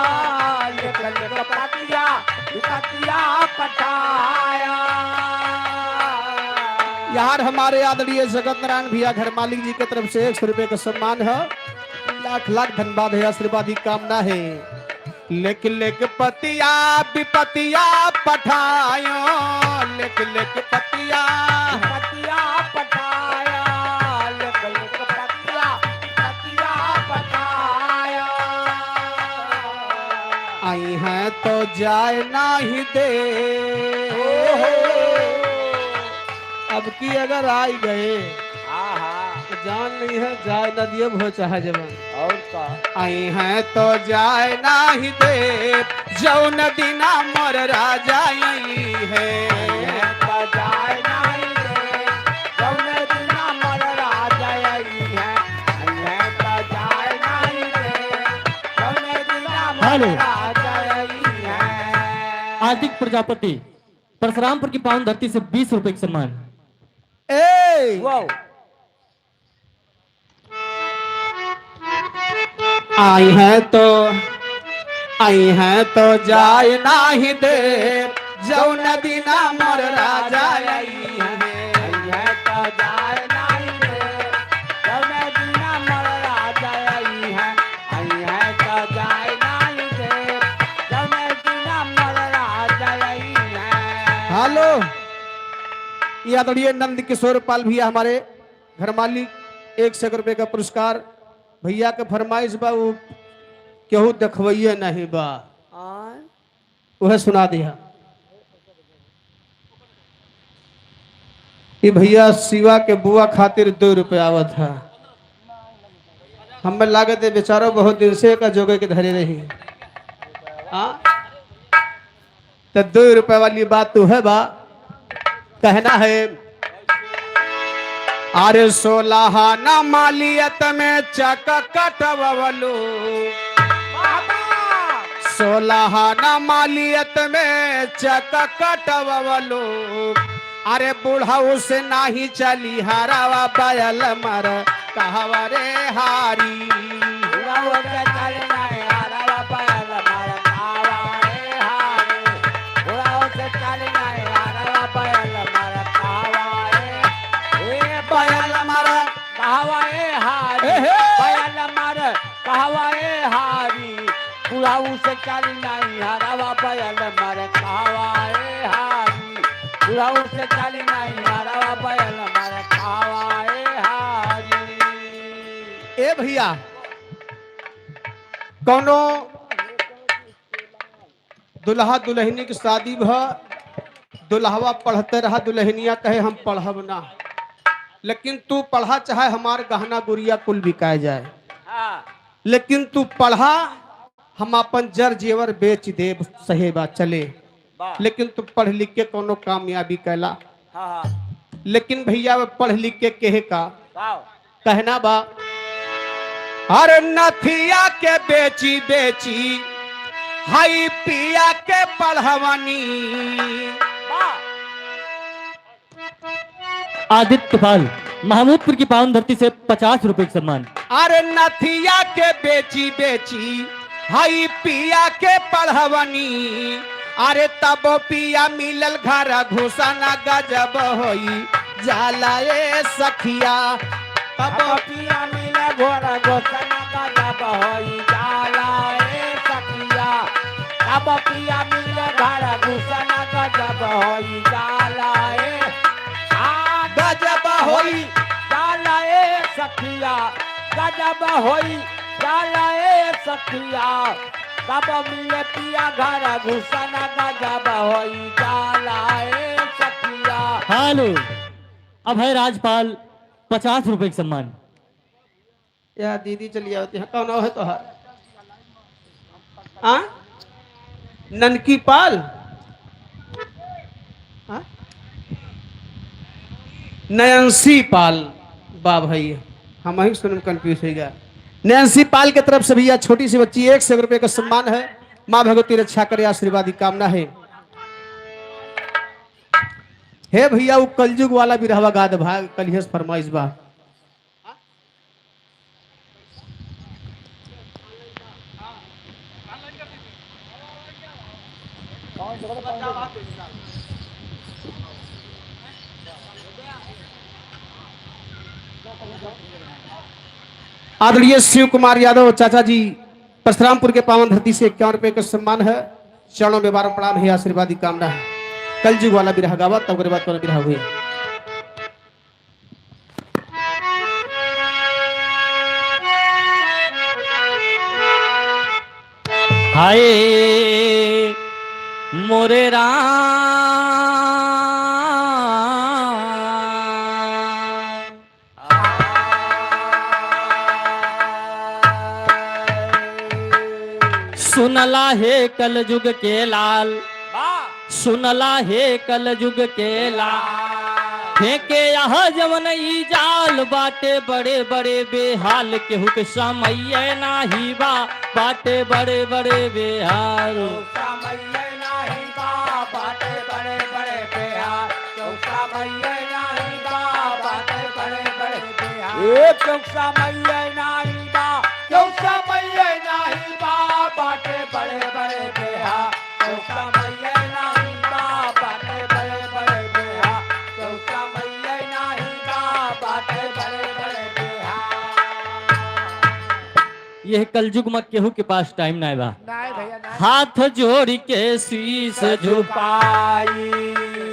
लिख लिख पतिया विपतिया पठायो। यार, हमारे आदरणीय जगत नारायण भैया घर मालिक जी के तरफ से एक सौ रुपये का सम्मान है। लाख लाख धन्यवाद है, आशीर्वाद की कामना है। लिख लिख पतिया विपतिया पठायो, लिख लिख पतिया। पतिया पठायो, लिख लिख पतिया, पतिया पठायो। आई हैं तो जाए नाही दे। ओहो। अब की अगर आई गए, आहा। तो जान नहीं है, जाए ना दिए, वो चाहे जवान। और का? आई हैं तो जाए नाही दे, जौन दिना मोर राजा आई है। आई हैं तो जाए नाही दे, जौन दिना मोर राजा आई है। आई हैं तो जाए नाही दे, जौन दिना मोर हेलो। राजा आई है। आदिक प्रजापति परशुरामपुर की पावन धरती से बीस रुपए का सम्मान। ए! वाओ। आई हैं तो, आई हैं तो जाए नाही दे, जौन दिना मोर राजा आई हैं। आई हैं तो जाए नाही दे, जौन दिना मोर राजा आई हैं। आई हैं तो जाए नाही दे, जौन दिना मोर राजा आई हैं। हेलो, ये आदरणीय नंद किशोर पाल भैया हमारे घर मालिक, एक सौ रुपये का पुरस्कार। भैया के फरमाइश बा, वो केहू देखवैये नहीं बा। आय। वह सुना दिया। ये भैया शिवा के बुआ खातिर दो रुपया आवत है। हमें लागत है बेचारो बहुत दिन से का जोगे के धरे रही। हाँ? तो दो रुपए वाली बात तो है बा, कहना है। अरे सोलह ना मालियत में चक कटवलू, सोलह ना मालियत में चक कटवलू। अरे बुढ़ऊ से नाही चली हरावा बयल मर कहवा रे हारी। बुढ़ऊ से चली नाही हरावा बयल मर कहवा रे हारी। बुढ़ऊ से चली नाही हरावा बयल मर कहवा रे। ए बयल मर कहवा ए हारी। ए हे। बयल मर कहवा ए हारी। बुढ़ऊ से चली नाही हरावा बयल मर कहवा ए हारी। बुढ़ऊ से चली नाही हरावा बयल मर कहवा ए हारी। ए भैया, कौनो दुल्हा दुल्हनी की शादी भ, दुल्हवा पढ़ते रहा, दुल्हनिया कहे हम पढ़ब ना, लेकिन तू पढ़ा चाहे हमार गहना गुरिया कुल बिकाए जाए। हाँ। लेकिन तू पढ़ा, हम अपन जर जेवर बेच देब, सहे बा चले। वाह। लेकिन तू पढ़ लिख के कौनो कामयाबी कैला। हाँ, हाँ। लेकिन भैया, वो पढ़ लिख के केहे का? वाह। कहना बा, अरे नथिया के बेची बेची हई पिया के पढ़वनी। वाह। आदित्य पाल, महमूदपुर की पावन धरती से पचास रुपए की सम्मान। अरे नथिया के बेची बेची हई पिया के पढ़वनी। अरे तब पिया मिलल घर घुसन गजब होई जाला ए सखिया। तब पिया मिलल घर घुसन गजब होई जाला ए सखिया। तब पिया मिलल घर घुसन गजब होई जाला ए। आ गजब होई जाला ए सखिया। गजब होई जाला ए सखिया। तब मिले पिया घर घुसन गजब होई जाला ए सखिया। हेलो, अब है राजपाल, पचास रुपए की सम्मान। या दीदी चली आवती है, कौन है तोहार? हाँ? ननकी पाल? हाँ? नयंसी पाल। बा भाई, हम ही सुनम confuse हो गया। नयंसी पाल के तरफ से भैया छोटी सी बच्ची, एक सौ रुपए का सम्मान है। माँ भगवती रक्षा करे, आशीर्वाद की कामना है। हे भैया, वो कलयुग वाला बिरहवा गा दे भाई, कलिहस फरमाइश बा। आदरणीय शिव कुमार यादव चाचा जी, परशुरामपुर के पावन धरती से इक्यावन रुपए का सम्मान है। चरणों में बार प्रणाम है, आशीर्वाद की कामना है। कलयुग वाला बिरहा गावा, तब ओकरे बाद कौनो बिरहा हुई। हाय मोरे राम। सुनला हे कलयुग के लाल, वाह। सुनला हे कलयुग के लाल, फेंके यह जवन ई जाल, बाटे बड़े बड़े बेहाल, केहू के समइये नाही बा, बाटे बड़े बड़े बेहाल। समइये नाही बा, बाटे बड़े बड़े बेहाल। केहू समइये नाही बा, बाटे बड़े बड़े बेहाल। ए, केहू समइये नाही बा, केहू समइये नाही बा, बाटे बड़े बड़े बेहाल। केहू समइये नाही बा, बाटे बड़े बड़े बेहाल। केहू समइये नाही बा, बाटे बड़े बड़े बेहाल। यह कलयुग में केहू के पास time नाय बा। नाय भैया, नाय। हाथ जोड़ के शीश झुकाई,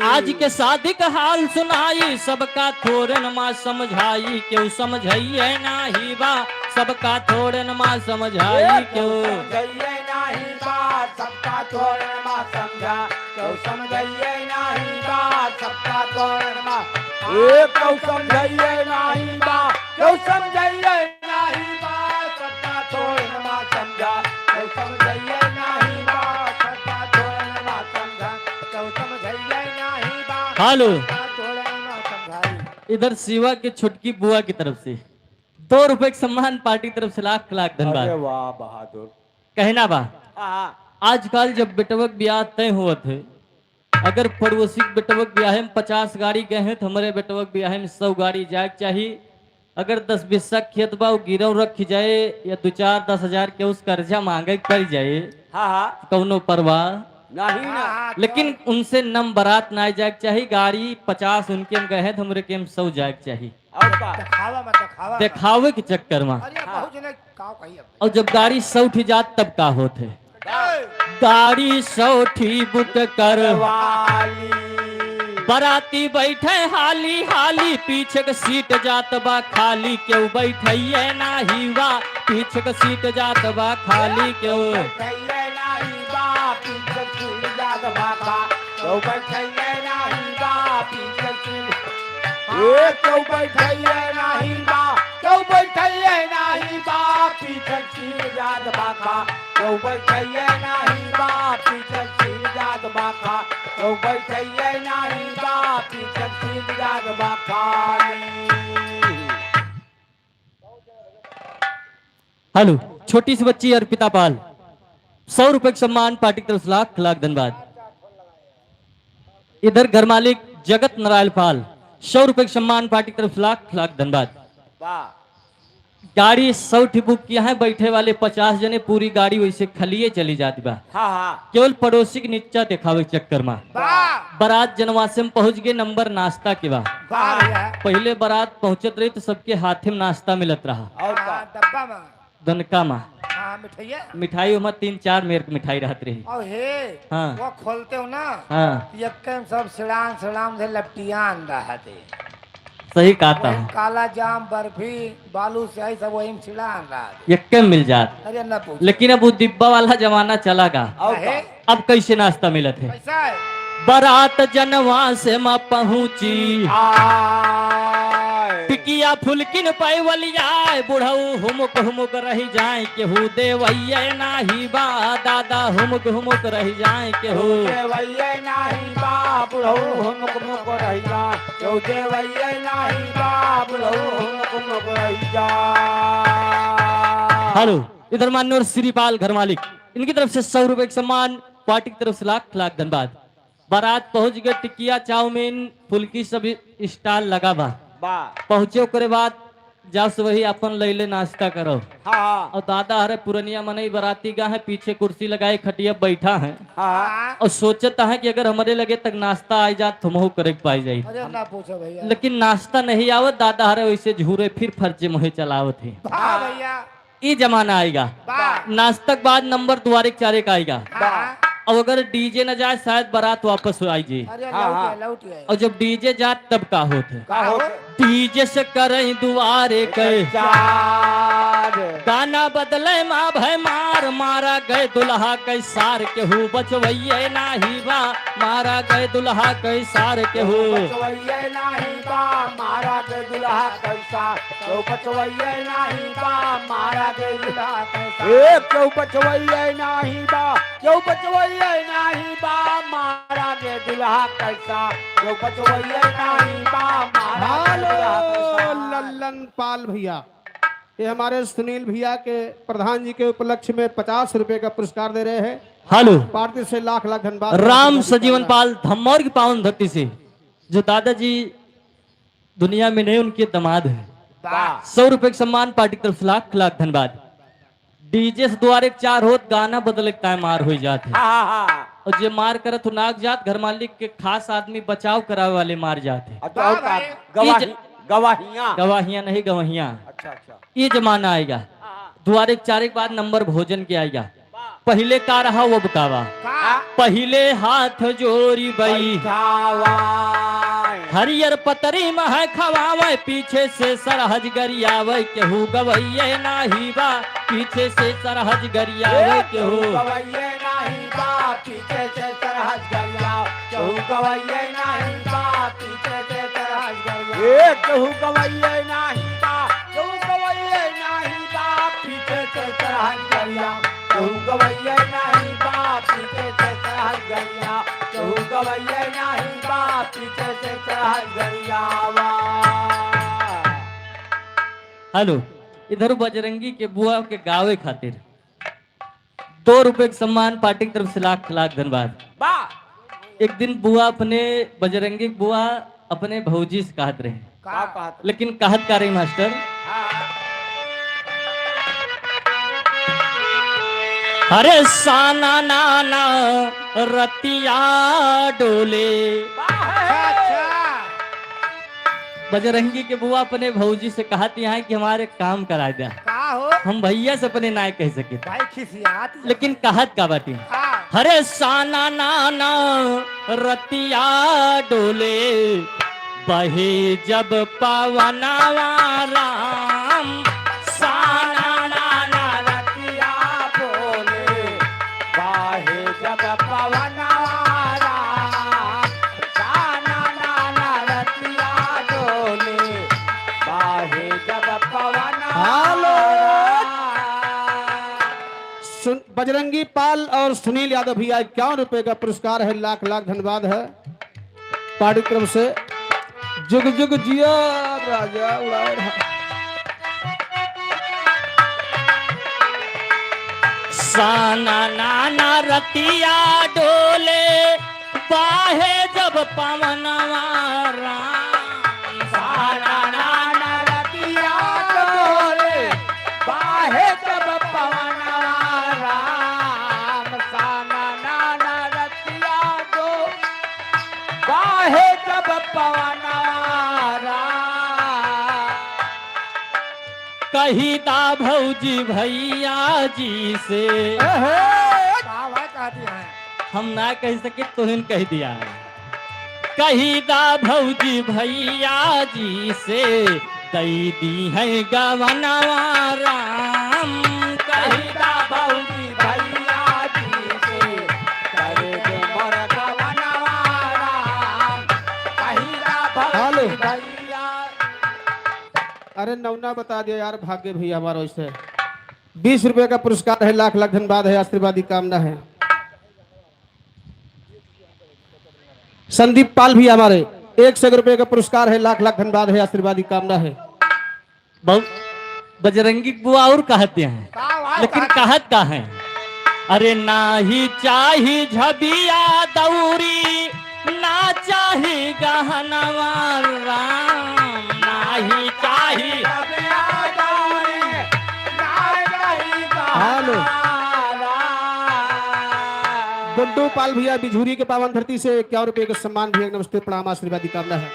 आज के शादी का हाल सुनाई, सबका थोरन मा समझाई, केहू समझइये नाही बा, सबका थोरन मा समझाई, ए, केहू समझइये नाही बा, सबका थोरन मा समझा, केहू समझइये नाही बा, सबका थोरन मा, ए, केहू समझइये नाही बा, केहू समझइये नाही बा, सबका थोरन मा समझा, केहू समझइये नाही बा, हेलो। हाथ जोड़े ना समझाई। इधर शिवा के छोटकी बुआ की तरफ से दो रुपए के सम्मान, पार्टी की तरफ से लाख लाख धन्यवाद। अरे वाह बहादुर। कहना बा, हाँ, हाँ। आजकल जब बेटवक ब्याह तय होत है, अगर पड़ोसी के बेटवक ब्याहे में पचास गाड़ी गए हैं, तो हमरे बेटवक ब्याहे में सौ गाड़ी जाए के चाही। अगर दस बीस खेत बा, वो गिरव रख जाए या दो चार दस हजार के उस कर्जा मांगे के पड़ जाए, हाँ, हाँ। कौनो परवाह नहीं ना। हाँ, हाँ, लेकिन तो उनसे नम बारात ना जाए के चाही। गाड़ी पचास उनके में गए हैं, तो हमरे के में सौ जाए के चाही। और का? दिखावा मत, दिखावा मत। दिखावे के चक्कर में। अरे, हाँ। बहुत जने का कही अब। और जब गाड़ी सौ उठी जात, तब का होत है? गाड़ी सौ ठी बुक कर वाली। बराती बैठे हाली हाली, पीछे के सीट जात बा खाली, केहू बैठइये नाही बा, पीछे के सीट जात बा खाली, केहू बैठइये नाही बा, पीछे के सीट जात बा खा-, केहू बैठइये नाही बा, पीछे के सीट, ए, केहू बैठइये नाही बा, केहू बैठइये नाही बा, पीछे के सीट जात बा खा। केहू बैठइये नाही बा, पीछे सीट जात बा खा। केहू बैठइये नाही बा, पीछे सीट जात बा खाली। हेलो, छोटी सी बच्ची अर्पिता पाल, सौ रुपए के सम्मान, पार्टी की तरफ से लाख लाख धन्यवाद। इधर घर मालिक जगत नारायण पाल, सौ रुपए के सम्मान, पार्टी की तरफ से लाख लाख धन्यवाद। वाह। गाड़ी सौ ठी बुक किया है, बैठे वाले पचास जने, पूरी गाड़ी वैसे खलिए चली जात बा। हाँ, हाँ। केवल पड़ोसी के नीचा देखावे के चक्कर में। वाह। बारात जनवासे में पहुँच गए, नंबर नाश्ता के बा। वाह भैया। पहिले बारात पहुँचत रही तो सबके हाथे में नाश्ता मिलत रहा। और का? हाँ, डब्बा में। दनका में। हाँ, मिठाइया। मिठाई ओमा तीन चार मेर के मिठाई रहत रही। और हे, हाँ। वो खोलते हो ना, हाँ। यक्के में सब सिड़ान सिड़ान से लपटियान रहत है। सही कहता वही है। काला जाम, बर्फी, बालूशाही सब वही में सिड़ान रहत है। यक्के में मिल जात। अरे ना पूछ। लेकिन अब वो डिब्बा वाला जमाना चला गा। और काहे? का? अब कैसे नाश्ता मिलत है? कैसा है? बारात जनवासे में पहुँची। आय। टिकिया फुलकिन पैवलिया, बुढ़ऊ हुमुक हुमुक रहि जाए, केहू देवइये नाही बा, दादा हुमुक हुमुक रहि जाए, केहू देवइये नाही बा, बुढ़ऊ हुमुक हुमुक रहि जाए, केहू देवइये नाही बा, बुढ़ऊ हुमुक हुमुक रहि जाए। हेलो, इधर मान्यवर श्रीपाल घर मालिक, इनकी तरफ से सौ रुपए के सम्मान, पार्टी की तरफ से लाख लाख धन्यवाद। बारात पहुँच गए, टिकिया, चाउमीन, फुल्की सब स्टॉल लगा बा। बा। पहुँचे ओकरे बाद जाओ से वही अपन लैले नाश्ता करो। हाँ, हाँ। और दादा हरे पुरनिया मनई बराती गा है, पीछे कुर्सी लगाए खटिया बैठा है। हाँ, हाँ। और सोचता है कि अगर हमरे लगे तक नाश्ता आ जात तो हमहू करे के पाई जाई। अरे ना पूछो भैया। लेकिन नाश्ता नहीं आवत, दादा हरे वैसे झूरे फिर फर्जे मोहे चलावत है। वाह भैया। ई जमाना आएगा। वाह। नाश्ता के बाद नंबर दुआरे के चारे का आएगा। वाह। अब अगर डीजे न जाए, शायद बारात वापस आई जी। अरे हाँ, लौट हाँ। आए, लौट आए। और जब डीजे जात, तब का होत है? का होत? डीजे से करई दुआरे के चार। गाना बदले मा भय मार, मारा गए दुल्हा के सार, केहू बचवइये नाही बा, मारा गए दुल्हा के सार, केहू बचवइये नाही बा, मारा गए दुल्हा के सार। केहू बचवइये नाही बा, मारा गए दुल्हा के सार। ए, केहू बचवइये नाही बा, केहू बचवइये नाही बा, मारा गए दुल्हा के सार। केहू बचवइये नाही बा, मारा गए दुल्हा के सार। हेलो, लल्लन पाल भैया, ये हमारे सुनील भैया के प्रधान जी के उपलक्ष्य में पचास रुपए का पुरस्कार दे रहे हैं। हेलो। पार्टी से लाख लाख धन्यवाद। राम सजीवन पाल धमौर की पावन धरती से, जो दादाजी दुनिया में नहीं, उनके दामाद हैं। वाह। सौ रुपए के सम्मान, पार्टी की तरफ से लाख लाख धन्यवाद। डीजे से दुआरे के चार होत, गाना बदले के ताय मार हो जात है। हाँ, हाँ, हाँ। और जे मार करत हो नाग जात, घर मालिक के खास आदमी बचाव करावे वाले मार जात है। अच्छा, और का? वाह भाई। गवाही-, ई ज-, गवाहियाँ। गवाहियाँ नहीं, गवाहियाँ। अच्छा, अच्छा। ई जमाना आएगा। हाँ, हाँ। दुआरे के चारे के बाद नंबर भोजन के आएगा। पहिले का रहा, वो बतावा। का? पहिले हाथ जोरी बई। बैठावा। हरियर पतरी मह खवावे, पीछे से सरहज गरियावे, केहू गवइये नाही बा, पीछे से सरहज गरियावे, ए, केहू। केहू गवइये नाही बा, पीछे से सरहज गरियावे, केहू गवइये नाही बा, पीछे से सरहज गरियावे। ए, केहू गवइये नाही बा, केहू गवइये नाही बा, पीछे से सरहज गरियावे। केहू गवैया नाही बा पीछे से चढ़ल गरिया, केहू गवैया नाही बा पीछे से चढ़ल गरियावा। हेलो, इधर बजरंगी के बुआ के गावे खातिर दो रुपए के सम्मान पार्टी की तरफ से लाख लाख धन्यवाद। बा। एक दिन बुआ अपने, बजरंगी के बुआ अपने भौजी से कहत रहे। का कहत? लेकिन कहत का रही मास्टर? हाँ। अरे साना नाना रतिया डोले। वाह। अच्छा। बजरंगी के बुआ अपने भौजी से कहत यहाँ कि हमारे काम करा द्या। का हो? हम भैया से अपने नाय कह सके। भाई खिसियात ही। लेकिन कहत का बाटी? का? हरे साना नाना रतिया डोले, बहे जब पवनवा राम। साना नाना रतिया डोले, बहे जब पवनवा राम। साना नाना रतिया डोले, बहे जब पवनवा हेलो। राम। सुन, बजरंगी पाल और सुनील यादव भैया, इक्यावन रुपए का पुरस्कार है, लाख लाख धन्यवाद है पार्टी की तरफ से। जुग जुग जिया राजा उड़ाए रहा। साना नाना रतिया डोले, बाहे जब पवनवा राम। साना नाना रतिया डोले, बाहे जब पवनवा राम। साना नाना रतिया डो-, बाहे जब पवनवा राम। कही दा भौजी भैया जी से। एहे! का बात कहती हैं? हम ना कह सके, तोहिन कह दिया। कही दा भौजी भैया जी से, दई दी है गवनवा राम। कही दा भौजी भैया जी से, कर दे मोर गवनवा राम। कही दा भौजी हेलो। भैया। अरे नौना बता दिया यार, भाग्य भैया हमारा वैसे। बीस रुपए का पुरस्कार है, लाख लाख धन्यवाद है, आशीर्वाद की कामना है। संदीप पाल भी हमारे, एक सौ रुपए का पुरस्कार है, लाख लाख धन्यवाद है, आशीर्वाद की कामना है। बहुत बजरंगी बुआ और कहते हैं, का बात लेकिन कहते हैं? कहत का है? अरे नाही चाही झबिया दौरी, ना चाही गहनवा राम, नाही चाही। हेलो। गुड्डू पाल भैया बिझुरी के पावन धरती से इक्यावन रुपए के सम्मान भैया, नमस्ते, प्रणाम, आशीर्वाद की कामना है।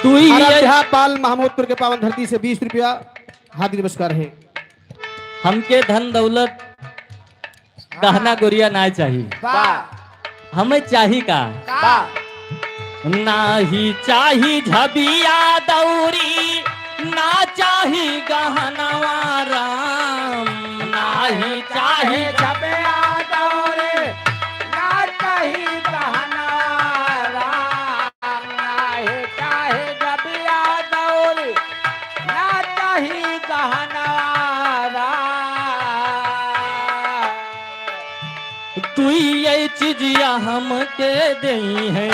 दुई आराध्या पाल महमूदपुर के पावन धरती से बीस रुपया हार्दिक नमस्कार है। हमके धन दौलत गहना गुरिया नाय चाही। वाह। हमें चाही का? का? नाही चाही झबिया दौरी, ना चाही गहनवा राम, नाही चाही झबिया दौरी, ना चाही गहनवा राम, नाही चाही झबिया दौरी, ना चाही गहनवा राम। दुई ये चिजिया हमके देई है,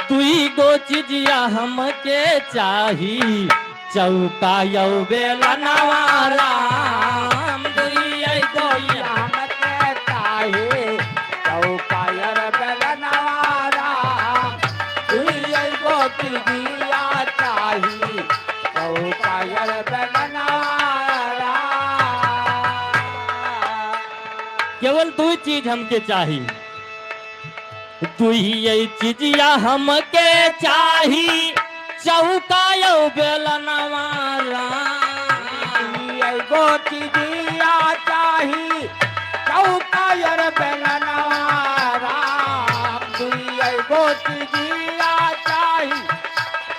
दुई गो चिजिया हमके चाही, चौका यौ बेलनवा राम। दुई ये गो हमके चाही, चौका यौ बेलनवा राम। दुई ये गो चिजिया चाही, चौका यौ बेलनवा राम। केवल दुई चीज हमके चाही, दुई ये चिजिया हमके चाही, चौका यौ बेलनवा राम। दुई ये गो चिजिया चाही, चौका यौ बेलनवा राम। दुई ये गो चिजिया चाही,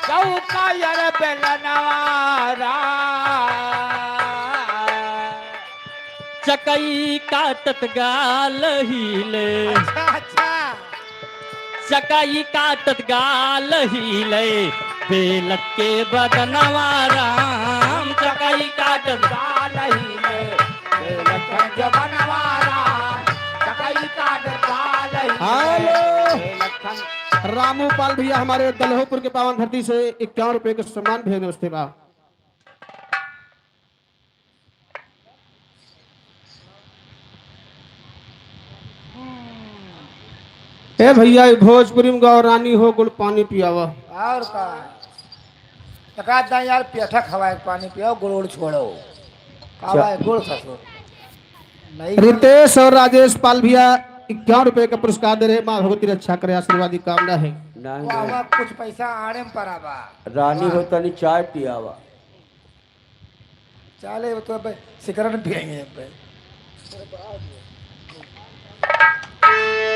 चौका यौ बेलनवा राम। चकई काटत गाल हीले। अच्छा, अच्छा। चकई काटत गाल हीले, बेलत के बदनवा राम। कई काट साल ही में, हे लखन जबनवारा, कई काट साल ही में, हेलो। हे लखन। रामू पाल भैया हमारे दलहोपुर के पावन धरती से इक्यावन रुपए के सम्मान भेजने वास्ते बा। ए भैया, ई भोजपुरी में गाओ, रानी हो गुड़ पानी पियावा। और का? तका दा यार, पेठा खवाए के पानी पियाओ, गुड़ उड़ छोड़ो। का चा- भाई, गुड़ ससुर। नहीं। रितेश और राजेश पाल भैया इक्यावन रुपए का पुरस्कार दे रहे, माँ भगवती रक्षा करे, आशीर्वाद की कामना है। नहीं, वाह, नहीं। वाह, कुछ पैसा आने में पड़ा बा। रानी वाह। हो तनी चाय पियावा। चाले, वो तो अब सिगरेट पिएंगे अब।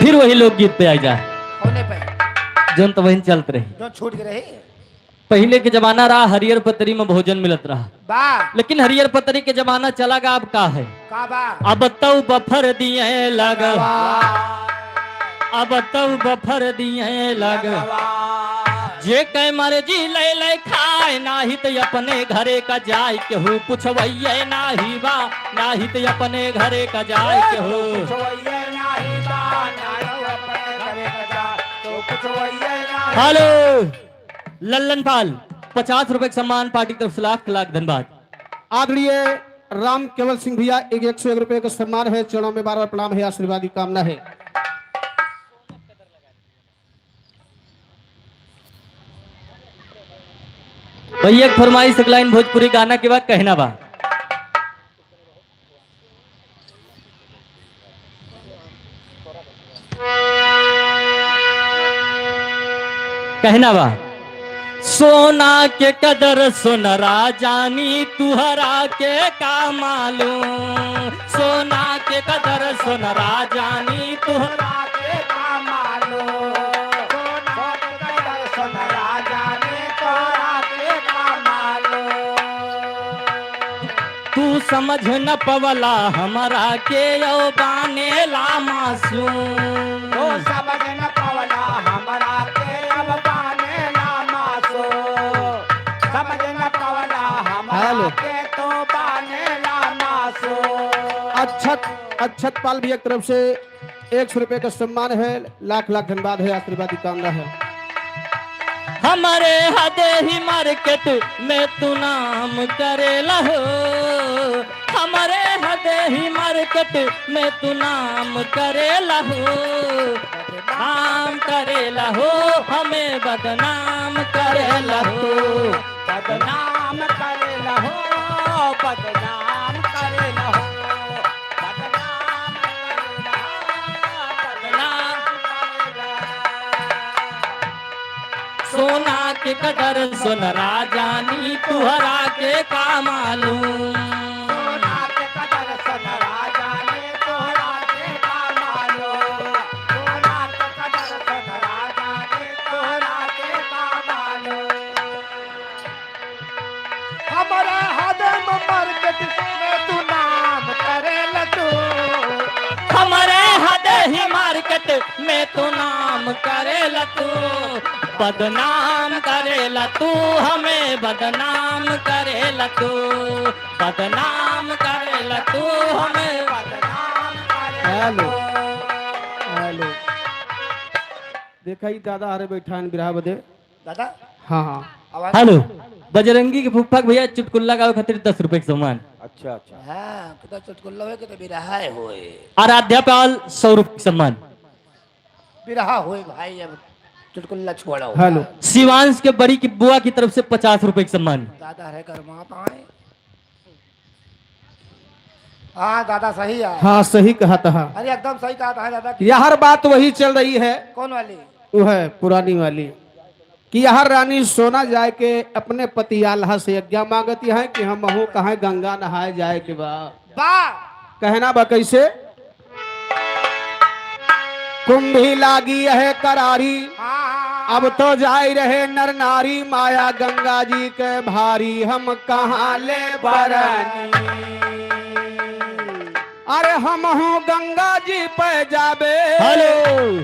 फिर वही लोकगीत पे आई जा। कौने पे? जौन तो वहीं चलत रही। जो छूट के रही। पहिले के जमाना रहा, हरियर पतरी में भोजन मिलत रहा। बा। लेकिन हरियर पतरी के जमाना चला गा, अब का है? का बा? अब तौ बफर दिए लगवा। अब तौ बफर दिए लगवा। लगवा। जे कै मर्जी ले ले खाए, नाही त अपने घरे का जाए, केहू पुछवैये नाही बा, नाही त अपने घरे का जाए, केहू पुछवैये नाही बा, नाही त अपने घरे का जाए, तो पुछवैये नाही। हेलो, लल्लन पाल, पचास रुपए के सम्मान पार्टी की तरफ से, लाख लाख धन्यवाद। आदरणीय राम केवल सिंह भैया, एक, एक सौ एक रुपए का सम्मान है, चरणों में बार बार प्रणाम है, आशीर्वाद की कामना है। भैया, एक फरमाइश, एक लाइन भोजपुरी गाना के बाद कहना बा। कहना बा। सोना के कदर सोनरा जानी, तुहरा के का मालूम? सोना के कदर सोनरा जानी, तुहरा के का मालूम? सोना के कदर सोनरा जानी, तुहरा के का मालूम? तू समझ न पवला हमरा के, यो बानेला मासूम। तू समझ न पवला हमरा के, अब बानेला मासूम। समझ न पवला हमरा हेलो। के, तू बानेला मासूम। अक्षत, अक्षत पाल भैया की तरफ से एक सौ रुपए का सम्मान है, लाख लाख धन्यवाद है, आशीर्वाद की कामना है। हमरे हदेही मार्केट में तू नाम करेला हो, हमरे हदेही मार्केट में तू नाम करेला हो, नाम करेला हो, हमें बदनाम करेला हो। बदनाम करेला हो, बदनाम करेला हो, बदनाम करेला, बदनाम करेला। सोना के कदर सोनरा जानी, तुहरा के का मालूम? सोना के कदर सोनरा जानी, तुहरा के का मालूम? सोना के कदर सोनरा जानी, तुहरा के का मालूम? हमरे हदेही मार्केट में तू नाम करेला तू। हमरे हदेही मार्केट में तू नाम करेला तू। बदनाम करेला तू, हमें बदनाम करेला तू। बदनाम करेला तू, हमें बदनाम करेला हेलो। तू। हेलो। देखा, ई दादा हरे बैठा हैं बिरहा बदे। दादा? हाँ, हाँ। आवाज हेलो, बजरंगी के फूफा के भैया चुटकुल्ला गावे खातिर दस रुपए के सम्मान। अच्छा, अच्छा। हाँ, कि तो चुटकुल्ला होए, कि तो बिरहा होए। आराध्या पाल, सौ रुपए के सम्मान। बिरहा होए भाई, अब चुटकुल्ला छोड़ो। हेलो। शिवांश के बड़ी की बुआ की तरफ से पचास रुपए के सम्मान। दादा रे, गरमात आए। हाँ, दादा सही है। हाँ, सही कहा था। अरे, एकदम सही कहा था दादा। यह हर बात वही चल रही है। कौन वाली? वो है पुरानी वाली कि यह रानी सोना जाए के अपने पति आल्हा से आज्ञा मांगती है कि हमहू कहाँ गंगा नहाए जाए के बा। बा। कहना बा कैसे? कुंभी लागी है करारी, हाँ। अब तो जाई रहे नर नारी, माया गंगा जी के भारी, हम कहाँ ले बरनी। अरे हमहू गंगा जी पे जाबे। हेलो,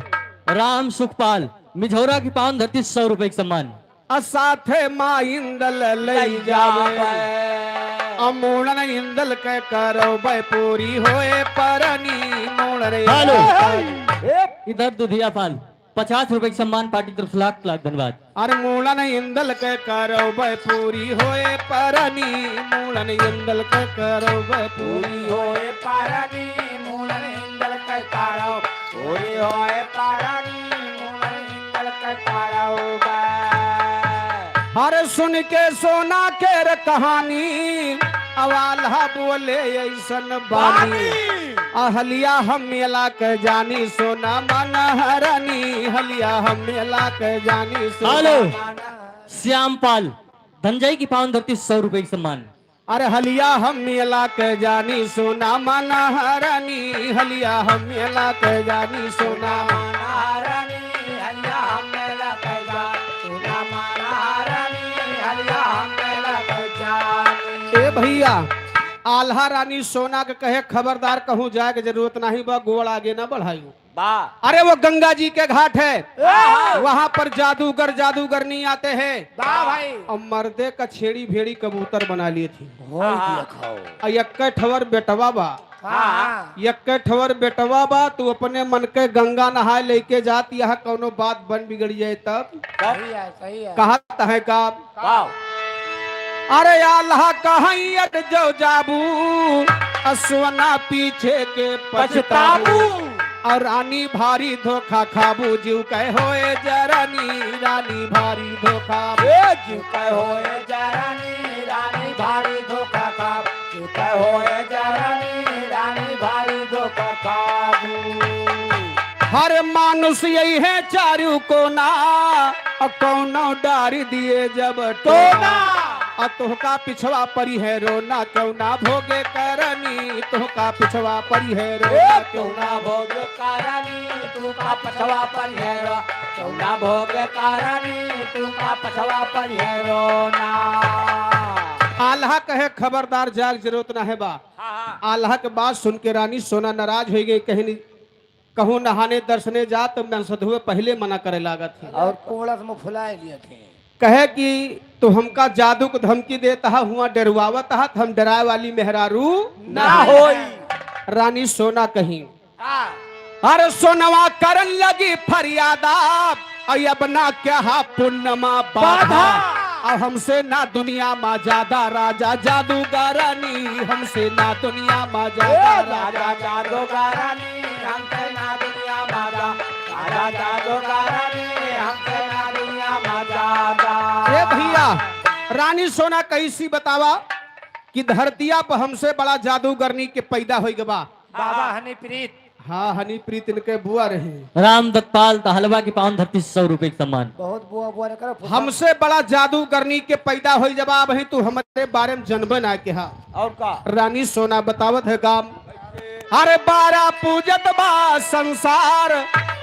राम सुखपाल, मिझौरा की पावन धरती, सौ रुपए के सम्मान। आ साथे माँ इंदल लई जाबे। अब मूड़न इंदल के करौबै पूरी होए परनी, मूड़न हेलो। इंदल के इधर दुधिया पाल, पचास रुपए के सम्मान पार्टी तरफ से लाख लाख धन्यवाद। अरे मूड़न इंदल के करौबै पूरी होए परनी, मूड़न इंदल के करौबै पूरी होए परनी, मूड़न इंदल के करौ पूरी होए परनी, मूड़न इंदल के करौबै। अरे सुन के सोना के रे कहानी, अब आल्हा बोले ऐसन बानी। बानी। अहलिया हम मेला के जानी सोना मन हरानी, हलिया हम मेला के जानी सोना हेलो। मन श्यामपाल, धनजय की पावन धरती, सौ रुपए की सम्मान। अरे हलिया हम मेला के जानी सोना मन हरानी, हलिया हम मेला के जानी सोना मन हरानी, हलिया हम मेला के जानी सोना मन हरानी, हलिया हम मेला के जानी। ए भैया, आल्हा रानी सोना के कहे खबरदार कहूँ जाए के जरूरत नहीं बा, गोड़ आगे ना बढ़ायू। बा। अरे वो गंगा जी के घाट है, आहा। वहाँ पर जादूगर जादूगरनी आते हैं। बा भाई। और मर्दे का छेड़ी भेड़ी कबूतर बना लिए थे। होई आहा। दिया खाओ। और यक्के ठवर बेटवा बा। हाँ। यक्के ठवर बेटवा बा, तू अपने मन के गंगा नहाए लेके जात, यहाँ कौनो बात बन बिगड़ जाए तब। तब? सही है, सही है। कहत है का? का? अरे आल्हा कहीं अट जो जाबू, आ सोना पीछे के पछताबू। पछताबू। और रानी भारी धोखा खाबू, जीव कहे होए जरानी, रानी भारी धोखा। ए जीव कहे होए जरानी, रानी भारी धोखा खाबू, जीव कहे होए जरानी, रानी भारी धोखा खाबू। हर मानुष यही है चारू कोना, और कौनो डारी दिए जब टोना। टोना। आ तोहका पिछवा परी है रोना, कौना भोगे करनी, तोहका पिछवा परी है रोना, ए, कौना भोगे करनी, तोहका पिछवा परी है रो-, कौना भोगे करनी, तोहका पिछवा परी है रोना। आल्हा कहे खबरदार जाग जरूरत ना है बा। हाँ, हाँ। आल्हा के बात सुन के रानी सोना नाराज हो गई, कहे नहीं कहूँ नहाने दर्शने जा तो मैं सधुए पहिले मना करे लागत है। और कोड़स में फुलाए लिए थे। कहे कि तू हमका जादू को धमकी देत हा, हुआ डरवावत हा, तो हम डराए वाली मेहरारू ना ना होई। रानी सोना कहीं। हाँ। अरे सोनवा करन लगी फरियादा, अब ना क्या हा पुन्नमा बाधा। बाधा। अब हमसे ना दुनिया मा ज्यादा राजा जादूगरानी, हमसे ना दुनिया मा ज्यादा ए राजा राजा जादूगरानी, हमसे ना दुनिया मा जा-, राजा जादूगरानी, हमसे ना दुनिया मा ज्यादा। ए भैया, रानी सोना कैसी बतावा कि धरतिया पर हमसे बड़ा जादूगरनी के पैदा होई गवा। बाबा हनीप्रीत। हाँ, हनीप्रीत इनके बुआ रही। राम दत्तपाल तहलवा की पावन धरती से सौ रुपए के सम्मान। बहुत बुआ बुआ ने करो, फुसला। हमसे बड़ा जादूगरनी के पैदा होई जब आप ही तू हमारे बारे में जनबे ना के हा। और का? रानी सोना बतावत है काम। अरे बारह पूजत बा संसार,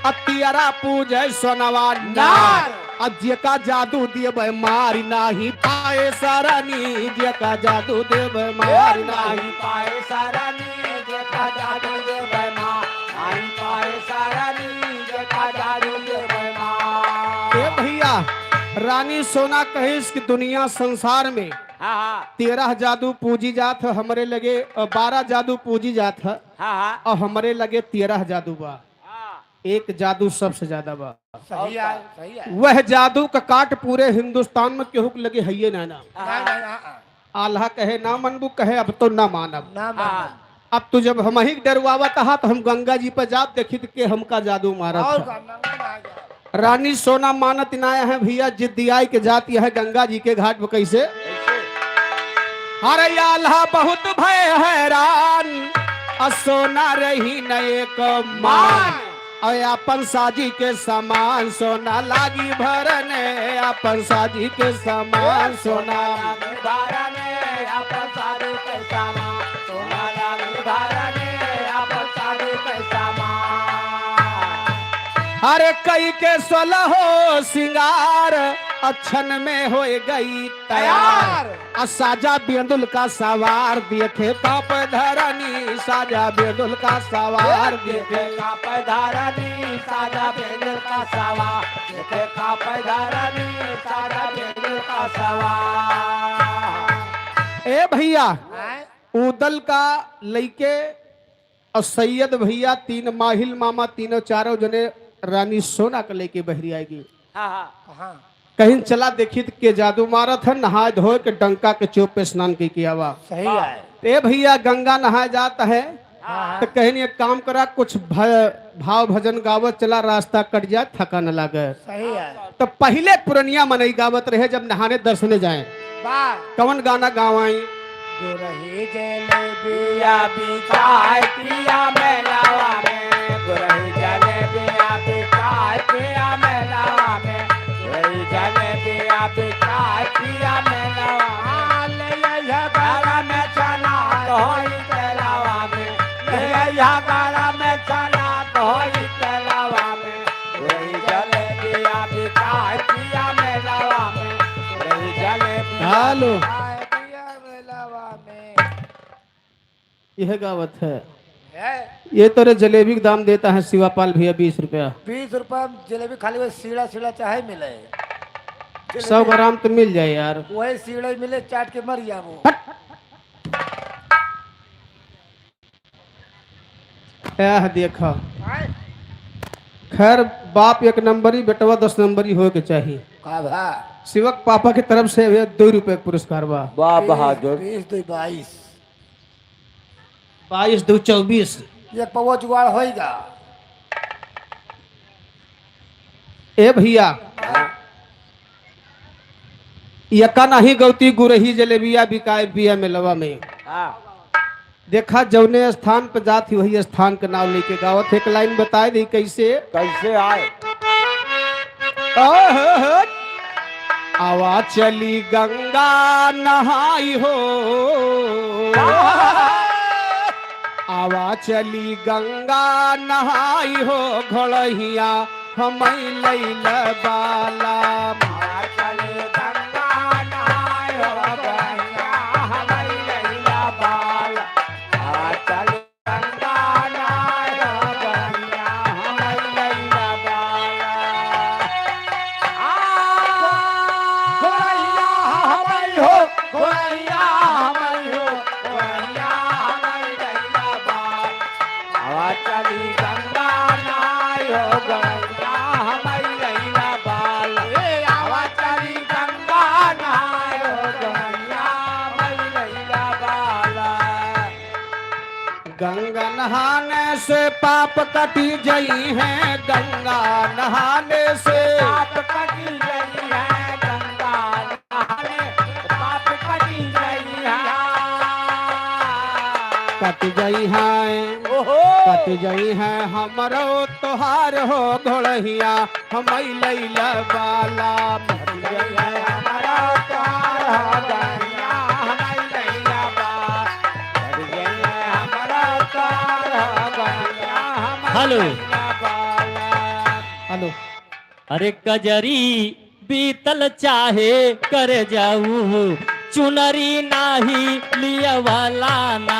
अतियरा पूजे सोनवा नार। नार। आ जेका जादू देबै मारी नाही पाए सरानी, जेका जादू देबै मारी ए नाही। नाही पाए सरानी, जेका जादू देबै मारी नाही पाए सरानी, जेका जादू देबै मारी। ए भैया, रानी सोना कहिस कि दुनिया संसार में हाँ, हाँ। तेरह जादू पूजी जात है हमरे लगे, अ, बारह जादू पूजी जात है हाँ, हाँ। और हमरे लगे तेरह जादू बा। हाँ। एक जादू सबसे ज्यादा बा। सही है, सही है। वह जादू का काट पूरे हिंदुस्तान में केहू के लगे हइये ना ना। नहीं, नहीं, हाँ, हाँ। आल्हा कहे ना मनबू, कहे अब तो ना मानब। ना मानब। हाँ। अब तू जब हमही के डरवावत हा तो हम गंगा जी पर जाब, देखी तो के हमका जादू मारत और है। का, मंगल आ जाए। रानी सोना मानत ना है भैया, जिद्दियाई के जात यह गंगा जी के घाट पर कैसे? कैसे? अरे आल्हा बहुत भय हैरान, आ सोना रही न एक मान। मान। और अपन साजी के सामान सोना लागी भरने, अपन साजी के सामान सोना लागी भरने, अपन साजी के सामान सोना लागी भरने, अपन साजी के सामान। अरे कई के सोलहो सिंगार, अक्षण में होए गई तैयार। तैयार। आ साजा बेंदुल का सवार देखे कांपे धरनी, साजा बेंदुल का सवार देखे कांपे धरनी, साजा बेंदुल का सवार देखे कांपे धरनी, साजा बेंदुल का सवार। ए भइया, आय? उदल का लइके और सैयद भइया, तीन माहिल मामा, तीनों चारों जने रानी सोना के लइके बहरी आएगी। हाँ, हाँ। कहिन चला देखी त के जादू मारत है, नहाए धोए के डंका के चोप पे स्नान कइ के आवा। सही है। ए भइया, गंगा नहाए जात है, हाँ, हाँ। त कहिन एक काम करा, कुछ भ-, भाव भजन गावत चला, रास्ता कट जाए, थका न लागे। सही है। त पहिले पुरनिया मनई गावत रहे, जब नहाने दर्शने जाए। वाह। कवन गाना गावाई? गुरही जलेबिया बिकाय पिया मेलावा में, गुरही जलेबिया बिकाय पिया मेलावा में, गुरही जलेबिया बिकाय पिया मेलावा में। ले अइहा गरम चना होई तेलावा में, ले अइहा गरम चना होई तेलावा में, गुरही जलेबिया बिकाय पिया मेलावा में, गुरही जलेबिया हेलो। बिकाय पिया मेलावा में। यह गावत है। है। ये तोरे जलेबी के दाम देता है शिवापाल भइया, बीस रुपया। बीस रुपया में जलेबी खाली वही सीढ़ा सीढ़ा चाहे मिले। सौ जलेबी ग्राम तो मिल जाए यार। वही सीढ़ा ही मिले, चाट के मर जाबो। हट। यह देखा। आय। खैर, बाप एक नंबरी, बेटवा दस नंबरी होए के चाही। का भा? शिवक पापा के तरफ से ये दो रुपए के पुरस्कार बा। वाह बहादुर। बीस, बीस दो बाईस। बाईस दो चौबीस। ये पौवा जुगाड़ होइगा। ए भइया, यका नाही गौती गुरही जलेबिया बिकाए पिया मेलवा में। हाँ। देखा, जौने स्थान पे जात ही, वही स्थान के नाम लेके गावत है। एक लाइन बताए दी कैसे? कैसे आए? ओहो हो। आवा चली गंगा नहाई हो। आवा चली गंगा नहाई हो, घोड़हिया हमई लैल बाला। आवा चली गंगा नहाई हो, घोड़हिया हमई लैल बाला। आवा चली गंगा नहाय हो, घोड़हिया हमई लैला बाला। आ, घोड़हिया हमई हो, घोड़हिया हमई हो, घोड़हिया हमई लैला बाला। आवा चली गंगा नहाय हो, घोड़हिया हमई लैला बाला। ए, आवा चली गंगा नहाय हो, घोड़हिया हमई लैला बाला। गंगा नहाने से पाप कटी जइहैं, गंगा नहाने से। पाप कटी जइहैं, गंगा नहाने से पाप कटी जइहैं। कट जइहैं, ओहो। कट जइहैं हमरो तोहार हो घोड़हिया। हमई लैला बाला। हेलो। हेलो। अरे कजरी बीतल चाहे कर जाऊ, चुनरी नाही लिया वाला ना।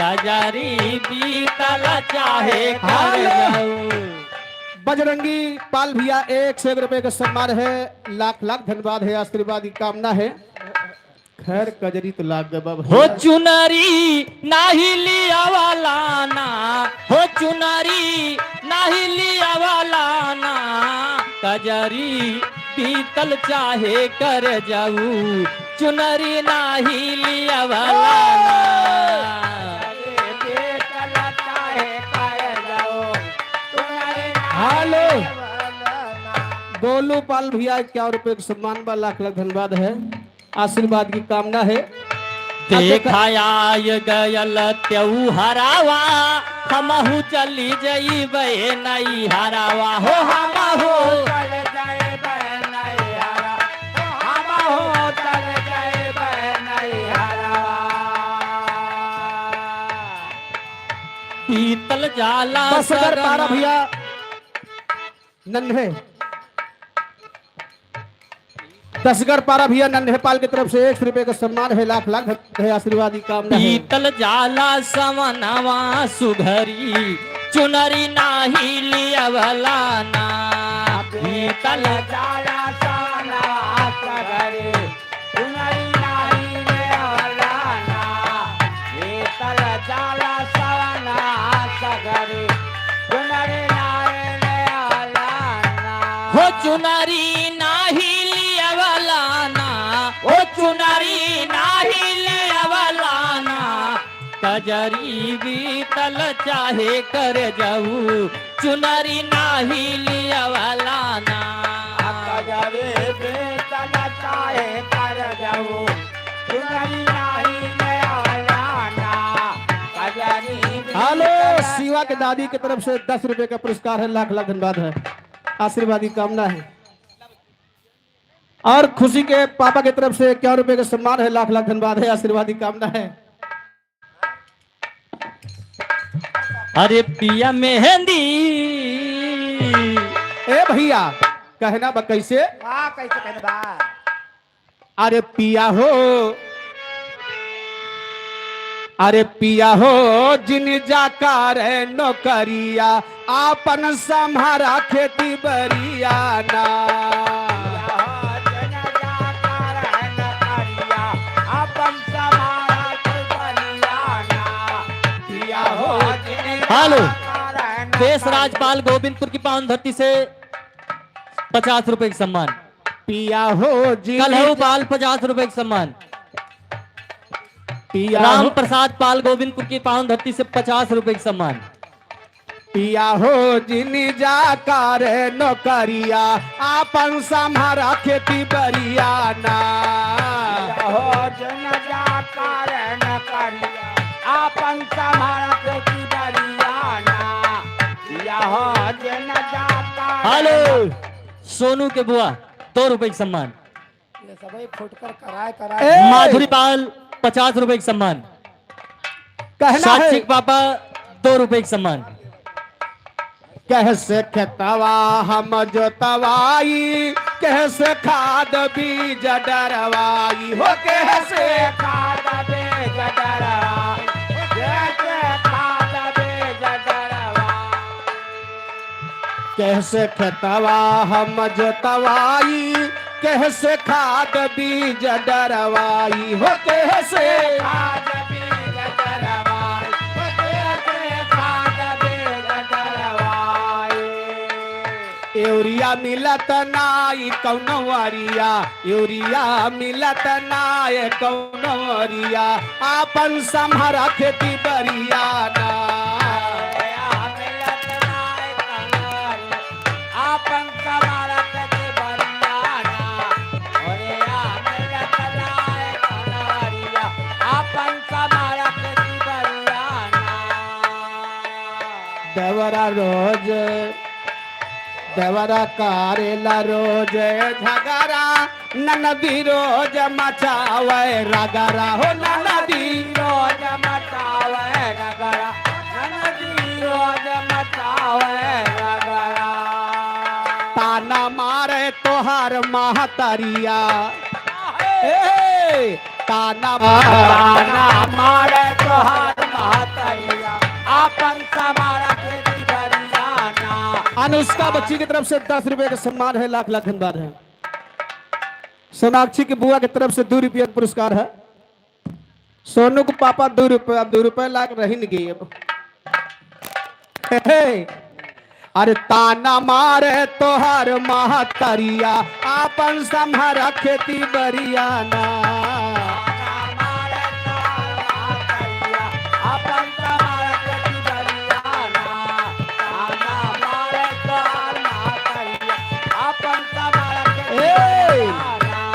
कजरी बीतल चाहे कर हेलो। जाऊ। बजरंगी पाल भैया एक सौ एक रुपए का सम्मान है, लाख लाख धन्यवाद है, आशीर्वाद की कामना है। खैर कजरी तो लाग गए बाबा हो भैया। चुनरी नाही लिया वाला ना, हो चुनरी नाही लिया वाला ना, कजरी बीतल चाहे कर जाऊ, चुनरी नाही लिया वाला ना। हेलो। गोलू पाल भैया इक्यावन रुपए का सम्मान बा, लाख लाख धन्यवाद है, आशीर्वाद की कामना है। देखा आय गयल त्योहरावा, हमहू चली जइबे नैहरावा हो, हमहू चल जइबे नैहरा, हमहू चल जइबे नैहरावा। बीतल जाला बस अगर सगमा पारा भैया नन्हे। दसगढ़ पारा भैया नन्हे पाल की तरफ से एक सौ रुपए का सम्मान है, लाख लाख है, आशीर्वाद की कामना है। बीतल जाला सवनवा सुघरी, चुनरी नाही लियवला ना। बीतल जाला सवनवा सुघरी, चुनरी नाही लियवला चुनरी नाही लियावलाना, ओ चुनरी नाही लियावलाना, कजरी बीतल चाहे कर जाऊ, चुनरी नाही लियावलाना। कजरी बीतल चाहे कर जाऊ, चुनरी नाही लियावलाना, कजरी बीतल हेलो, शिवा के दादी की तरफ से दस रुपए का पुरस्कार है, लाख लाख धन्यवाद है, आशीर्वाद की कामना है। और खुशी के पापा की तरफ से इक्यावन रुपए का सम्मान है, लाख लाख धन्यवाद है, आशीर्वाद की कामना है। अरे पिया मेहंदी। ए भैया, कहना बा कैसे? हाँ, कैसे कहना बा? अरे पिया हो, अरे पिया हो, जिन जा करे नौकरिया, आपन सम्हारा खेती बरिया ना। हेलो, देश राजपाल गोविंदपुर की पावन धरती से पचास रुपए का सम्मान। पिया हो जी। कलहू पाल पचास रुपए का सम्मान। पिया हो। राम प्रसाद पाल गोविंदपुर की पावन धरती से पचास रुपए का सम्मान। पिया हो जिन जा करे नौकरिया, आपन सम्हारा खेती बरिया ना। पिया हो जिन जा करे नौकरिया, आपन सम्हारा खेती बरिया ना। पिया हो जिन जा करे हेलो, सोनू के बुआ, दो रुपए का सम्मान। ये सबई फुटकर कराए, कराए। ए! माधुरी पाल, पचास रुपए का सम्मान। कहना है। साक्षी के पापा, दो रुपए का सम्मान। कैसे खेतवा हम जोतवाई, कैसे खाद बीज डरवाई हो, कैसे खाद बीज डरवाई, कैसे खाद बीज डरवाई। कैसे खेतवा हम जोतवाई, कैसे खाद बीज डरवाई हो, कैसे खाद बीज डरवाई हो, कैसे खाद बीज डरवाई। यूरिया मिलत नाई कौनो अरिया, यूरिया मिलत नाई कौनो अरिया, आपन सम्हारा खेती बरिया ना। आपन सम्हारा खेती बरिया ना। आपन सम्हारा खेती बरिया ना। देवरा रोज, देवरा करेला रोज झगड़ा, ननदी रोज मचावे रगड़ा हो, ननदी रोज मचावे रगड़ा, ननदी रोज मचावे रगड़ा। ताना मारे तोहार महतरिया, ए, ताना, ताना मारे तोहार महतरिया, आपन सम्हारा खेती बरिया ना। अनुष्का बच्ची की तरफ से दस रुपए का सम्मान है, लाख लाख धन्यवाद है। सोनाक्षी की बुआ की तरफ से दो रुपया का पुरस्कार है। सोनू के पापा दो रुपया, अब दो रुपया लायक रही नहीं गई अब। हे, हे। अरे ताना मारे तोहर महतरिया, आपन सम्हारा खेती बरिया ना। ए,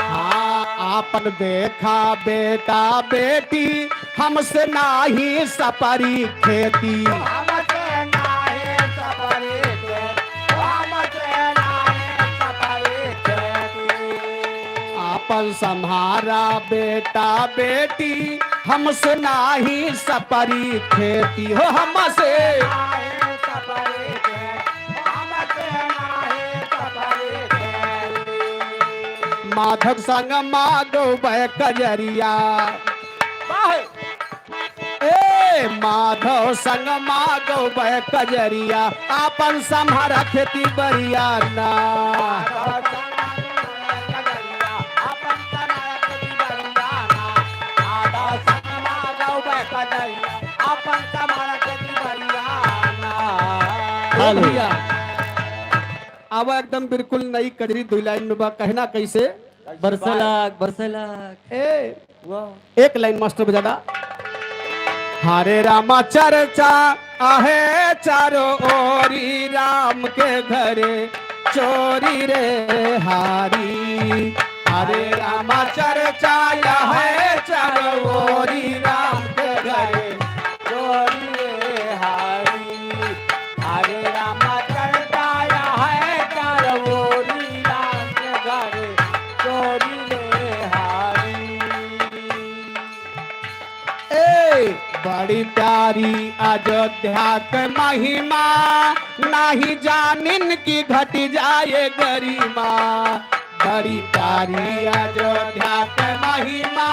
हाँ, आपन देखा बेटा बेटी, हमसे नाही सपरी खेती। हमसे नाही सपरी खेती, हमसे नाही सपरी खेती। आपन सम्हारा बेटा बेटी, हमसे नाही सपरी खेती हो, हमसे। नाही सपरी खेती, हमसे नाही सपरी खेती। माधव संग माधव बह कजरिया। वाह। ए, माधव संग माधव बह कजरिया, आपन सम्हारा खेती बरिया ना। हेलो। भैया। अब एकदम बिल्कुल नई कजरी दुई लाइन में बा, कहना कैसे? बरसलक, बरसलक। ए, वाह। एक लाइन मास्टर बजा दा। हरे रामा चर्चा आहे चारों ओरी, राम के घरे चोरी रे हारी। हरे रामा चर्चा आहे चारों ओरी, राम के घरे चोरी रे हारी। हरे रामा चर्चा आहे चारों ओरी, राम के घरे चोरी रे हारी। ए, बड़ी प्यारी अयोध्या के महिमा, नाही जानिन की घट जाए गरिमा। बड़ी प्यारी अयोध्या के महिमा।